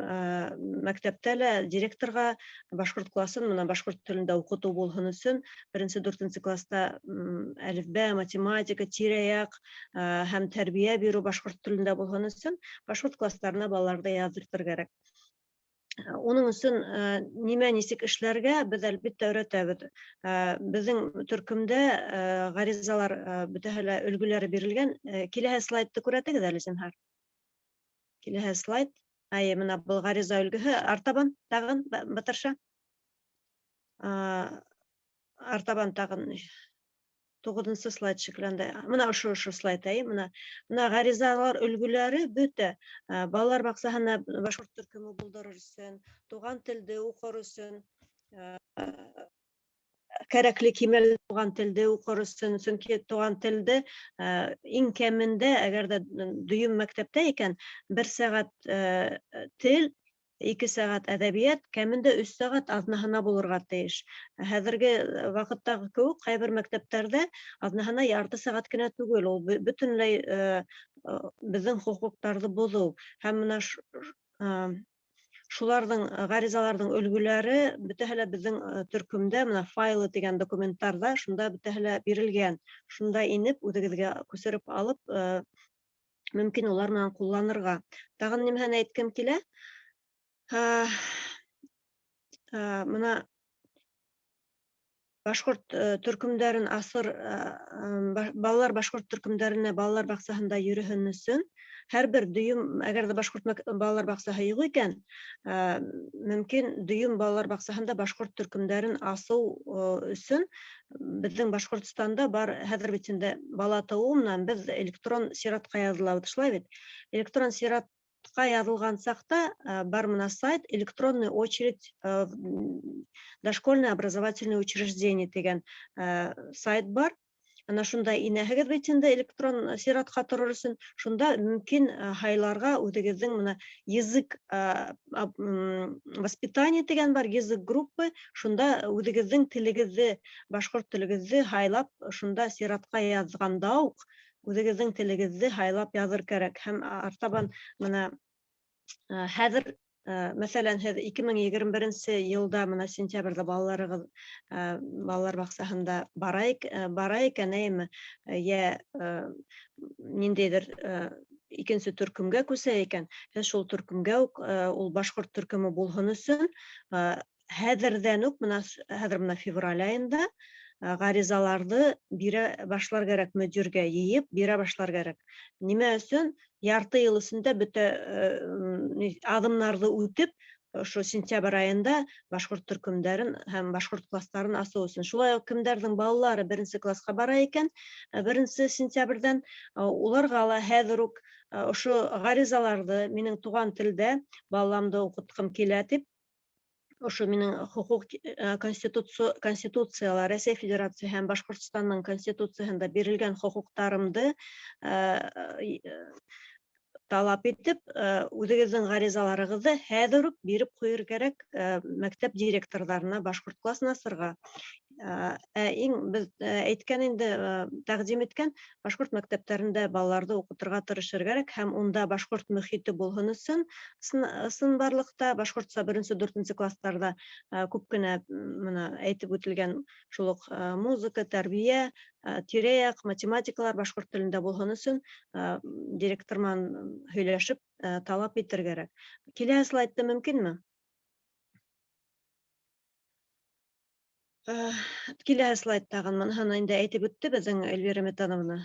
Speaker 2: мәктәптә лә директорға башҡорт класын мына башҡорт телендә уҡытыу булһын өсөн беренсе, дүртенсе класта әлифбә, математика, тирә-яҡ һәм тәрбиә биреү башҡорт телендә булһын өсөн башҡорт кластарына балаларҙы яҙҙыртыр кәрәк. Уның өсөн нимә, нисек эшләргә, беҙ әлбиттә өйрәтәбеҙ. Беҙҙең төркөмдә ғаризалар бөтәһе лә өлгөләре бирелгән. Киләһе слайдты күрәтегеҙ әле, зинһар. Киләһе слайд. Әйе, мына был ғариза өлгөһө. Артабан тағын, Батырша. Артабан тағын 9-нсо слайд шикелле. Мына ошо слайд, әйе, мына ғаризалар өлгөләре бөтә. Балалар баҡсаһына башҡорт төркөмө булдырыр өсөн, туған телде уҡыр өсөн, кәрәкле кимәл туған телде уҡыр өсөн, сөнки туған телде иң кәмендә, әгәр ҙә дөйөм мәктәптә икән, 1 сәғәт тел, 2 сәғәт әҙәбиәт, кәмендә 3 сәғәт аҙнаһына булырға тейеш. Хәҙерге ваҡыттағы кеүек ҡайбер мәктәптәрҙә аҙнаһына ярты сәғәт кенә түгел, ул бөтөнләй беҙҙең хоҡуҡтарҙы боҙоу. Һәм мына шуларҙың ғаризаларҙың өлгөләре бөтәһе лә беҙҙең төркөмдә, мына файлы тигән документтарҙа шунда бөтәһе лә бирелгән. Шунда инеп үҙегеҙгә күсереп алып, мөмкин улар менән ҡулланырға. Тағын нимәһен әйткем килә? Мына башҡорт төркөмдәрен асыр, балалар башҡорт төркөмдәренә балалар баҡсаһында йөрөһөн өсөн һәр бер дөйөм, әгәр ҙә башҡорт балалар баҡсаһы юҡ икән, мөмкин дөйөм балалар баҡсаһында башҡорт төркөмдәрен асыу өсөн беҙҙең Башҡортостанда бар хәҙер бит инде бала тыуыу менән беҙ электрон сиратҡа яҙылабыҙ, шулай бит? Электрон сиратҡа яҙылған саҡта бар мына сайт электронная очередь дошкольное образовательное учреждение тигән сайт бар. Ана шунда инәһегеҙ бит инде электрон сиратҡа торор өсөн, шунда мөмкин һайларға үҙегеҙҙең мына язык воспитание тигән бар, язык группы, шунда үҙегеҙҙең телегеҙҙе, башҡорт телегеҙҙе һайлап, шунда сиратҡа яҙғанда уҡ үҙегеҙҙең телегеҙҙе һайлап яҙыр кәрәк. Һәм артабан мына хәҙер, мәҫәлән, һеҙ ике мең егерме беренсе йылда мына сентябрҙә балаларығыҙ балалар баҡсаһында бара икән, әйеме, йә ниндәйҙер икенсе төркөмгә күсә икән, һеҙ шул төркөмгә үк ул башҡорт төркөмө булһын өсөн хәҙерҙән үк мына хәҙер мына февраль айында ғаризаларҙы бирә башлар кәрәк, мөдиргә йыйып бирә башлар кәрәк. Нимә өсөн? Ярты йыл эсендә бөтә аҙымнарҙы үтеп, ошо сентябрь айында башҡорт төркөмдәрен һәм башҡорт кластарын асыу өсөн. Шулай уҡ кемдәрҙең балалары беренсе класҡа бара икән, беренсе сентябрҙән, уларға ла хәҙер үк ошо ғаризаларҙы минең туған телдә баламды уҡытҡым килә тип, ошо минең хоҡуҡ конституциялар, Рәсәй Федерацияһы һәм Башҡортостандың конституцияһында бирелгән хоҡуҡтарымды талап итеп, үҙегеҙҙең ғаризаларығыҙҙы хәҙер үк биреп ҡуйыр кәрәк мәктәп директорҙарына башҡорт класын асырға. Иң беҙ әйткән инде, тәҡдим иткән башҡорт мәктәптәрендә балаларҙы уҡытырға тырышыр кәрәк һәм унда башҡорт мөхите булһын өсөн ысынбарлыҡта башҡортса беренсе, дүртенсе кластарҙа күп кенә мына әйтеп үтелгән шул уҡ музыка, тәрбиә, тирә-яҡ, математикалар башҡорт телендә булһын өсөн директор менән һөйләшеп талап итер кәрәк. Киләһе слайдты мөмкинме? Киләһе слайд тағын мыныһын инде әйтеп үтте беҙҙең Эльвира Метановна.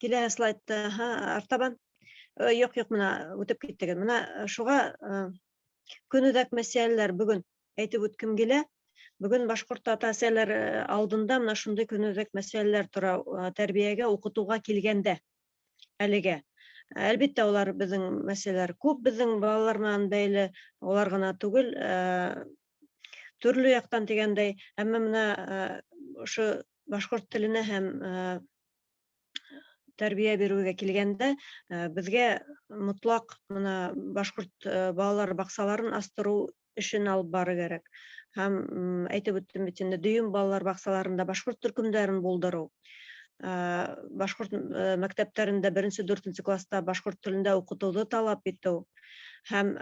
Speaker 2: Киләһе слайдта, артабан. Юҡ, юҡ, мына үтеп киттегеҙ. Мына шуға көнүҙәк мәсьәләләр бөгөн әйтеп үткем килә. Бөгөн башҡорт ата-әсәләр алдында мына шундай көнүҙәк мәсьәләләр тора тәрбиәгә, уҡытыуға килгәндә әлегә. Әлбиттә, улар беҙҙең мәсьәләләр күп, беҙҙең балалар менән бәйле, улар ғына түгел, төрлө яҡтан тигәндәй, әммә мына ошо башҡорт теленә һәм тәрбиә биреүгә килгәндә беҙгә мотлаҡ мына башҡорт балалар баҡсаларын астырыу эшен алып барыр кәрәк. Һәм әйтеп үттем бит инде, дөйөм балалар баҡсаларында башҡорт төркөмдәрен булдырыу. Башҡорт мәктәптәрендә беренсе, дүртенсе класста башҡорт телендә уҡытыуҙы талап итеү һәм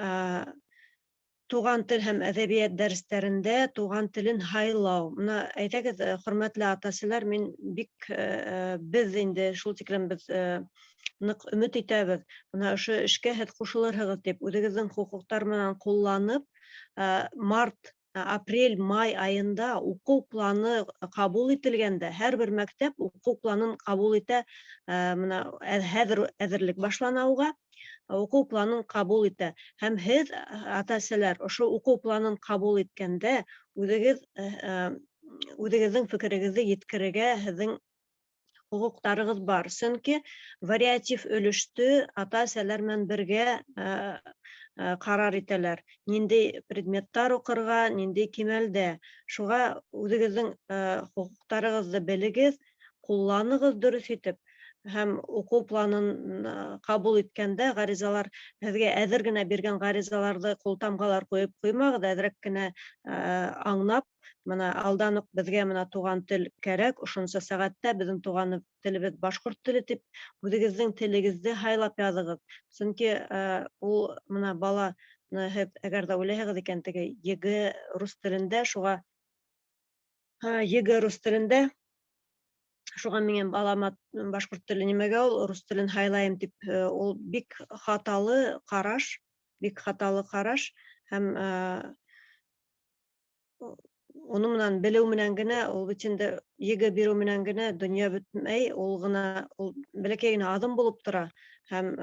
Speaker 2: туған тел һәм әҙәбиәт дәрестәрендә туған телен һайлау. Мына әйҙәгеҙ, хөрмәтле ата-әсәләр, мин бик беҙ инде шул тиклем беҙ ныҡ өмөт итәбеҙ. Мына ошо эшкә һеҙ ҡушылырһығыҙ тип, үҙегеҙҙең хоҡуҡтар менән ҡулланып, март, апрель, май айында уҡыу планы ҡабул ителгәндә, һәр бер мәктәп уҡыу планын ҡабул итә, мына хәҙер әҙерлек башлана уға, уҡыу планын ҡабул итә. Һәм һеҙ, ата-әсәләр, ошо уҡыу планын ҡабул иткәндә үҙегеҙҙең фекерегеҙҙе еткерергә һеҙҙең хоҡуҡтарығыҙ бар. Сөнки вариатив өлөштө ата-әсәләр менән бергә ҡарар итәләр. Ниндәй предметтар уҡырға, ниндәй кимәлдә. Шуға үҙегеҙҙең хоҡуҡтарығыҙҙы белегеҙ, ҡулланығыҙ дөрөҫ итеп. Һәм уҡыу планын ҡабул иткәндә ғаризалар, һеҙгә әҙер генә биргән ғаризаларҙы ҡултамғалар ҡуйып ҡуймағыҙ, әҙерәк кенә аңлап, мына алдан уҡ беҙгә мына туған тел кәрәк, ошонса сәғәттә беҙҙең туған телебеҙ башҡорт теле тип үҙегеҙҙең телегеҙҙе һайлап яҙығыҙ. Сөнки ул мына бала, һеҙ әгәр ҙә уйлайһығыҙ икән, теге ЕГЭ рус телендә, шуға ЕГЭ рус телендә, шуға миңә балама башҡорт теле нимәгә ул, рус телен һайлайым тип, ул бик хаталы ҡараш, бик хаталы ҡараш. Һәм уның менән белеү менән генә, ул бит инде ЕГЭ биреү менән генә донъя бөтмәй, ул ғына, ул бәләкәй генә аҙым булып тора. Һәм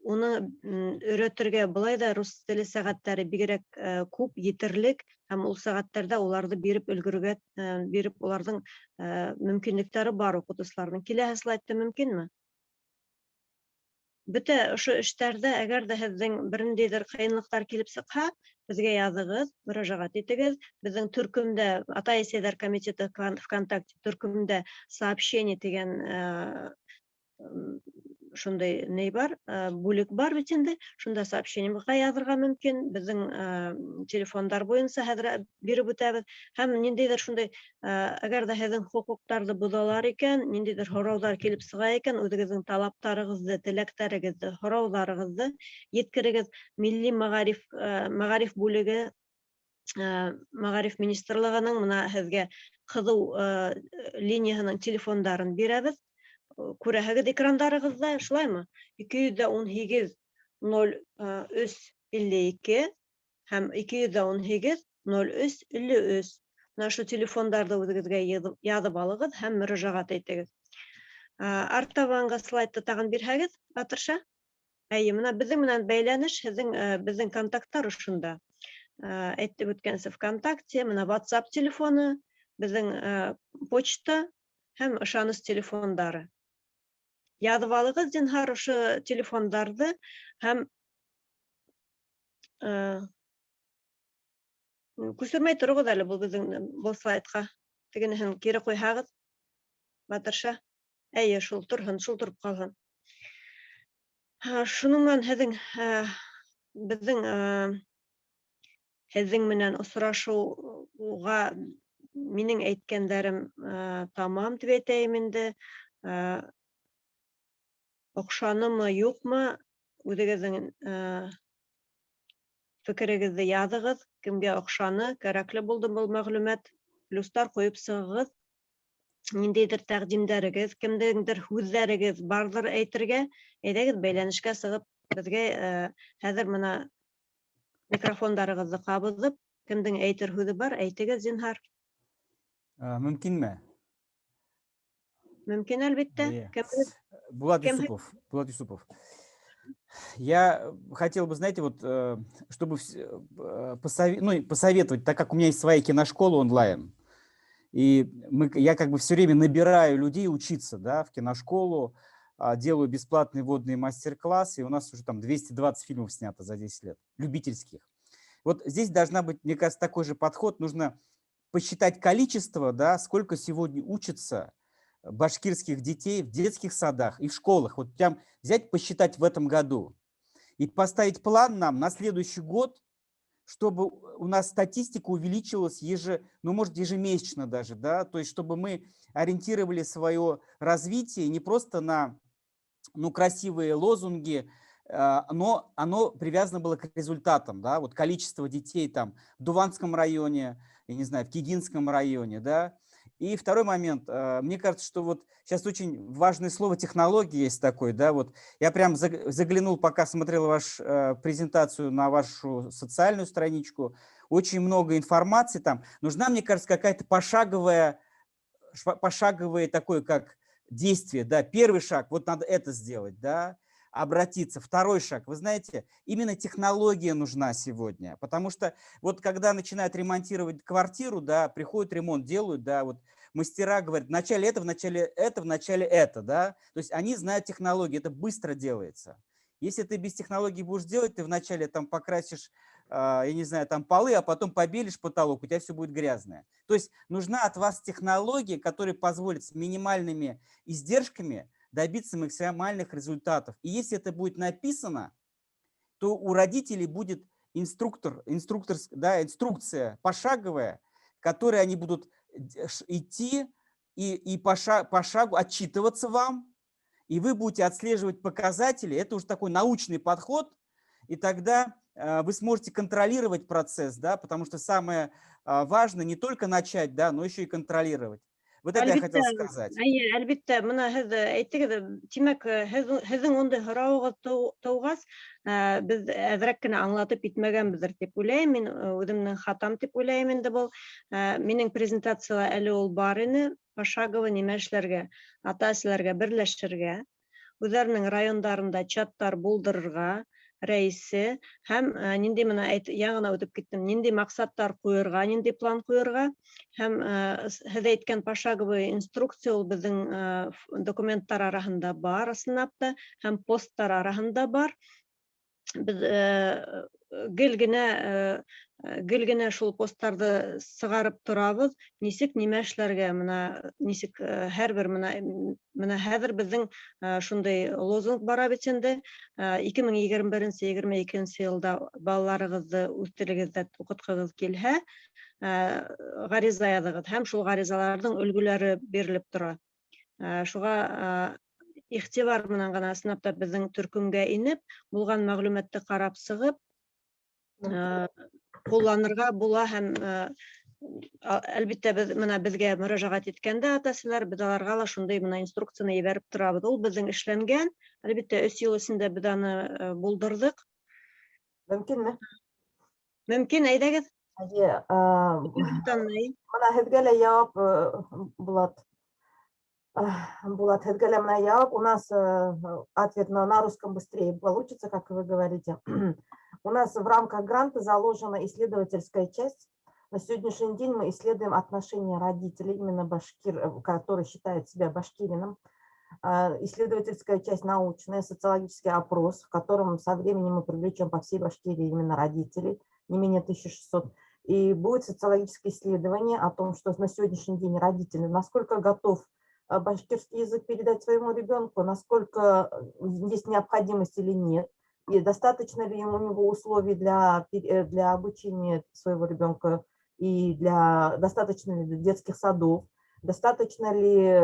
Speaker 2: уны өйрәтергә былай ҙа рус теле сәғәттәре бигерәк күп, етерлек, һәм ул сәғәттәрҙә уларҙы биреп өлгөрөргә, биреп уларҙың мөмкинлектәре бар уҡытыусыларҙың. Киләһе слайдта мөмкинме? Бөтә ошо эштәрҙә, әгәр ҙә һеҙҙең бер ниндәйҙер ҡыйынлыҡтар килеп сыҡһа, беҙгә яҙығыҙ, мөрәжәғәт итегеҙ. Беҙҙең төркөмдә, ата-әсәйҙәр комитеты ВКонтакте төркөмдә сообщение тигән шундай ни бар, бүлек бар бит инде. Шунда сообщениеға яҙырға мөмкин. Беҙҙең телефондар буйынса хәҙер биреп үтәбеҙ. Һәм ниндәйҙер шундай, әгәр ҙә һеҙҙең хоҡуҡтарҙы боҙалар икән, ниндәйҙер һорауҙар килеп сыға икән, үҙегеҙҙең талаптарығыҙҙы, теләктәрегеҙҙе, һорауҙарығыҙҙы еткерегеҙ. Милли мәғариф бүлеге, мәғариф министрлығының мына һеҙгә ҡыҙыу линияһының телефондарын бирәбеҙ. Күрәһегеҙ экрандарығыҙҙа, шулаймы? Ике йөҙ ҙә ун һигеҙ ноль өс илле ике һәм ике йөҙ ҙә ун һигеҙ ноль өс илле өс. Мына ошо телефондарҙы үҙегеҙгә яҙып алығыҙ һәм мөрәжәғәт итегеҙ. Артабанғы слайдты тағын бирһәгеҙ, Батырша. Әйе, мына беҙҙең менән бәйләнеш, беҙҙең контакттар ошонда. Әйтеп үткәнсә, ВКонтакте, мына WhatsApp телефоны, беҙҙең почта һәм ышаныс телефондары. Яҙып алығыҙ, зинһар, ошо телефондарҙы һәм күсермәй тороғоҙ әле был беҙҙең был слайдҡа. Тегенеһен кире ҡуйһағыҙ, Батырша. Әйе, шул торһон, шул тороп ҡалһын. Шуның менән беҙҙең һеҙҙең менән осрашыуға минең әйткәндәрем тамам тип әйтәйем инде. Оҡшанымы, юҡмы, үҙегеҙҙең фекерегеҙҙе яҙығыҙ. Кемгә оҡшаны, кәрәкле булды был мәғлүмәт, плюстар ҡуйып сығығыҙ. Ниндәйҙер тәҡдимдәрегеҙ, кемдеңдер һүҙҙәрегеҙ барҙыр әйтергә, әйҙәгеҙ бәйләнешкә сығып, беҙгә хәҙер мына микрофондарығыҙҙы ҡабыҙып, кемдең әйтер һүҙе бар, әйтегеҙ, зинһар.
Speaker 7: Мөмкинме?
Speaker 2: Мөмкин, әлбиттә.
Speaker 7: Иә.
Speaker 2: Кем?
Speaker 7: Булат
Speaker 2: Кем?
Speaker 7: Юсупов. Булат Юсупов. Я хотел бы, знаете, чтобы посоветовать, так как у меня есть своя киношкола онлайн, и я все время набираю людей учиться, да, в киношколу, делаю бесплатные вводные мастер-классы, и у нас уже 220 фильмов снято за 10 лет, любительских. Вот здесь должна быть, мне кажется, такой же подход. Нужно посчитать количество, да, сколько сегодня учатся башкирских детей в детских садах и в школах. Вот прям взять, посчитать в этом году и поставить план нам на следующий год, Чтобы у нас статистика увеличилась ну, может, ежемесячно даже, да, то есть чтобы мы ориентировали свое развитие не просто на, ну, красивые лозунги, но оно привязано было к результатам, да, вот количество детей там в Дуванском районе, я не знаю, в Кигинском районе, да. И второй момент, мне кажется, что вот сейчас очень важное слово технологии есть такое, да, вот я прям заглянул, пока смотрел вашу презентацию на вашу социальную страничку, очень много информации там. Нужна, мне кажется, какая-то пошаговое такое, как действие, да, первый шаг, вот надо это сделать, да, обратиться. Второй шаг, вы знаете, именно технология нужна сегодня, потому что вот когда начинают ремонтировать квартиру, да, приходят, ремонт делают, да, вот мастера говорят, вначале это, вначале это, вначале это, да, то есть они знают технологии, это быстро делается. Если ты без технологий будешь делать, ты вначале там покрасишь, я не знаю, там полы, а потом побелишь потолок, у тебя все будет грязное. То есть нужна от вас технология, которая позволит с минимальными издержками добиться максимальных результатов. И если это будет написано, то у родителей будет да, инструкция пошаговая, которой они будут идти и по шагу отчитываться вам, и вы будете отслеживать показатели. Это уже такой научный подход, и тогда вы сможете контролировать процесс, да, потому что самое важное не только начать, да, но еще и контролировать. Вот это я хотел сказать.
Speaker 2: Эйе, әлбиттә, бына һеҙ әйттегеҙ, тимәк, һеҙҙең ундай һорауығыҙ тыуғас, беҙ әҙерәк кенә аңлатып етмәгәнбеҙҙер тип уйлайым, мин үҙемдең хатам тип уйлайым инде был. Минең презентацияла әле ул бар ине, пошагово нимә эшләргә, ата-әсәләргә берләшергә, үҙҙәренең райондарында чаттар булдырырға, рәисе һәм ниндәй бына яңы үтеп киттем, ниндәй маҡсаттар ҡуйырға, ниндәй план ҡуйырға һәм һеҙ әйткән пошаговый инструкция ул беҙҙең документтар араһында бар, ысынлап та, һәм посттар араһында бар. Беҙ гел генә шул посттарҙы сығарып торабыҙ, нисек нимә эшләргә, бына нисек һәр бер бына хәҙер беҙҙең шундай лозунг бара бит инде, 2021, 22 йылда балаларығыҙҙы үҙ телегеҙҙә уҡытҡығыҙ килһә, ғариза яҙығыҙ һәм шул ғаризаларҙың өлгөләре бирелеп тора. Шуға иғтибар менән генә ысынлап та беҙҙең төркөмгә инеп, булған мәғлүмәтте ҡарап сығып, ҡулланырға була һәм әлбиттә беҙ бына беҙгә мөрәжәғәт иткәндә ата-әсәләр, беҙ аларға ла шундай бына инструкцияны ебәреп торабыҙ. Ул беҙҙең эшләнгән, әлбиттә 3 йыл эсендә беҙ аны булдырҙыҡ.
Speaker 9: Мөмкинме?
Speaker 2: Мөмкин, әйҙәгеҙ.
Speaker 9: Эйе, бына һеҙгә лә яуап, Булат. Булат, һеҙгә лә бына яуап. У нас ответ на русском быстрее получится, как вы говорите. У нас в рамках гранта заложена исследовательская часть. На сегодняшний день мы исследуем отношения родителей, именно башкир, который считает себя башкирином. Исследовательская часть научная, социологический опрос, в котором со временем мы привлечем по всей Башкирии именно родителей, не менее 1600. И будет социологическое исследование о том, что на сегодняшний день родители, насколько готов башкирский язык передать своему ребенку, насколько есть необходимость или нет, и достаточно ли у него условий для обучения своего ребенка, и достаточно ли детских садов, достаточно ли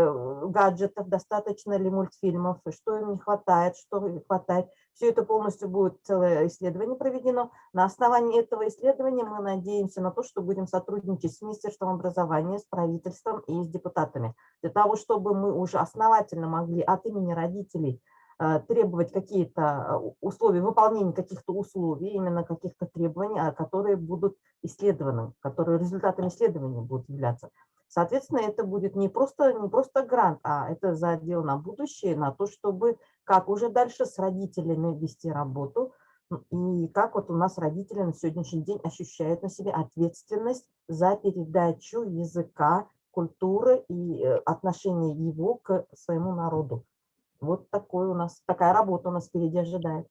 Speaker 9: гаджетов, достаточно ли мультфильмов, что им не хватает, что не хватает. Все это полностью будет целое исследование проведено. На основании этого исследования мы надеемся на то, что будем сотрудничать с Министерством образования, с правительством и с депутатами, для того, чтобы мы уже основательно могли от имени родителей требовать какие-то условия, выполнение каких-то условий, именно каких-то требований, которые будут исследованы, которые результатами исследования будут являться. Соответственно, это будет не просто грант, а это задел на будущее, на то, чтобы как уже дальше с родителями вести работу, и как вот у нас родители на сегодняшний день ощущают на себе ответственность за передачу языка, культуры и отношение его к своему народу. Вот такая работа у нас впереди ожидает.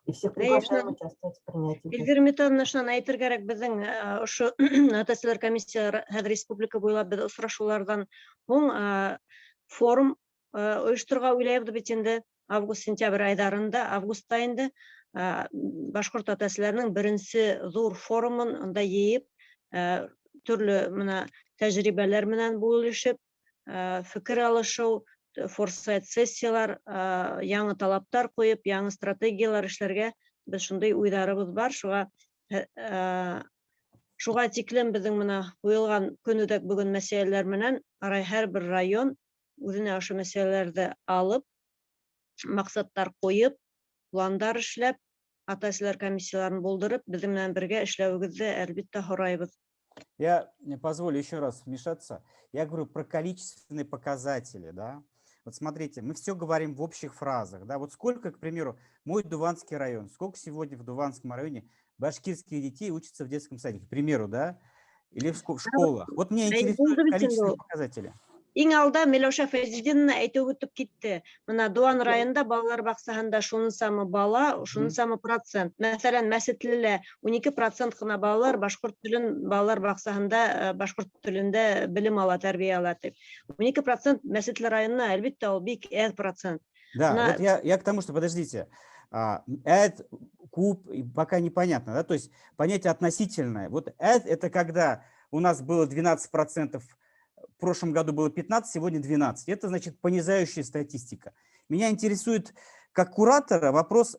Speaker 9: И всех приглашаем участвовать в принятии.
Speaker 2: Эльвира Митовна, шунан әйтергә кәрәк, беҙҙең ошо ата-әсәләр комиссия хәҙер республика буйлап беҙ осрашыуларҙан һуң форум ойошторорға уйлайбыҙ бит инде август, сентябрь айҙарында, августта инде. Башҡорт ата-әсәләренең беренсе ҙур форумын ында йыйып, төрлө мына тәжрибәләр менән бүлешеп, фекер алышыу, форсайт сессиялар, яңы талаптар ҡуйып, яңы стратегиялар эшләргә беҙ шундай уйҙарыбыҙ бар. Шуға тиклем беҙҙең мына ҡуйылған көнүҙәк бөгөн мәсьәләләр менән һәр бер район үҙенә ошо мәсьәләләрҙе алып, маҡсаттар ҡуйып, пландар эшләп, ата-әсәләр комиссияларын булдырып, беҙҙең менән бергә эшләүегеҙҙе әлбиттә һорайбыҙ.
Speaker 7: Я позволю еще раз вмешаться. Я говорю про количественные показатели, да. Вот смотрите, мы все говорим в общих фразах, да. Вот сколько, к примеру, мой Дуванский район, сколько сегодня в Дуванском районе башкирских детей учатся в детском садике, к примеру, да, или в школах. Вот меня интересуют количественные показатели.
Speaker 2: Иң алда Миләүшә Фәйзетдиновна әйтеп үтеп китте. Мына Дыуан районында балалар баҡсаһында шунысамы бала, шунысамы процент. Мәҫәлән, Мәсетлелә 12% ҡына балалар башҡорт телен балалар баҡсаһында башҡорт телендә белем ала, тәрбиә ала тип. 12% Мәсетле районына, әлбиттә, ул бик әҙ процент.
Speaker 7: Да, вот я к тому, что, подождите, әҙ, күп, пока непонятно, да, то есть понятие относительное. Вот әҙ — это когда у нас было 12%, в прошлом году было 15, сегодня 12. Это значит понижающая статистика. Меня интересует, как куратора, вопрос,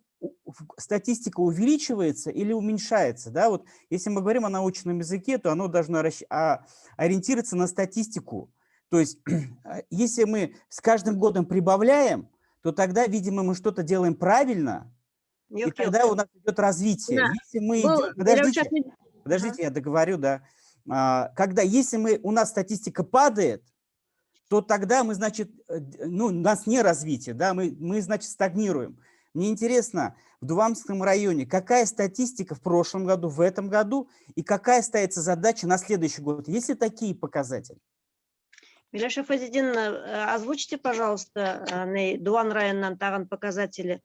Speaker 7: статистика увеличивается или уменьшается? Да? Вот если мы говорим о научном языке, то оно должно ориентироваться на статистику. То есть если мы с каждым годом прибавляем, то тогда, видимо, мы что-то делаем правильно, и тогда у нас идет развитие.
Speaker 2: Да.
Speaker 7: Если мы
Speaker 2: Был,
Speaker 7: идем, подождите,
Speaker 2: Миләүшә,
Speaker 7: подождите, я договорю, да. Когда, если мы, у нас статистика падает, то тогда мы, значит, ну, у нас не развитие, да, мы, значит, стагнируем. Мне интересно, в Дуванском районе какая статистика в прошлом году, в этом году и какая ставится задача на следующий год? Есть ли такие показатели?
Speaker 2: Миләүшә Фәйзетдиновна, озвучьте, пожалуйста, ни Дыуан районынан тағын показатели.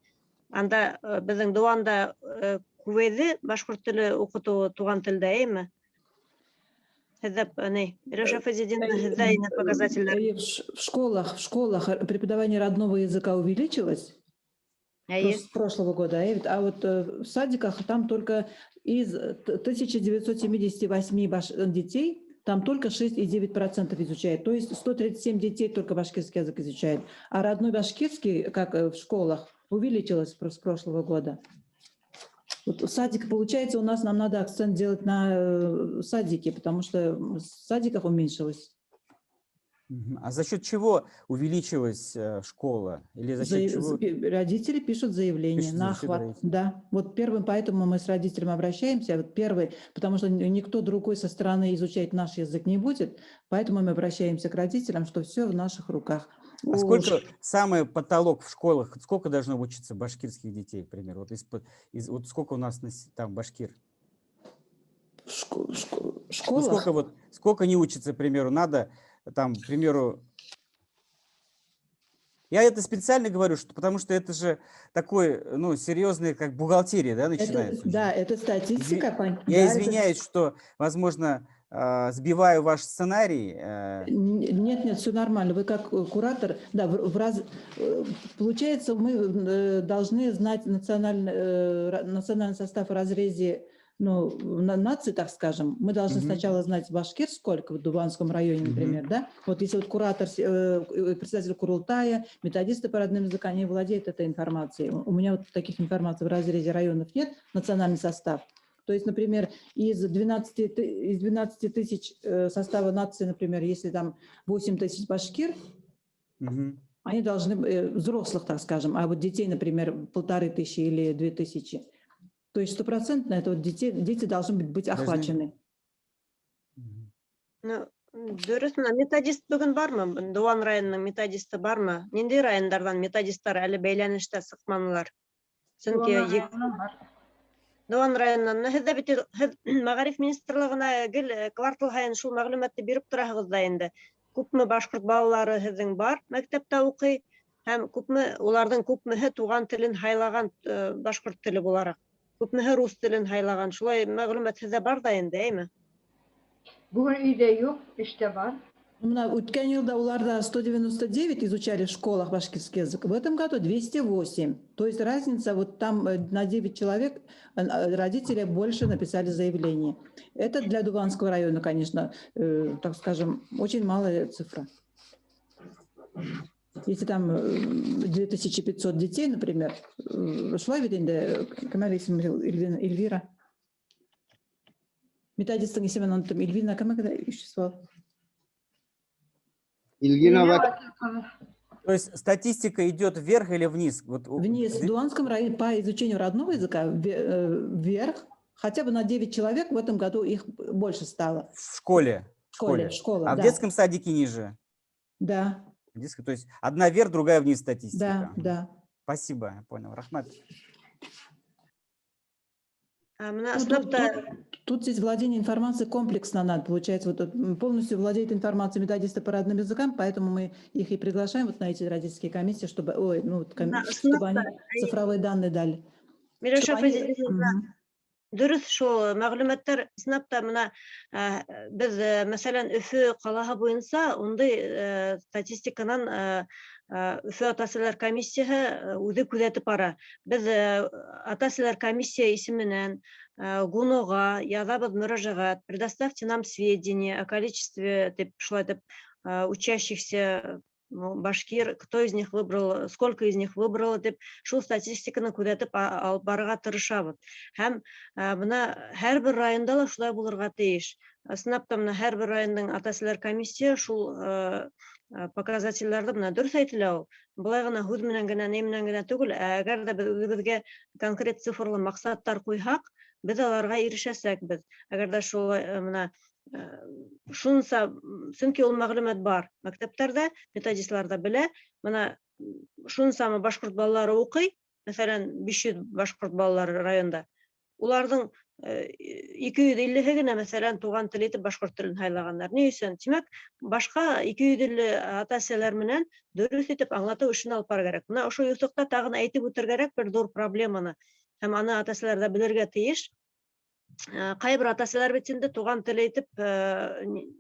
Speaker 2: Анда беҙҙең Дыуанда күбәйҙе башҡорт теле уҡытыуы туған телдә, әйме? Һеҙҙә, ни, Миләүшә Фәйзетдиновна, һеҙҙә инде показателдәр.
Speaker 1: В школах преподавание родного языка увеличилось
Speaker 2: Әйе.
Speaker 1: с прошлого года, а вот в садиках там только из 1978 детей там только 6,9% изучают. То есть 137 детей только башкирский язык изучают. А родной башкирский, как в школах, увеличилось с прошлого года. Вот садик, получается, у нас нам надо акцент делать на садике, потому что в садиках уменьшилось.
Speaker 7: Мгм. А за счет чего увеличилась школа? Или за счет чего?
Speaker 1: Родители пишут заявление
Speaker 7: Пишут
Speaker 1: на
Speaker 7: за счет
Speaker 1: охват.
Speaker 7: родителей.
Speaker 1: Да, вот первым, поэтому мы с родителем обращаемся. Вот первый, потому что никто другой со стороны изучать наш язык не будет, поэтому мы обращаемся к родителям, что все в наших руках.
Speaker 7: А сколько самый потолок в школах, сколько должно учиться башкирских детей, к примеру? Вот, вот сколько у нас там башкир?
Speaker 1: В
Speaker 7: Ну,
Speaker 1: школах?
Speaker 7: сколько, вот, сколько не учатся, к примеру, надо, там, к примеру, я это специально говорю, что, потому что это же такой, ну, серьезный, как бухгалтерия, да, начинается уже.
Speaker 1: Да, это статистика,
Speaker 7: Я
Speaker 1: да, это
Speaker 7: извиняюсь, что, возможно, сбиваю ваш сценарий.
Speaker 1: Нет, нет, все нормально. Вы как куратор, да, в раз, получается, мы должны знать национальный состав в разрезе, ну, нации, так скажем. Мы должны
Speaker 7: Мгм.
Speaker 1: сначала знать башкир сколько в Дуванском районе,
Speaker 7: Мгм.
Speaker 1: например, да? Вот если вот куратор, председатель Курултая, методисты по родным языкам, они владеют этой информацией. У меня вот таких информаций в разрезе районов нет, национальный состав. То есть, например, из 12 тысяч состава нации, например, если там 8 тысяч башкир,
Speaker 7: Мгм.
Speaker 1: они должны, взрослых, так скажем, а вот детей, например, 1500 или 2000. То есть стопроцентно это вот дети должны быть
Speaker 7: Должны.
Speaker 1: охвачены.
Speaker 7: Мгм.
Speaker 2: Ну, дөрөҫ, мына методист бөгөн бармы? Дыуан районының методисты бармы? Ниндәй райондарҙан методисттар әле бәйләнештә сыҡманылар? Сөнки
Speaker 11: Дыуан районынан бар.
Speaker 2: Дыуан районынан. Ну, һеҙ ҙә бит, һеҙ мәғариф министрлығына гел квартал һайын шул мәғлүмәтте биреп тораһығыҙ ҙа инде. Күпме башҡорт балалары һеҙҙең бар мәктәптә уҡый һәм күпме уларҙың күпмеһе туған телен һайлаған башҡорт теле булараҡ, күпмеһе рус телен һайлаған. Шулай мәғлүмәт һеҙҙә бар ҙа инде, әйме?
Speaker 11: Бөгөн өйҙә юҡ, эштә бар.
Speaker 1: Менә үткән елда уларда 199 изучали в школах башкирский язык, в этом году 208. То есть разница вот там на 9 человек родители больше написали заявление. Это для Дуванского района, конечно, так скажем, очень малая цифра. Если там 2500 детей, например, шулай бит инде, кем әле исеме, Эльвира. Методисттың исемен оноттом. Эльвина кем исчислал?
Speaker 11: Ильгина.
Speaker 7: То есть статистика идет вверх или вниз? Вот,
Speaker 1: Вниз. В Дуванском районе по изучению родного языка вверх. Хотя бы на 9 человек в этом году их больше стало.
Speaker 7: В школе?
Speaker 1: В школе, школа,
Speaker 7: А
Speaker 1: да.
Speaker 7: в детском садике ниже?
Speaker 1: Да.
Speaker 7: То есть одна вверх, другая вниз статистика.
Speaker 1: Да, да.
Speaker 7: Спасибо, я понял. Рәхмәт.
Speaker 2: А, менә
Speaker 1: Ну,
Speaker 2: ысынлап та
Speaker 1: тут здесь владение информацией комплексно надо. Получается, вот, полностью владеет информацией методисты по родным языкам, поэтому мы их и приглашаем вот на эти родительские комиссии, чтобы, ой, ну, вот,
Speaker 2: Да,
Speaker 1: чтобы они
Speaker 2: ысынлап та,
Speaker 1: цифровые данные дали.
Speaker 2: Миләүшә
Speaker 1: Чтобы они
Speaker 2: Фәзиловна, дөрөҫ шул мәғлүмәттәр ысынлап та менә, беҙ, мәҫәлән, Өфө ҡалаһы буйынса ундай статистиканан Өфө ата-әсәләр комиссияһы үҙе күҙәтеп бара. Беҙ ата-әсәләр комиссия исеменән ГУНОға яҙабыҙ мөрәжәғәт, предоставьте нам сведения о количестве, тип шулай итеп, учащихся, ну, башкир, кто из них выбрал, сколько из них выбрало, тип шул статистиканы күҙәтеп алып барырға тырышабыҙ. Һәм бына һәр бер районда ла шулай булырға тейеш. Ысынлап та менә һәр бер райондың ата-әсәләр комиссия шул показательләрҙе менә дөрөҫ әйтелә ул. Былай ғына һүҙ менән генә, ни менән генә түгел, ә әгәр ҙә беҙ үҙебеҙгә конкрет цифрлы маҡсаттар ҡуйһаҡ, беҙ аларға ирешәсәкбеҙ. Әгәр ҙә шулай, менә шунса, сөнки ул мәғлүмәт бар мәктәптәрҙә, методистлар ҙа белә, бына шунсамы башҡорт балалары уҡый, мәҫәлән, 500 башҡорт балалары районда. Уларҙың ике йөҙ иллеһе генә, мәҫәлән, туған тел итеп башҡорт телен һайлағандар. Ни өсөн? Тимәк, башҡа ике йөҙ илле ата-әсәләр менән дөрөҫ итеп аңлатыу эшен алып барыр кәрәк. Бына ошо юҫыҡта тағын әйтеп үтер кәрәк бер ҙур проблеманы. Һәм аны ата-әсәләр ҙә белергә тейеш. Ҡайбер ата-әсәләр бит инде туған тел итеп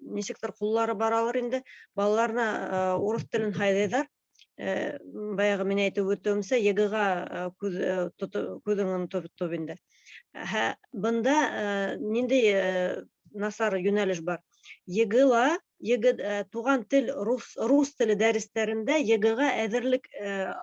Speaker 2: нисектер ҡуллары баралыр инде, балаларына урыҫ телен һайлайҙар. Баяғы мин әйтеп үтеүемсә, ЕГЭ-ға күҙеңен тотоп инде. Һә, бында ниндәй насар йүнәлеш бар? ЕГЭ-ла, ЕГЭ туған тел рус теле дәрестәрендә ЕГЭ-ға әҙерлек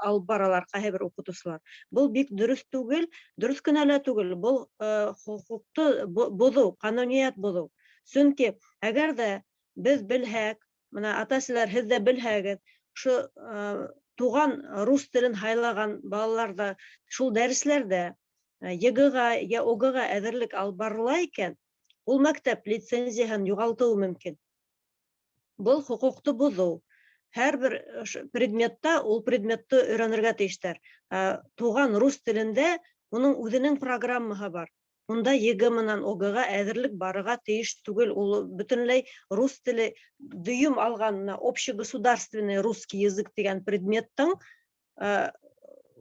Speaker 2: алып баралар ҡайһы бер уҡытыусылар. Был бик дөрөҫ түгел, дөрөҫ кенә лә түгел, был хоҡуҡты боҙоу, ҡануниәт боҙоу. Сөнки әгәр ҙә беҙ белһәк, бына ата-әсәләр һеҙ ҙә белһәгеҙ, ошо туған рус телен һайлаған балалар ҙа шул дәресләрҙә ЕГЭ-ға йә ОГЭ-ға әҙерлек алып барыла икән, ул мәктәп лицензияһын юғалтыуы мөмкин. Был хоҡуҡты боҙоу. Һәр бер предметта ул предметты өйрәнергә тейештәр. Туған рус телендә уның үҙенең программаһы бар. Унда ЕГЭ менән ОГЭ-ға әҙерлек барырға тейеш түгел. Ул бөтөнләй рус теле дөйөм алған мына общегосударственный русский язык тигән предметтың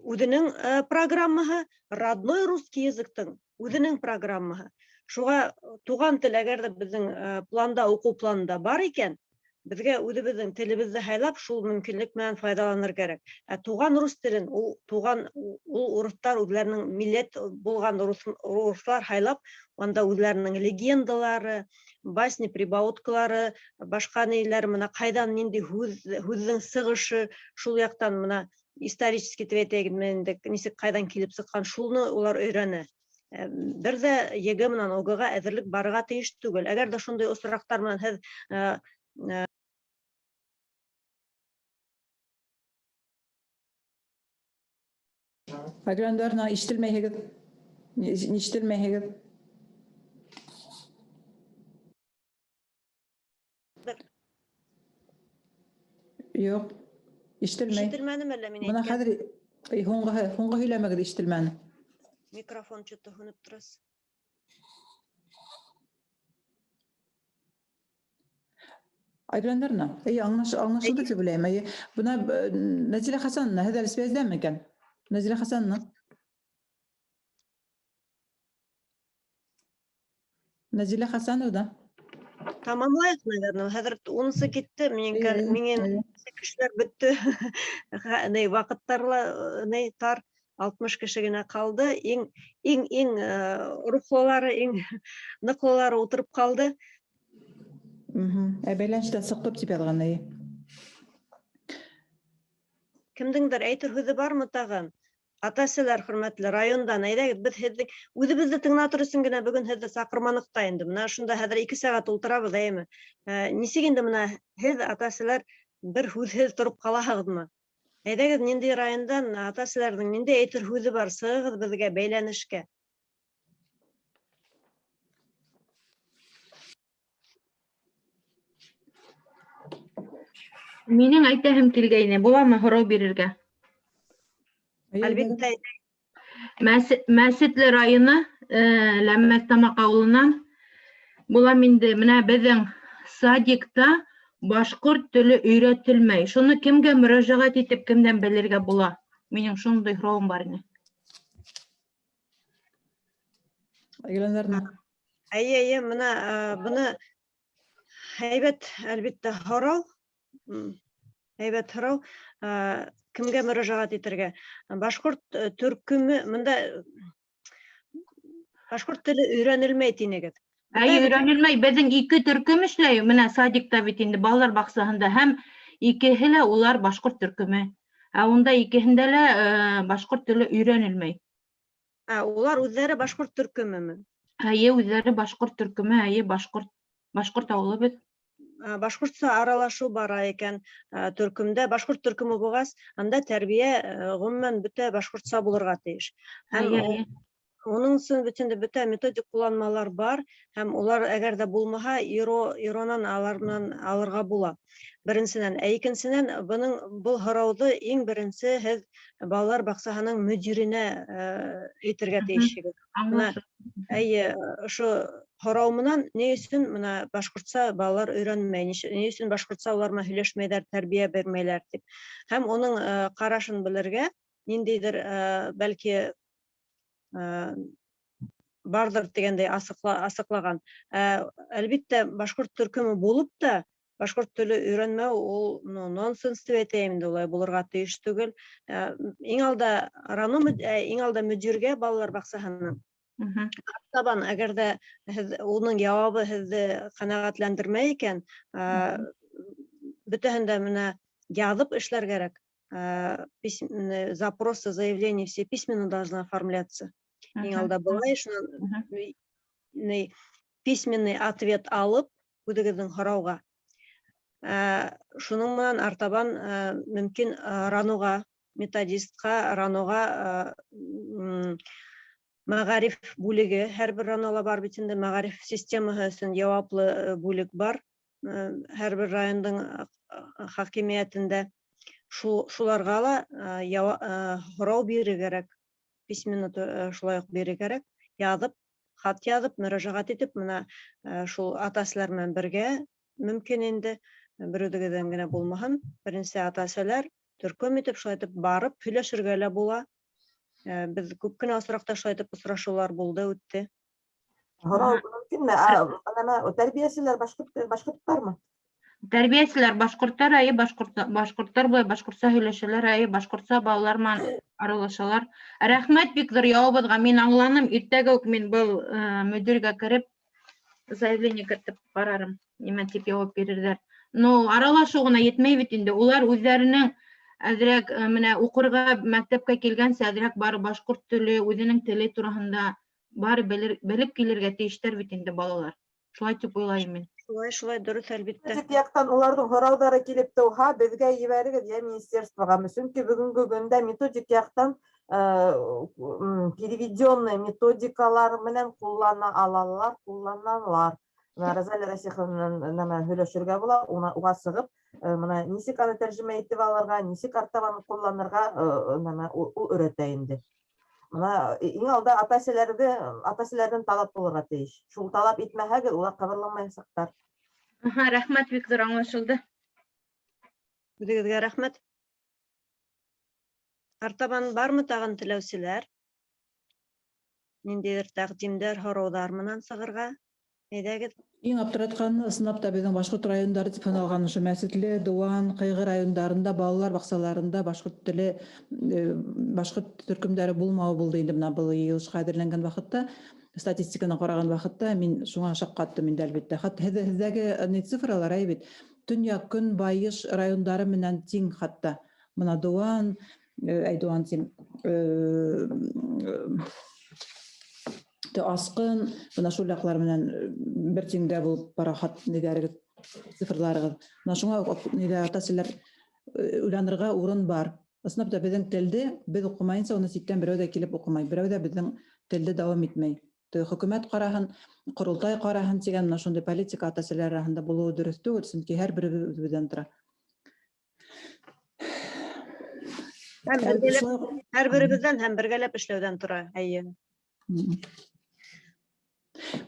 Speaker 2: үҙенең программаһы, родной русский языктың үҙенең программаһы. Шуға туған тел әгәр ҙә беҙҙең планда, уҡыу планында бар икән, беҙгә үҙебеҙҙең телебеҙҙе һайлап, шул мөмкинлек менән файҙаланыр кәрәк. Ә туған рус телен ул туған, ул урыҫтар үҙләренең милләт булған урыҫлар һайлап, унда үҙләренең легендалары, басни, прибауткалары, башҡа ниләр, мына ҡайҙан ниндәй һүҙҙең сығышы, шул яҡтан мына исторический тип әйтәйек инде, нисек ҡайҙан килеп сыҡҡан, шуны улар өйрәнә. Бер ҙә ЕГЭ менән ОГЭ-ға әҙерлек барырға тейеш түгел. Әгәр ҙә шундай осраҡтар менән һеҙ
Speaker 1: Айгүл, ишетелмәйһегеҙ. Ишетелмәйһегеҙ. Юҡ, ишетелмәй.
Speaker 2: Ишетелмәнеме әллә мин
Speaker 1: Бына
Speaker 2: әйткән?
Speaker 1: хәҙер, һуңғы һөйләмәгеҙ ишетелмәне.
Speaker 2: Микрофон чё-то һүнеп тора.
Speaker 1: Айгүл, әйе, аңлашылды тип уйлайым. Әйе, бына Нәзилә Хәсәновна, һеҙ әле связьдәме икән? Нәзилә Хәсәновна. Нәзилә Хәсәновна.
Speaker 2: Тамамлайыҡ, наверное. Хәҙер унсы китте, минең кешеләр бөттө. Ни ваҡыттар ла ни тар, 60 кеше генә ҡалды. Иң иң иң рухлылары, иң ныҡлылары ултырып ҡалды.
Speaker 1: Ә бәйләнештән сыҡтып тип яҙған, әйе.
Speaker 2: Кемдеңдер әйтер һүҙе бармы тағын? Ата-әсәләр, хөрмәтле райондан, әйҙәгеҙ, беҙ һеҙҙең үҙебеҙҙе тыңлатыр өсөн генә бөгөн һеҙҙе саҡырманыҡ та инде. Мына шунда хәҙер 2 сәғәт ултырабыҙ, әйеме? Нисек инде мына һеҙ, ата-әсәләр, бер һүҙһеҙ тороп ҡалаһығыҙмы? Әйҙәгеҙ, ниндәй райондан ата-әсәләрҙең ниндәй әйтер һүҙе бар, сығығыҙ беҙгә бәйләнешкә.
Speaker 11: Минең әйтәһем килгәйне, буламы һорау бирергә?
Speaker 2: Әлбиттә.
Speaker 11: Мәсетле районы, Ләмәҫтамаҡ ауылынан булам инде. Менә беҙҙең садикта башҡорт теле өйрәтелмәй. Шуны кемгә мөрәжәғәт итеп, кемдән белергә була? Минең шундай һорауым бар ине.
Speaker 2: Әйе, әйе, мына быны һәйбәт, әлбиттә, һорау. Һәйбәт һорау. Кемгә мөрәжәғәт итергә? Башҡорт төркөмө, мында башҡорт теле өйрәнелмәй тинегеҙ.
Speaker 11: Әйе, өйрәнелмәй. Беҙҙең 2 төркөм эшләй, менә садикта бит инде, балалар баҡсаһында, һәм икеһе лә улар башҡорт төркөмө. Ә унда икеһендә лә башҡорт теле өйрәнелмәй.
Speaker 2: Ә улар үҙҙәре башҡорт төркөмөмө?
Speaker 11: Әйе, үҙҙәре башҡорт төркөмө, әйе, башҡорт ауылы беҙ.
Speaker 2: Башҡортса аралашыу бара икән, төркөмдә, башҡорт төркөмө булғас, анда тәрбиә, ғөмүмән, бөтә башҡортса булырға тейеш. Һәм уның өсөн бит инде бөтә методик ҡулланмалар бар, һәм улар әгәр ҙә булмаһа, иронан алар менән алырға була. Беренсенән, ә икенсенән, был һорауҙы иң беренсе һеҙ балалар баҡсаһының мөдиренә әйтергә тейешһегеҙ. Мына, әйе, ошо һорау менән ни өсөн мына башҡортса балалар өйрәнмәй, ни өсөн башҡортса улар менән һөйләшмәйҙәр, тәрбиә бирмәйҙәр тип. Һәм уның ҡарашын белергә, ниндәйҙер, бәлки, барҙыр тигәндәй асыҡлаған. Әлбиттә, башҡорт төркөмө булып та башҡорт теле өйрәнмәү ул, ну, нонсенс тип әйтәйем инде, улай булырға тейеш түгел. Иң алда рано иң алда мөдиргә балалар баҡсаһының. Табан, әгәр ҙә һеҙ, уның яуабы һеҙҙе ҡәнәғәтләндермәй икән, бөтәһен дә менә яҙып эшләр кәрәк. Запросы, заявления все письменно должны оформляться. Иң алда былай, шунан письменный ответ алып, үҙегеҙҙең һорауға. Шуның менән артабан, мөмкин, РАНОға, методистҡа, РАНОға, мәғариф бүлеге, һәр бер РАНОла бар бит инде, мәғариф системаһы өсөн яуаплы бүлек бар, һәр бер райондың хакимиәтендә. Шуларға ла һорау бирер кәрәк, письменно шулай уҡ бирер кәрәк, яҙып, хат яҙып, мөрәжәғәт итеп, мына шул ата-әсәләр менән бергә мөмкин инде, бер үҙегеҙҙән генә булмаһын, беренсе ата-әсәләр төркөм итеп шулай итеп барып һөйләшергә лә була. Беҙ күп кенә осраҡта шулай итеп осрашыулар булды, үтте.
Speaker 9: Һорау мөмкинме? Нәмә, тәрбиәселәр башҡорттармы?
Speaker 11: Тәрбиәселәр башҡорттар, әйе, башҡорттар былай башҡортса һөйләшәләр, әйе, башҡортса балалар менән аралашалар. Рәхмәт бик ҙур яуабыҙға, мин аңланым, иртәгә үк мин был мөдиргә кереп заявление кертеп ҡарарым, нимә тип яуап бирерҙәр. Но аралашыу ғына етмәй бит инде, улар үҙҙәренең әҙерәк, менә уҡырға мәктәпкә килгәнсе әҙерәк бары башҡорт теле, үҙенең теле тураһында бары белеп килергә тейештәр бит инде балалар. Шулай тип уйлайым мин.
Speaker 2: Шулай, шулай, дөрөҫ, әлбиттә.
Speaker 9: Методик яҡтан уларҙың һорауҙары килеп тыуһа, беҙгә ебәрегеҙ йә министерствоға. Сөнки бөгөнгө көндә методик яҡтан переведенный методикалар менән ҡуллана алалар, ҡулланалар. Мына Розалия Расиховна менән нәмә һөйләшергә була, уға сығып, мына нисек аны тәржемә итеп алырға, нисек артабан ҡулланырға, нәмә, ул өйрәтә инде. Мына иң алда ата-әсәләрҙән талап булырға тейеш. Шул талап итмәһәгеҙ, улар ҡыбырламаясаҡтар.
Speaker 11: Аһа, рәхмәт, бик ҙур, аңлашылды.
Speaker 2: Үҙегеҙгә рәхмәт. Артабан бармы тағын теләүселәр? Ниндәйҙер тәҡдимдәр, һорауҙар менән сығырға? Әйҙәгеҙ.
Speaker 1: Иң аптыратҡаны, ысынлап та, беҙҙең башҡорт райондары тип һаналған ошо Мәсетле, Дыуан, Ҡыйғы райондарында балалар баҡсаларында башҡорт теле, башҡорт төркөмдәре булмауы булды инде бына был йыйылышҡа әҙерләнгән ваҡытта, статистиканы ҡараған ваҡытта мин шуңа шаҡ ҡаттым инде, әлбиттә. Хатта һеҙҙәге ни цифралар, әй бит, төньяҡ көнбайыш райондары менән тиң хатта. Бына Дыуан, әй, Дыуан тим, Асҡын, бына шул яҡлар менән бер тиңдә булып бара хат ниҙәрегеҙ, цифрларығыҙ. Бына шуңа ниҙә ата-әсәләр уйланырға урын бар. Ысынлап та беҙҙең телде беҙ уҡымайынса, уны ситтән берәү ҙә килеп уҡымай, берәү ҙә беҙҙең телде дауам итмәй. Хөкүмәт ҡараһын, ҡоролтай ҡараһын тигән бына шундай политика ата-әсәләр араһында булыуы дөрөҫ түгел, сөнки һәр беребеҙ үҙебеҙҙән тора.
Speaker 2: Һәм бергәләп, һәр беребеҙҙән һәм бергәләп эшләүҙән тора, әйе.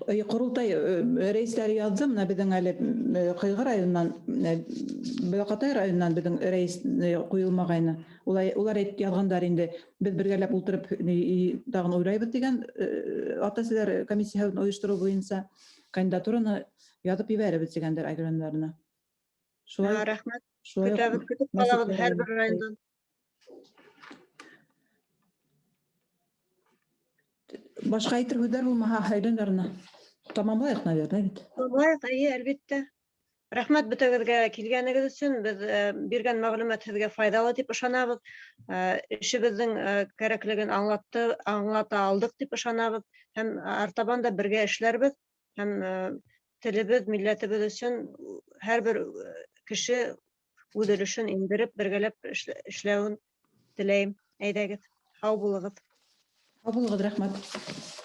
Speaker 1: Ҡоролтай рәйестәре яҙҙы, бына беҙҙең әле Ҡыйғы районынан, Балаҡатай районынан беҙҙең рәйес ҡуйылмағайны. Улар яҙғандар инде, беҙ бергәләп ултырып тағын уйлайбыҙ тигән ата-әсәләр комиссияһын ойоштороу буйынса кандидатураны яҙып ебәрәбеҙ тигәндәр райондарына. Шулай,
Speaker 2: Рәхмәт.
Speaker 1: Шулай уҡ
Speaker 2: Көтәбеҙ, көтөп ҡалабыҙ
Speaker 1: Мәсетле
Speaker 2: һәр бер
Speaker 1: районда.
Speaker 2: райондан.
Speaker 1: Башҡа әйтер һүҙҙәр булмаһа, райондарына тамамлайыҡ, наверное, бит.
Speaker 2: Тамамлайыҡ, эйе, әлбиттә. Рәхмәт бөтәгеҙгә килгәнегеҙ өсөн. Беҙ биргән мәғлүмәт һеҙгә файҙалы тип ышанабыҙ. Эшебеҙҙең кәрәклеген аңлата алдыҡ тип ышанабыҙ. Һәм артабан да бергә эшләрбеҙ. Һәм телебеҙ, милләтебеҙ өсөн һәр бер кеше үҙ өлөшөн индереп, бергәләп эшләүен теләйем. Әйҙәгеҙ, һау булығыҙ.
Speaker 1: Һау булығыҙ, рәхмәт.